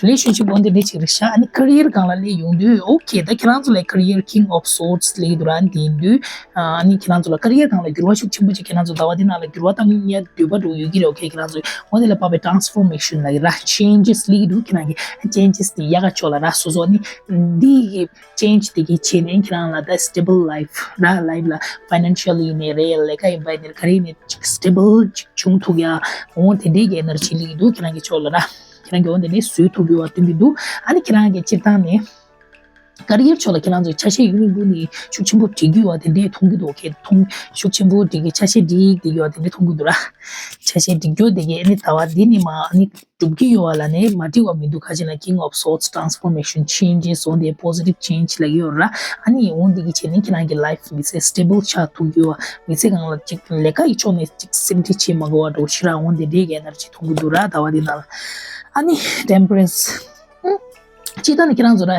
རི་ལེ་ཤན་ཤིབ་འོ་འདི་འདྲ་ཅིག་རེད་ཤག་ཨ་ནི་ཀེ་རི་ཡར་སྒང་ལ་སླེབས་ཡོང་དུས་ཨོ་ཁེ། ད་ཁྱེད་རང་ཚོ་ལ་ཀེ་རི་ཡར་ཀིང་ཨོཕ་སོརཌ་སླེབས་ཀྱི་འདུག་ར། འདི་ཡིན་དུས་ཨ་ནི་ཁྱེད་རང་ཚོ་ལ་ཀེ་རི་ཡར་སྒང་ལ་འགྱུར་བ་ཤུགས་ཆེན་པོ་ཅིག་ཁྱེད་རང་ཚོ་ཟླ་བ་འདི་ནང་ལ་འགྱུར་བ་བཏང་ཡ་འདོད་པ་འདྲ་ཡོད་ཀྱི་རེད། ཨོ་ཁེ། ཁྱེད་རང་ཚོ་འོ་འདི་ལ་དཔག་པའི་ཊེ་རན་སི་ཕོར་མེ་ཤན་ལབ་ཀྱི་ར། ཅེན་ཇེས་སླེབས་ཀྱི་འདུག་ཁྱེད་རང་གི་ཅེན་ཇེས་དེ་ཡག་ག་ཕྱོགས་ལ་ར། སོ་སོ་ནི་འདི་གི་ཅེན་ཇི་དེ་གི་བྱས་ནས་ཁྱེད་རང་ལ་ད་སི་ཊེ་བལ་ལའིཕ་ར། ལའིཕ་ལ་ཕའི་ནན་ཤལ་ཡིན་ནའི་རེད། ལས་ཀ་ཡིན་པ་ཡིན་ནའི་ག་རེ་ཡིན་ནའི་ཅིག་སི་ཊེ་བལ་ཅིག་བྱུང་ཐུབ་ཡ། འོ་དེ་འདྲའི་གི་ཨེ་ནར་ཇི་སླེབས་ཀྱི་འདུག་ཁྱེད་རང་གི་ཕྱོགས་ལ་ར། ཁྱེད་རང་གི་འོ་དེ་འདྲའི་བཟོས་ཐུབ་ཡོད་པ་སྟོན་གྱི་འདུག་ཨ་ནི་ཁྱེད་རང་གི་སྤྱིར་བཏང་ནས་ཀེ་རི་ཡར་ཕྱོགས་ལ་ཁྱེད་རང་ཚོ་ཆ་ཤས་ཡུན་རིང་པོ་ནས་ཤུགས་ཆེན་པོ་སྒྲིག་གི་ཡོད་པ་དེ་འདྲའི་མཐོང་གི་འདུག་ཁྱེད་མཐོང་ཤུགས་ཆེན་པོ་སྒྲིག་གི་ཆ་ཤས་སྒྲིག་བསྡད་ཡོད་པ་དེ་འདྲའི་མཐོང་གི་འདུག་ར། ཆ་ཤས་སྒྲིག་རྒྱུ་དེ་གས་ཨ་ནི་ཟླ་བ་འདི་ནས་མ་ཨ་ནི་འགྲུབ་ཀྱི་ཡོད་པ་ལབ་ནས་མ་འགྲིག་པ་མི་འདུག་ཁ་ཅིག་ལ་ཀིང་ཨོཕ་སོརཌ་ཊེ་རན་སི་ཕོར་མེ་ཤན་ཆེན་ཇེས་འོ་འདི་པོ་སི་ཊིབ་ཅེན་ཇི་ལབ་ཀྱི་ཡོད་ར། ཨ་ནི་འོ་འདི་གི་བྱས་ནས་ཁྱེད་རང་གི་ལའིཕ་མི་ཚེ་སི་ཊེ་བལ་ཆགས་ཐུབ་ཀྱི་ཡོད། མི་ཚེ་སྒང་ལ་ཅིག་ལས་ཀ་ཡི་ཕྱོགས་ནས་ཅིག་སེམས་ཁྲལ་བྱེད་མ་དགོས་པ་འདྲ་པོ་ཞིག་ར། འོ་འདི་འདྲའི་གི་ཨེ་ནར་ཇི་མཐོང་གི་འདུག་ར་ཟླ་བ་འདི་ནང་ལ། ཨ་ནི་ཊེམ་པ་རན་སི། སྤྱིར་བཏང་ནས་ཁྱེད་རང་ཚོ་ར།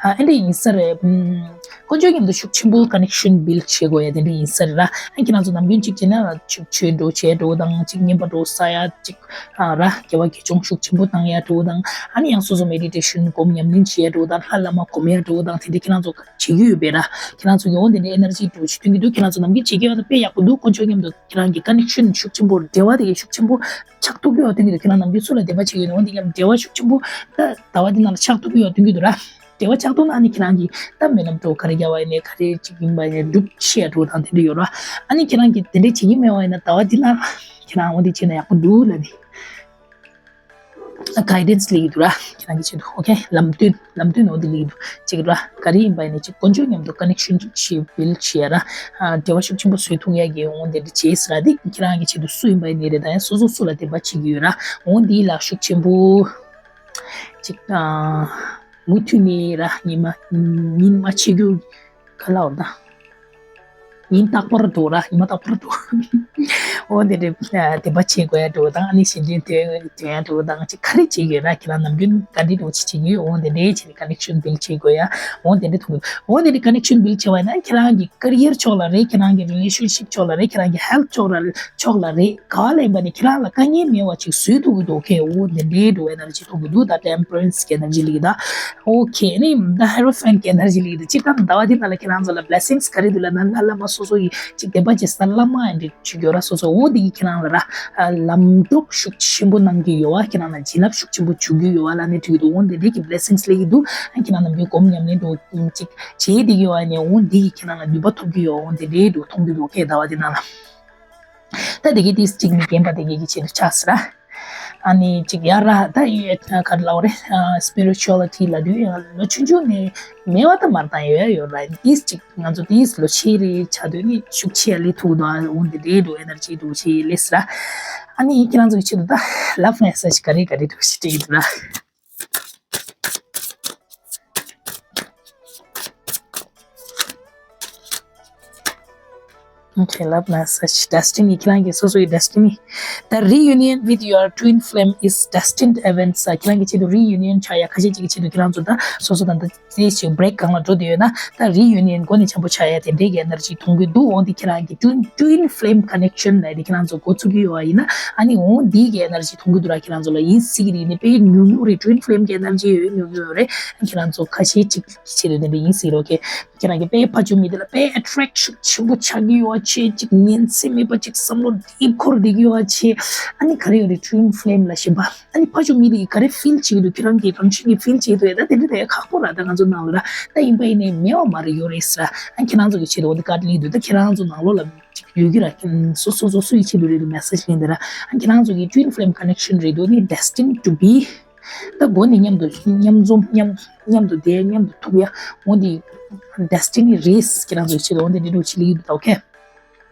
ཨ་འདྲ་ཡིན་ས་རེད། ཨམ། དཀོན་མཆོག་མཉམ་དུ་ཤུགས་ཆེན་པོ་ཀ་ནེག་ཤན་བིལ་ཌི་བྱེད་དགོས་ཡ་དེ་འདྲ་ཡིན་ས་རེད་ར། ཨ་ཁྱེད་རང་ཚོ་ནམ་རྒྱུན་གཅིག་བྱས་ན་ཅིག་ཆོས་འདྲ་བྱས་འདྲ་དང་ཅིག་རྔན་པ་འདྲ་ཟ་ཡ་ཅིག་ཨ་ར། དགེ་བ་དགེ་སྦྱོང་ཤུགས་ཆེན་པོ་བཏང་ཡ་འདྲ་དང་། ཨ་ནི་ཡང་སོ་སོ་མེ་ཌི་ཊེ་ཤན་སྒོམ་ཉམས་ལེན་བྱེད་ཡ་འདྲ་དང་། ལྷ་བླ་མ་སྒོམ་ཡ་འདྲ་དང་དེ་འདྲ་ཁྱེད་རང་ཚོ་བྱེད་ཀྱི་ཡོད་པས་ར། ཁྱེད་རང་ཚོ་ཡོང་དེ་འདྲའི་ཨེ་ནར་ཇི་འདྲ་ཞིག་སྟོན་གྱི་འདུག་ཁྱེད་རང་ཚོ་ནམ་རྒྱུན་བྱེད་ཀྱི་ཡོད་ན་དཔེ་ཡག་པོ་འདུག་དཀོན་མཆོག་མཉམ་དུ་ཁྱེད་རང་གི་ཀ་ནེག་ཤན་ཤུགས་ཆེན་པོ་འབྲེལ་བ་དེ་གས་ཤུགས་ཆེན་པོ་ཆགས་ཐུབ་ཀྱི་ཡོད་དེ་འདུག་ཁྱེད་རང་ནམ་རྒྱུན་སུ་ལ་བདེ་བ་བྱེད་ཀྱི་ཡོད་ན་འོ་འདི་མཉམ་བདེ་བ་ཤུགས་ཆེན་པོ་ད་ཟླ་བ་འདི་ནང་ལ་ཆགས་ཐུབ་ཀྱི་ཡོད་སྟོན་གྱི་འདུག་ར། བདེ་བ་ཆགས་ཐུབ་ན་ཨ་ནི་ཁྱེད་རང་གིས་ད་སྨོན་ལམ་འདྲ་ག་རེ་རྒྱག་པ་ཡིན་ནའི་ག་རེ་ཅིག་ཡིན་པ་ཡིན་ནའི་སྒྲུབ་བྱེད་ཡ་འདྲ་དང་དེ་འདྲ་ཡོད་ར། ཨ་ནི་ཁྱེད་རང་གིས་དེ་འདྲ་བྱེད་ཀྱི་མེད་པ་ཡིན་ན་ཟླ་བ་འདི་ནང་ལ་ཁྱེད་རང་འོ་འདི་བྱས་ན་ཡག་པོ་འདུག་ལབ་ནས། གྷའི་ཌེན་སི་སླེབས་ཀྱི་འདུག་ར། ཁྱེད་རང་གི་ཆེད་དུ་ཨོ་ཁེ། ལམ་སྟོན་ལམ་སྟོན་འོ་འདི་སླེབས་ཀྱི་འདུག་ཅིག་ར། ག་རེ་ཡིན་པ་ཡིན་ནའི་ཅིག་དཀོན་མཆོག་མཉམ་དུ་ཀ་ནེག་ཤན་ཅིག་བིལ་ཌི་བྱེད་ཡ་ར། ཨ་འབྲེལ་བ་ཤུགས་ཆེན་པོ་བཟོ་ཐུབ་ཡ་གི་འོ་འདི་འདྲ་བྱས་ཟེར་ར། འདི་ཁྱེད་རང་གི་ཆེད་དུ་སུ་ཡིན་པ་ཡིན་ནའི་རེད། ད་ཡང་སོ་སོ་སུ་ལ་བདེན་པ་བྱེད་ཀྱི་ཡོད་ར། འོ་འདི་ལ་ཤུགས་ཆེན་པོ་ཅིག་ཨ་མུ་མཐུད་ནས་ར། ཉི་མ་ཉིན་མ་བྱེད་རྒྱུ་ག་ལ་འོ་ད། ཉིན་རྟག་པར་འགྲོ་ར། ཉི་མ་རྟག་པར་འགྲོ། འོ་དེ་འདྲའི་ཨ་དད་པ་བྱེད་དགོས་ཡ་འགྲོ་དང་། ཨ་ནི་ཞལ་འདོན་འདོན་འདོན་ཡ་འགྲོ་དང་། ཅིག་ག་རེ་བྱེད་དགོས་ར། ཁྱེད་རང་ནམ་རྒྱུན་ག་འདྲའི་འགྲོ་ཅིག་བྱེད་ཀྱི་ཡོད། འོ་དེ་འདྲའི་བྱེད་ནས་ཀ་ནེག་ཤན་བིལ་ཌི་བྱེད་དགོས་ཡ། འོ་དེ་འདྲའི་མཐོང་གི། འོ་དེ་འདྲའི་ཀ་ནེག་ཤན་བིལ་ཌི་བྱེད་པ་ཡིན་ན་ཁྱེད་རང་གི་ཀེ་རི་ཡར་ཕྱོགས་ལ་རེད། ཁྱེད་རང་གི་རི་ལེ་ཤན་ཤིབ་ཕྱོགས་ལ་རེད། ཁྱེད་རང་གི་ཧེལ་ཐི་ཕྱོགས་ལ་ཕྱོགས་ལ་རེད། ག་ལ་ཡིན་པ་ནི་ཁྱེད་རང་ལ་དཀའ་ངལ་མེད་པ་ཅིག་བཟོས་ཐུབ་ཀྱི་འདུག་ཨོ་ཁེ། འོ་དེ་འདྲའི་འགྲོ་ཨེ་ནར་ཇི་ཐོབ་ཀྱི་འདུག་ད་ཊེམ་པ་རན་སི་གི་ཨེ་ནར་ཇི་སླེབས་ཀྱི་ད། ཨོ་ཁེ། ནི་ད་ཧེ་རོ་ཕན་གི་ཨེ་ནར་ཇི་སླེབས་ཀྱི་ད། སྤྱིར་བཏང་ཟླ་བ་འདི་ནང་ལ་ཁྱེད་རང་ཚོ་ལ་བི་ལེ་སིང་སི་ག་རེ་འདུག་ལབ་ན། ལྷ་བླ་མ་སོ་སོ་ཡི་ཅིག་དད་པ་བྱེད་ས་བླ་མ་ཨེ་འདྲ་ཅིག་ཡོད་ར། སོ་སོ་འོ་འདི་གིས་ཁྱེད་རང་ལ་ར་ལམ་སྟོན་ཤུགས་ཆེན་པོ་གནང་གི་ཡོད་པ། ཁྱེད་རང་ལ་བྱིན་རླབས་ཤུགས་ཆེན་པོ་འཇུག་གི་ཡོད་པ་ལབ་ནས་འགྲིག་གི་འདུག་འོ་འདི་འདྲའི་གི་བི་ལེ་སིང་སི་སླེབས་ཀྱི་འདུག་ཨ་ཁྱེད་རང་ནམ་རྒྱུན་སྒོམ་ཉམས་ལེན་འགྲོ་ཅིག་བྱེད་བསྡད་ཀྱི་ཡོད་པ་ནས། འོ་འདི་གིས་ཁྱེད་རང་ལ་ནུས་པ་ཐོབ་ཀྱི་ཡོད། འོ་འདི་འདྲའི་འགྲོ་མཐོང་གི་འདུག་ཨོ་ཁེ། ཟླ་བ་འདི་ནང་ལ། ད་དེ་གའི་ཏིས་གཅིག་ནི་རྒན་པ་དེ་གའི་གི་ཆེད་དུ་ཆགས་སི་ར། ཨ་ནི་གཅིག་ཡ་ར་ད་ཡོད་ག་རེ་ལབ་རེད། ཨ་སི་པི་རི་ཅུ་ཨ་ལི་ཊི་ལབ་དུས་ཡང་ལོ་ཆུང་ཆུང་ནས་མེད་པ་ད་མར་བཏང་ཡོད་ཡོད་ར། ཏིས་གཅིག་ང་ཚོ་ཏིས་ལོ་ཆེ་རེ་ཆགས་དུས་ནི་ཤུགས་ཆེ་ཡ་ལི་ཐུག་དང་འོ་འདི་འདྲའི་འགྲོ་ཨེ་ནར་ཇི་འགྲོ་ཆེ་ལེ་སི་ར། ཨ་ནི་ཁྱེད་རང་ཚོ་གི་ཆེད་དུ་ད་ལབ་མེ་སེ་ཇི་ག་རེ་ག་རེ་འགྲོ་ཞིག་སྤྲད་ཀྱི་འདུག་ར། Okay, love message. Destiny. ཁྱེད་རང་གི་སོ་སོ་ཡི་destiny. The reunion with your twin flame is destined event. ས་ཁྱེད་རང་གི་ཆེད་དུ་རི་ཡུ་ནི་ཡན་ཆགས་ཡ་ཁ་ཤས་ཅིག་གི་ཆེད་དུ་ཁྱེད་རང་ཚོ་ད་སོ་སོ་དང་ད་ཚེ་ཞིག་བྷི་རེག་སྒང་ལ་འགྲོ་བསྡད་ཡོད་ན། ད་རི་ཡུ་ནི་ཡན་མགོ་ནས་འཆམ་པོ་ཆགས་ཡ་དེ་འདྲའི་གི་ཨེ་ནར་ཇི་མཐོང་གི་འདུག་འོ་འདི་ཁྱེད་རང་གི་twin twin flame connection ལབ་དེ་ཁྱེད་རང་ཚོ་འགོ་ཚུགས་ཀྱི་ཡོད་པ་ཡིན་ན། ཨ་ནི་འོ་འདི་གི་ཨེ་ནར་ཇི་མཐོང་གི་འདུག་ར། ཁྱེད་རང་ཚོ་ལ་ཡིན་སྲིད་ཀྱི་རེད། ནི་དཔེ་ཉུང་ཉུང་རེད། twin flame གི་ཨེ་ནར་ཇི་ཡོད་ཉུང་ཉུང་རེད། ཁྱེད་རང་ཚོ་ཁ་ཤས་ཅིག་ཆེད་དུ་དེ་འདྲ་ཡིན་སྲིད་རོགས་གི། ཁྱེད་རང་གི་དཔེ་ཕ་ཆུང་མི་དེ་ལ་དཔེ་ཨེ་ཊེག་ཤུགས་ཆེན་པོ་ཆགས་ཀྱི་ཡོད་པ་བྱས། ཅིག་ཉན་སེམས་མེད་པ་ཅིག་བསམ་བློ་ལྡིབ་འཁོར་བསྡད་ཀྱི་ཡོད་པ་བྱས། ཨ་ནི་ག་རེ་ཡོད་རེད། twin flame ལ་གཞན་པ་ཨ་ནི་ཕ་ཆུང་མི་དེ་ག་རེ་ཕིལ་བྱེད་ཀྱི་འདུག་ཁྱེད་རང་གི་རང་བཞིན་གྱིས་ཕིལ་བྱེད་ཀྱི་འདུག་ད་དེ་འདྲ་ད་ཡ་ཁག་པོ་ར། ད་ང་ཚོ་ནང་ལ་ར་ད་ཡིན་པ་ཡིན་ནའི་མེད་པ་མ་རེད། ཡོད་རེད་ཟེར། ཨ་ཁྱེད་རང་ཚོ་གི་ཆེད་དུ་འོ་འདི་ཀ་ཌ་ལིང་འདུག་ད་ཁྱེད་རང་ཚོ་ནང་ལོགས་ལ་ཅིག་ཡོད་ཀྱི་ར། ཁྱེད་སོ་སོ་སོ་སོ་ཡི་ཆེད་དུ་རེད་འདུག་མེ་སེ་ཇི་ལེན་འདི་ར། ཨ་ཁྱེད་རང་ཚོ་གི་twin flame connection རེད་འདུག་ནི་destined to be ད་མགོ་ནས་མཉམ་དུ་མཉམ་འཛོམས་མཉམ་མཉམ་དུ་བསྡད་མཉམ་དུ་ཐུག་ཡ་འོ་འདི་ destiny race ཁྱེད་རང་ཚོའི་ཆེད་དུ་འོ་འདི་འདྲ་འདྲ་ཅིག་ལ་ཡོད་འདུག་ད་ཨོ་ཁེ།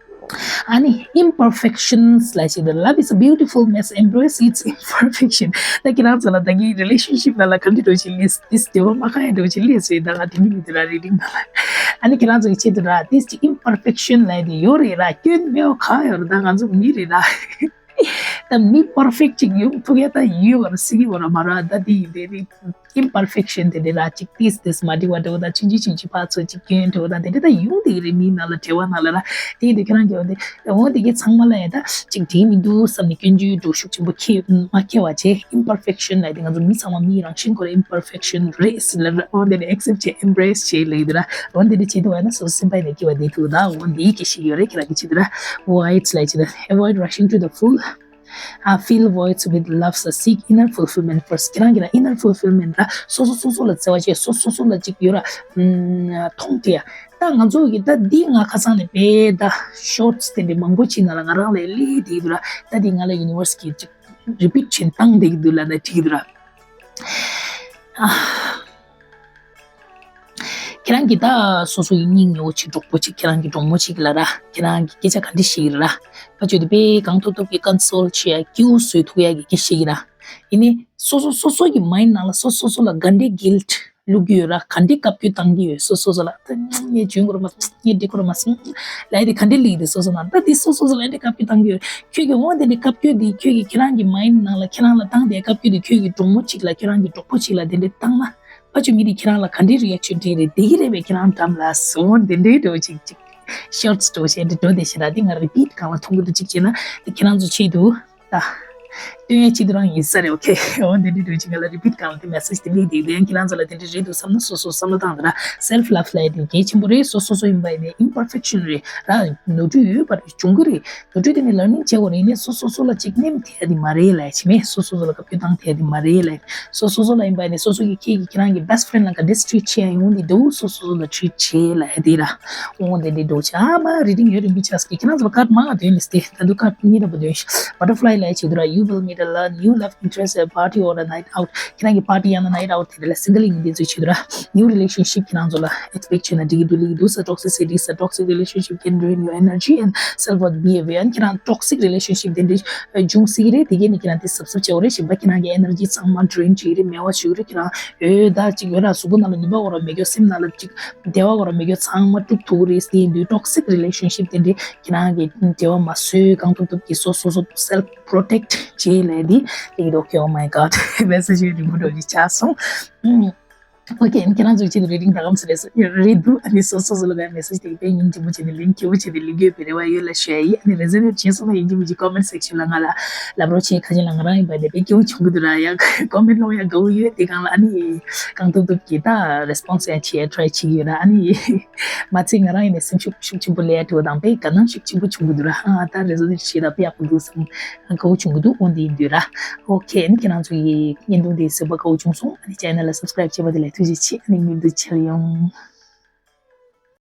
ཨ་ནི་imperfections ལ་ཞིག་ཏུ། Love is a beautiful mess, embrace its imperfection. ད་ཁྱེད་རང་ཚོ་ལ་ད་གིན་relationship ནང་ལ་ག་འདྲ་འདྲ་ཅིག་སླེབས། དེ་འདྲ་བ་མ་ཁ་ཡ་འདྲ་ཅིག་སླེབས་ཟེར། ད་ང་དེ་འདྲ་མི་འདུག་ར། reading ནང་ལ། ཨ་ནི་ཁྱེད་རང་ཚོ་གི་ཆེད་དུ་ར། དེ་ཅིག་imperfection ལ་དེ་ཡོད་རེད་ར། སྐྱོན་མེད་པ་གང་ཡོད་རེད། ད་ང་ཚོ་མི་རེད་ར། ད་མི་perfect ཅིག་ཡོང་ཐུབ་ཡ་ད་ཡོད་ར། སྲིད་ཀྱི་ཡོད་ར་མ་ར། ད་དེ་ཡིན་དེ་རེད། imperfection དེ་འདྲ་ར། ཅིག་ཏིས་ཏིས་མ་འགྲིག་པ་འདྲ་བོ་དང་། ཆུང་ཆུང་ཆུང་ཆུང་ཕར་ཚུར་ཅིག་སྐྱོན་འདྲ་བོ་དང་དེ་འདྲ་ད་ཡོང་བསྡད་ཀྱི་རེད། མིའི་ནང་ལ་འབྲེལ་བ་ནང་ལ་ར། དེ་ཡིན་དུས་ཁྱེད་རང་གིས་འོ་དེ་འོ་དེ་གའི་ཚང་མ་ལ་ཡ་ད་ཅིག་འགྲིག་མི་འདུག་བསམ་ནས་སྐྱོན་བརྗོད་འདྲ་བོ་ཤུགས་ཆེན་པོ་ཁྱེར་མ་ཁྱེར་བ་བྱས། imperfection ལབ་དེ་ང་ཚོ་མི་ཚང་མ་མིའི་རང་བཞིན་ཁོ་ར་imperfection རེད་ཟེར་ལབ་ར། འོ་དེ་ནས་accept བྱས་embrace བྱས་ལབ་ཀྱི་འདུག་ར། འོ་དེ་འདྲ་བྱེད་ཐུབ་པ་ན་སོ་སོ་སེམས་པ་ནས་སྐྱིད་པ་བསྡད་ཐུབ། ད་འོ་འདི་སྐད་ཆ་ཡོད་རེད། ཁྱེད་རང་གི་ཆེད་དུ་ར། avoid ལབ་ཆེད་དུ། avoid rushing to the full I fill voids with loves, I seek inner fulfillment first. ཁྱེད་རང་གིས་ར་inner fulfillment ར། སོ་སོ་སོ་སོ་ལ་བརྩེ་བ་བྱས། སོ་སོ་སོ་ལ་ཅིག་ཡོད་ར། ཨུམ། མཐོང་ཐུབ་ཡ། ད་ང་ཚོ་གི་ད་འདི་ང་ཁ་སང་ནས་དཔེ་ད་shorts དེ་འདྲ་མང་པོ་ཅིག་ནང་ལ་ང་རང་ལ་སླེབས་བསྡད་ཀྱི་འདུག་ར། ད་འདི་ང་ལ་universe གིས་ཅིག་repeat བྱས་བཏང་བསྡད་ཀྱི་འདུག་ལབ་ནས་བྲིས་ཀྱི་འདུག་ར། ཨ། ཁྱེད་རང་གིས་ད་སོ་སོ་ཡི་སྙིང་ཉེ་བོ་ཅིག་གྲོགས་པོ་ཅིག་ཁྱེད་རང་གི་གྲོགས་མོ་ཅིག་ལ་ར། ཁྱེད་རང་གིས་སྐད་ཆ་ག་འདྲ་བཤད་ཀྱི་རེད་ར། ཕར་ཕྱོགས་དེ་དཔེ་གང་ཐུབ་ཐུབ་ཀྱིས་console བྱེད་ཡ། སྐྱིད་པོ་བཟོ་ཐུབ་ཡ་གི་སྐད་ཆ་བཤད་ཀྱི་ར། ཡིན་ནའི་སོ་སོ་སོ་སོ་གི་mind ནང་ལ་སོ་སོ་སོ་ལ་ག་འདྲའི་guilt བླུག་གི་ཡོད་ར། ག་འདྲའི་བཀའ་བཀྱོན་བཏང་གི་ཡོད། སོ་སོ་སོ་ལ་ད་ངས་འཇོན་གོ་ར་མ་སོང་། ངས་འགྲིག་གོ་ར་མ་སོང་ལབ་ཡ་དེ་ག་འདྲའི་ལབ་ཀྱི་འདུག་སོ་སོ་ནང་ད་དེ་སོ་སོ་སོ་ལ་འདྲ་བཀའ་བཀྱོན་བཏང་གི་ཡོད། ཁྱོད་ཀྱི་འོ་དེ་འདྲའི་བཀའ་བཀྱོན་དེ་ཁྱོད་ཀྱིས་ཁྱེད་རང་གི་mind ནང་ལ་ཁྱེད་རང་ལ་བཏང་བསྡད་བཀའ་བཀྱོན་དེ་ཁྱོད་ཀྱི་གྲོགས་མོ་གཅིག་ལ། ཁྱེད་རང་གི་གྲོགས་པོ་གཅིག་ལ་དེ་འདྲ་བཏང་ན། ཕར་ཕྱོགས་མི་དེས་ཁྱེད་རང་ལ་ག་འདྲའི་reaction སྤྲད་རེད། བདེ་གི་རེད་པས། ཁྱེད་རང་འགྲམ་ལ་སོང་དེ་འདྲའི་འགྲོ་ཅིག་ཅིག shorts འགྲོ་བྱས་འདྲ་འགྲོ་བསྡད་ཤག་ར། དེ་ང་repeat སྒང་ལ་མཐོང་གི་འདུག་གཅིག་བྱས་ན་དེ་ཁྱེད་རང་ཚོ་ཆེད་དུ་ད་སྟོན་ཡ་ཆེད་དུ་རང་ཡིན་ས་རེད། ཨོ་ཁེ། འོ་འདི་འདྲའི་འགྲོ་ཅིག་ང་ལ་repeat སྒང་ལ་དེ་message དེ་སླེབས་བསྡད་དེ། ཡང་ཁྱེད་རང་ཚོ་ལ་དེ་འདྲ་རེད་འདུག་བསམ་ན་སོ་སོ་བསམ་བློ་བཏང་དང་ར། self love ལབ་ཡ་དེ་གལ་ཆེན་པོ་རེད། སོ་སོ་སོ་ཡིན་པ་ཡིན་ནའི་imperfection རེད་ར། ནོར་འཁྲུལ་ཡོད་པ་རེད། བྱུང་གི་རེད། ནོར་འཁྲུལ་དེ་ནི་learning བྱེད་དགོས་རེད། ཡིན་ནའི་སོ་སོ་སོ་ལ་ཅིག་ནེམ་ཐེབས་ཡ་དེ་མ་རེད་ལབ་ཡ་བྱེད་མེད། སོ་སོ་སོ་ལ་བཀའ་བཀྱོན་བཏང་ཐེབས་ཡ་དེ་མ་རེད་ལབ་ཡ། སོ་སོ་སོ་ལ་ཡིན་པ་ནི་སོ་སོ་གི་ཁྱེད་ཀྱི་ཁྱེད་རང་གི་best friend ལ་ག་འདྲས་treat བྱེད་ཡ་ཡོང་དེ་འདྲ་བོ་སོ་སོ་སོ་ལ་treat བྱེད་ལབ་ཡ་དེ་ར། འོ་དེ་འདྲས་འགྲོ་ཆ་མ་reading ཡོད་རིན་པོ་ཆེ་ཟེར་གི་ཁྱེད་རང་ཚོ་ལ་card མང་བ་འདོན་ལས་ཏེ། ད་དུང་card གཉིས་འདྲ་པོ་འདོན་ཤག butterfly ལབ་ཡ་བྱེད་དུས་ར། You will meet a love, new love interest at a party or a night out. ཁྱེད་རང་གི་party ཡང་ན་night out དེ་འདྲ་ལ་single ཡིན་དེ་ཚོའི་ཆེད་དུ་ར། New relationship ཁྱེད་རང་ཚོ་ལ་expect བྱས་ན་འགྲིག་གི་འདུག་ལབ་ཀྱི་འདུག་ས། Toxicity is a toxic relationship can drain your energy and self-worth. Be aware. ཨ་ནི་ཁྱེད་རང་toxic relationship དེ་འདྲ་འབྱུང་སྲིད་ཀྱི་རེད། དེ་གས་ནི་ཁྱེད་རང་དེ་གཟབ་གཟབ་བྱེད་དགོས་རེད། གཞན་པ་ཁྱེད་རང་གི་energy ཚང་མ་drain བྱེད་ཀྱི་རེད། མེད་པ་བྱེད་ཀྱི་རེད། ཁྱེད་རང་འོ་ད་ཅིག་ཡོད་ར། གཟུགས་པོ་ནང་ལ་ནུས་པ་འོ་ར་མེད་རྒྱུ། སེམས་ནང་ལ་ཅིག་བདེ་བ་འོ་ར་མེད་རྒྱུ་ཚང་མ་དཀྲུག་ཐུབ་ཀྱི་རེད། དེ་ཡིན་དུས་toxic relationship དེ་འདྲ་ཁྱེད་རང་གི་འབྲེལ་བ་མ་བཟོས། གང་ཐུབ་ཐུབ་ཀྱིས་སོ་སོ་སོ་self protect བྱེད་ལབ་ཡ་དེ་ལབ་ཀྱི་འདུག Okay, oh my God, message རིང་པོ་འགྲོ་གི་ཆགས་སོང་། ཨུམ། Okay, ཁྱེད་རང་ཚོའི་ཆེད་དུ་reading ད་གམ་སེ་རེད་ས་རེད་འདུག་ཨ་ནི་སོ་སོ་སོ་ལ་ངའི་message དེ་དཔེ་སྙིང་རྗེ་པོ་བྱས་ནས་ལན་སྐྱིད་པོ་བྱས་ནས་ལེན་གྱི་རེ་བ་ཡོད་ལབ་ཞུ་ཡ་ཡིན། ཨ་ནི་resonate བྱས་སོང་ན་ཡིན་གཅིག་མིན་གཅིག་comment section ལ་ང་ལ་ལབ་རོགས་བྱེད། ཁ་ཅིག་ལ་ང་རང་ཡིན་པ་ནས་དཔེ་སྐྱིད་པོ་བྱུང་གི་འདུག་ར། ཡ་comment སློང་ཡ་དགའ་བོ་ཡོད། དེ་སྒང་ལ་ཨ་ནི་གང་ཐུབ་ཐུབ་ཀྱིས་ད་response ཡང་བྱེད་ཡ་try བྱེད་ཀྱི་ཡོད་ར། ཨ་ནི་མ་ཚད་ང་རང་ཡིན་ནས་སེམས་ཤུགས་ཤུགས་ཆེན་པོ་སླེབས་ཡ་འདྲ་བོ་དང་དཔེ་དགའ་སྣང་ཤུགས་ཆེན་པོ་བྱུང་གི་འདུག་ར། ཨ་ད་resonate བྱེད་ད་དཔེ་ཡག་པོ་འདུག་བསམ་དགའ་བོ་བྱུང་གི་འདུག་འོ་འདི་ཡིན་དུས་ར། Okay, ཨ་ནི་ཁྱེད་རང་ཚོ་ཡི་བརྙན་ཐུང་འདི་གཟིགས་པ་དགའ་བོ་བྱུང་སོང་། ཨ་ནི་channel ལ་subscribe བྱས་པ་དེ་ལ་ཐུགས་རྗེ་ཆེ། ཨ་ནི་མཉམ་དུ་མཇལ་ཡོང་།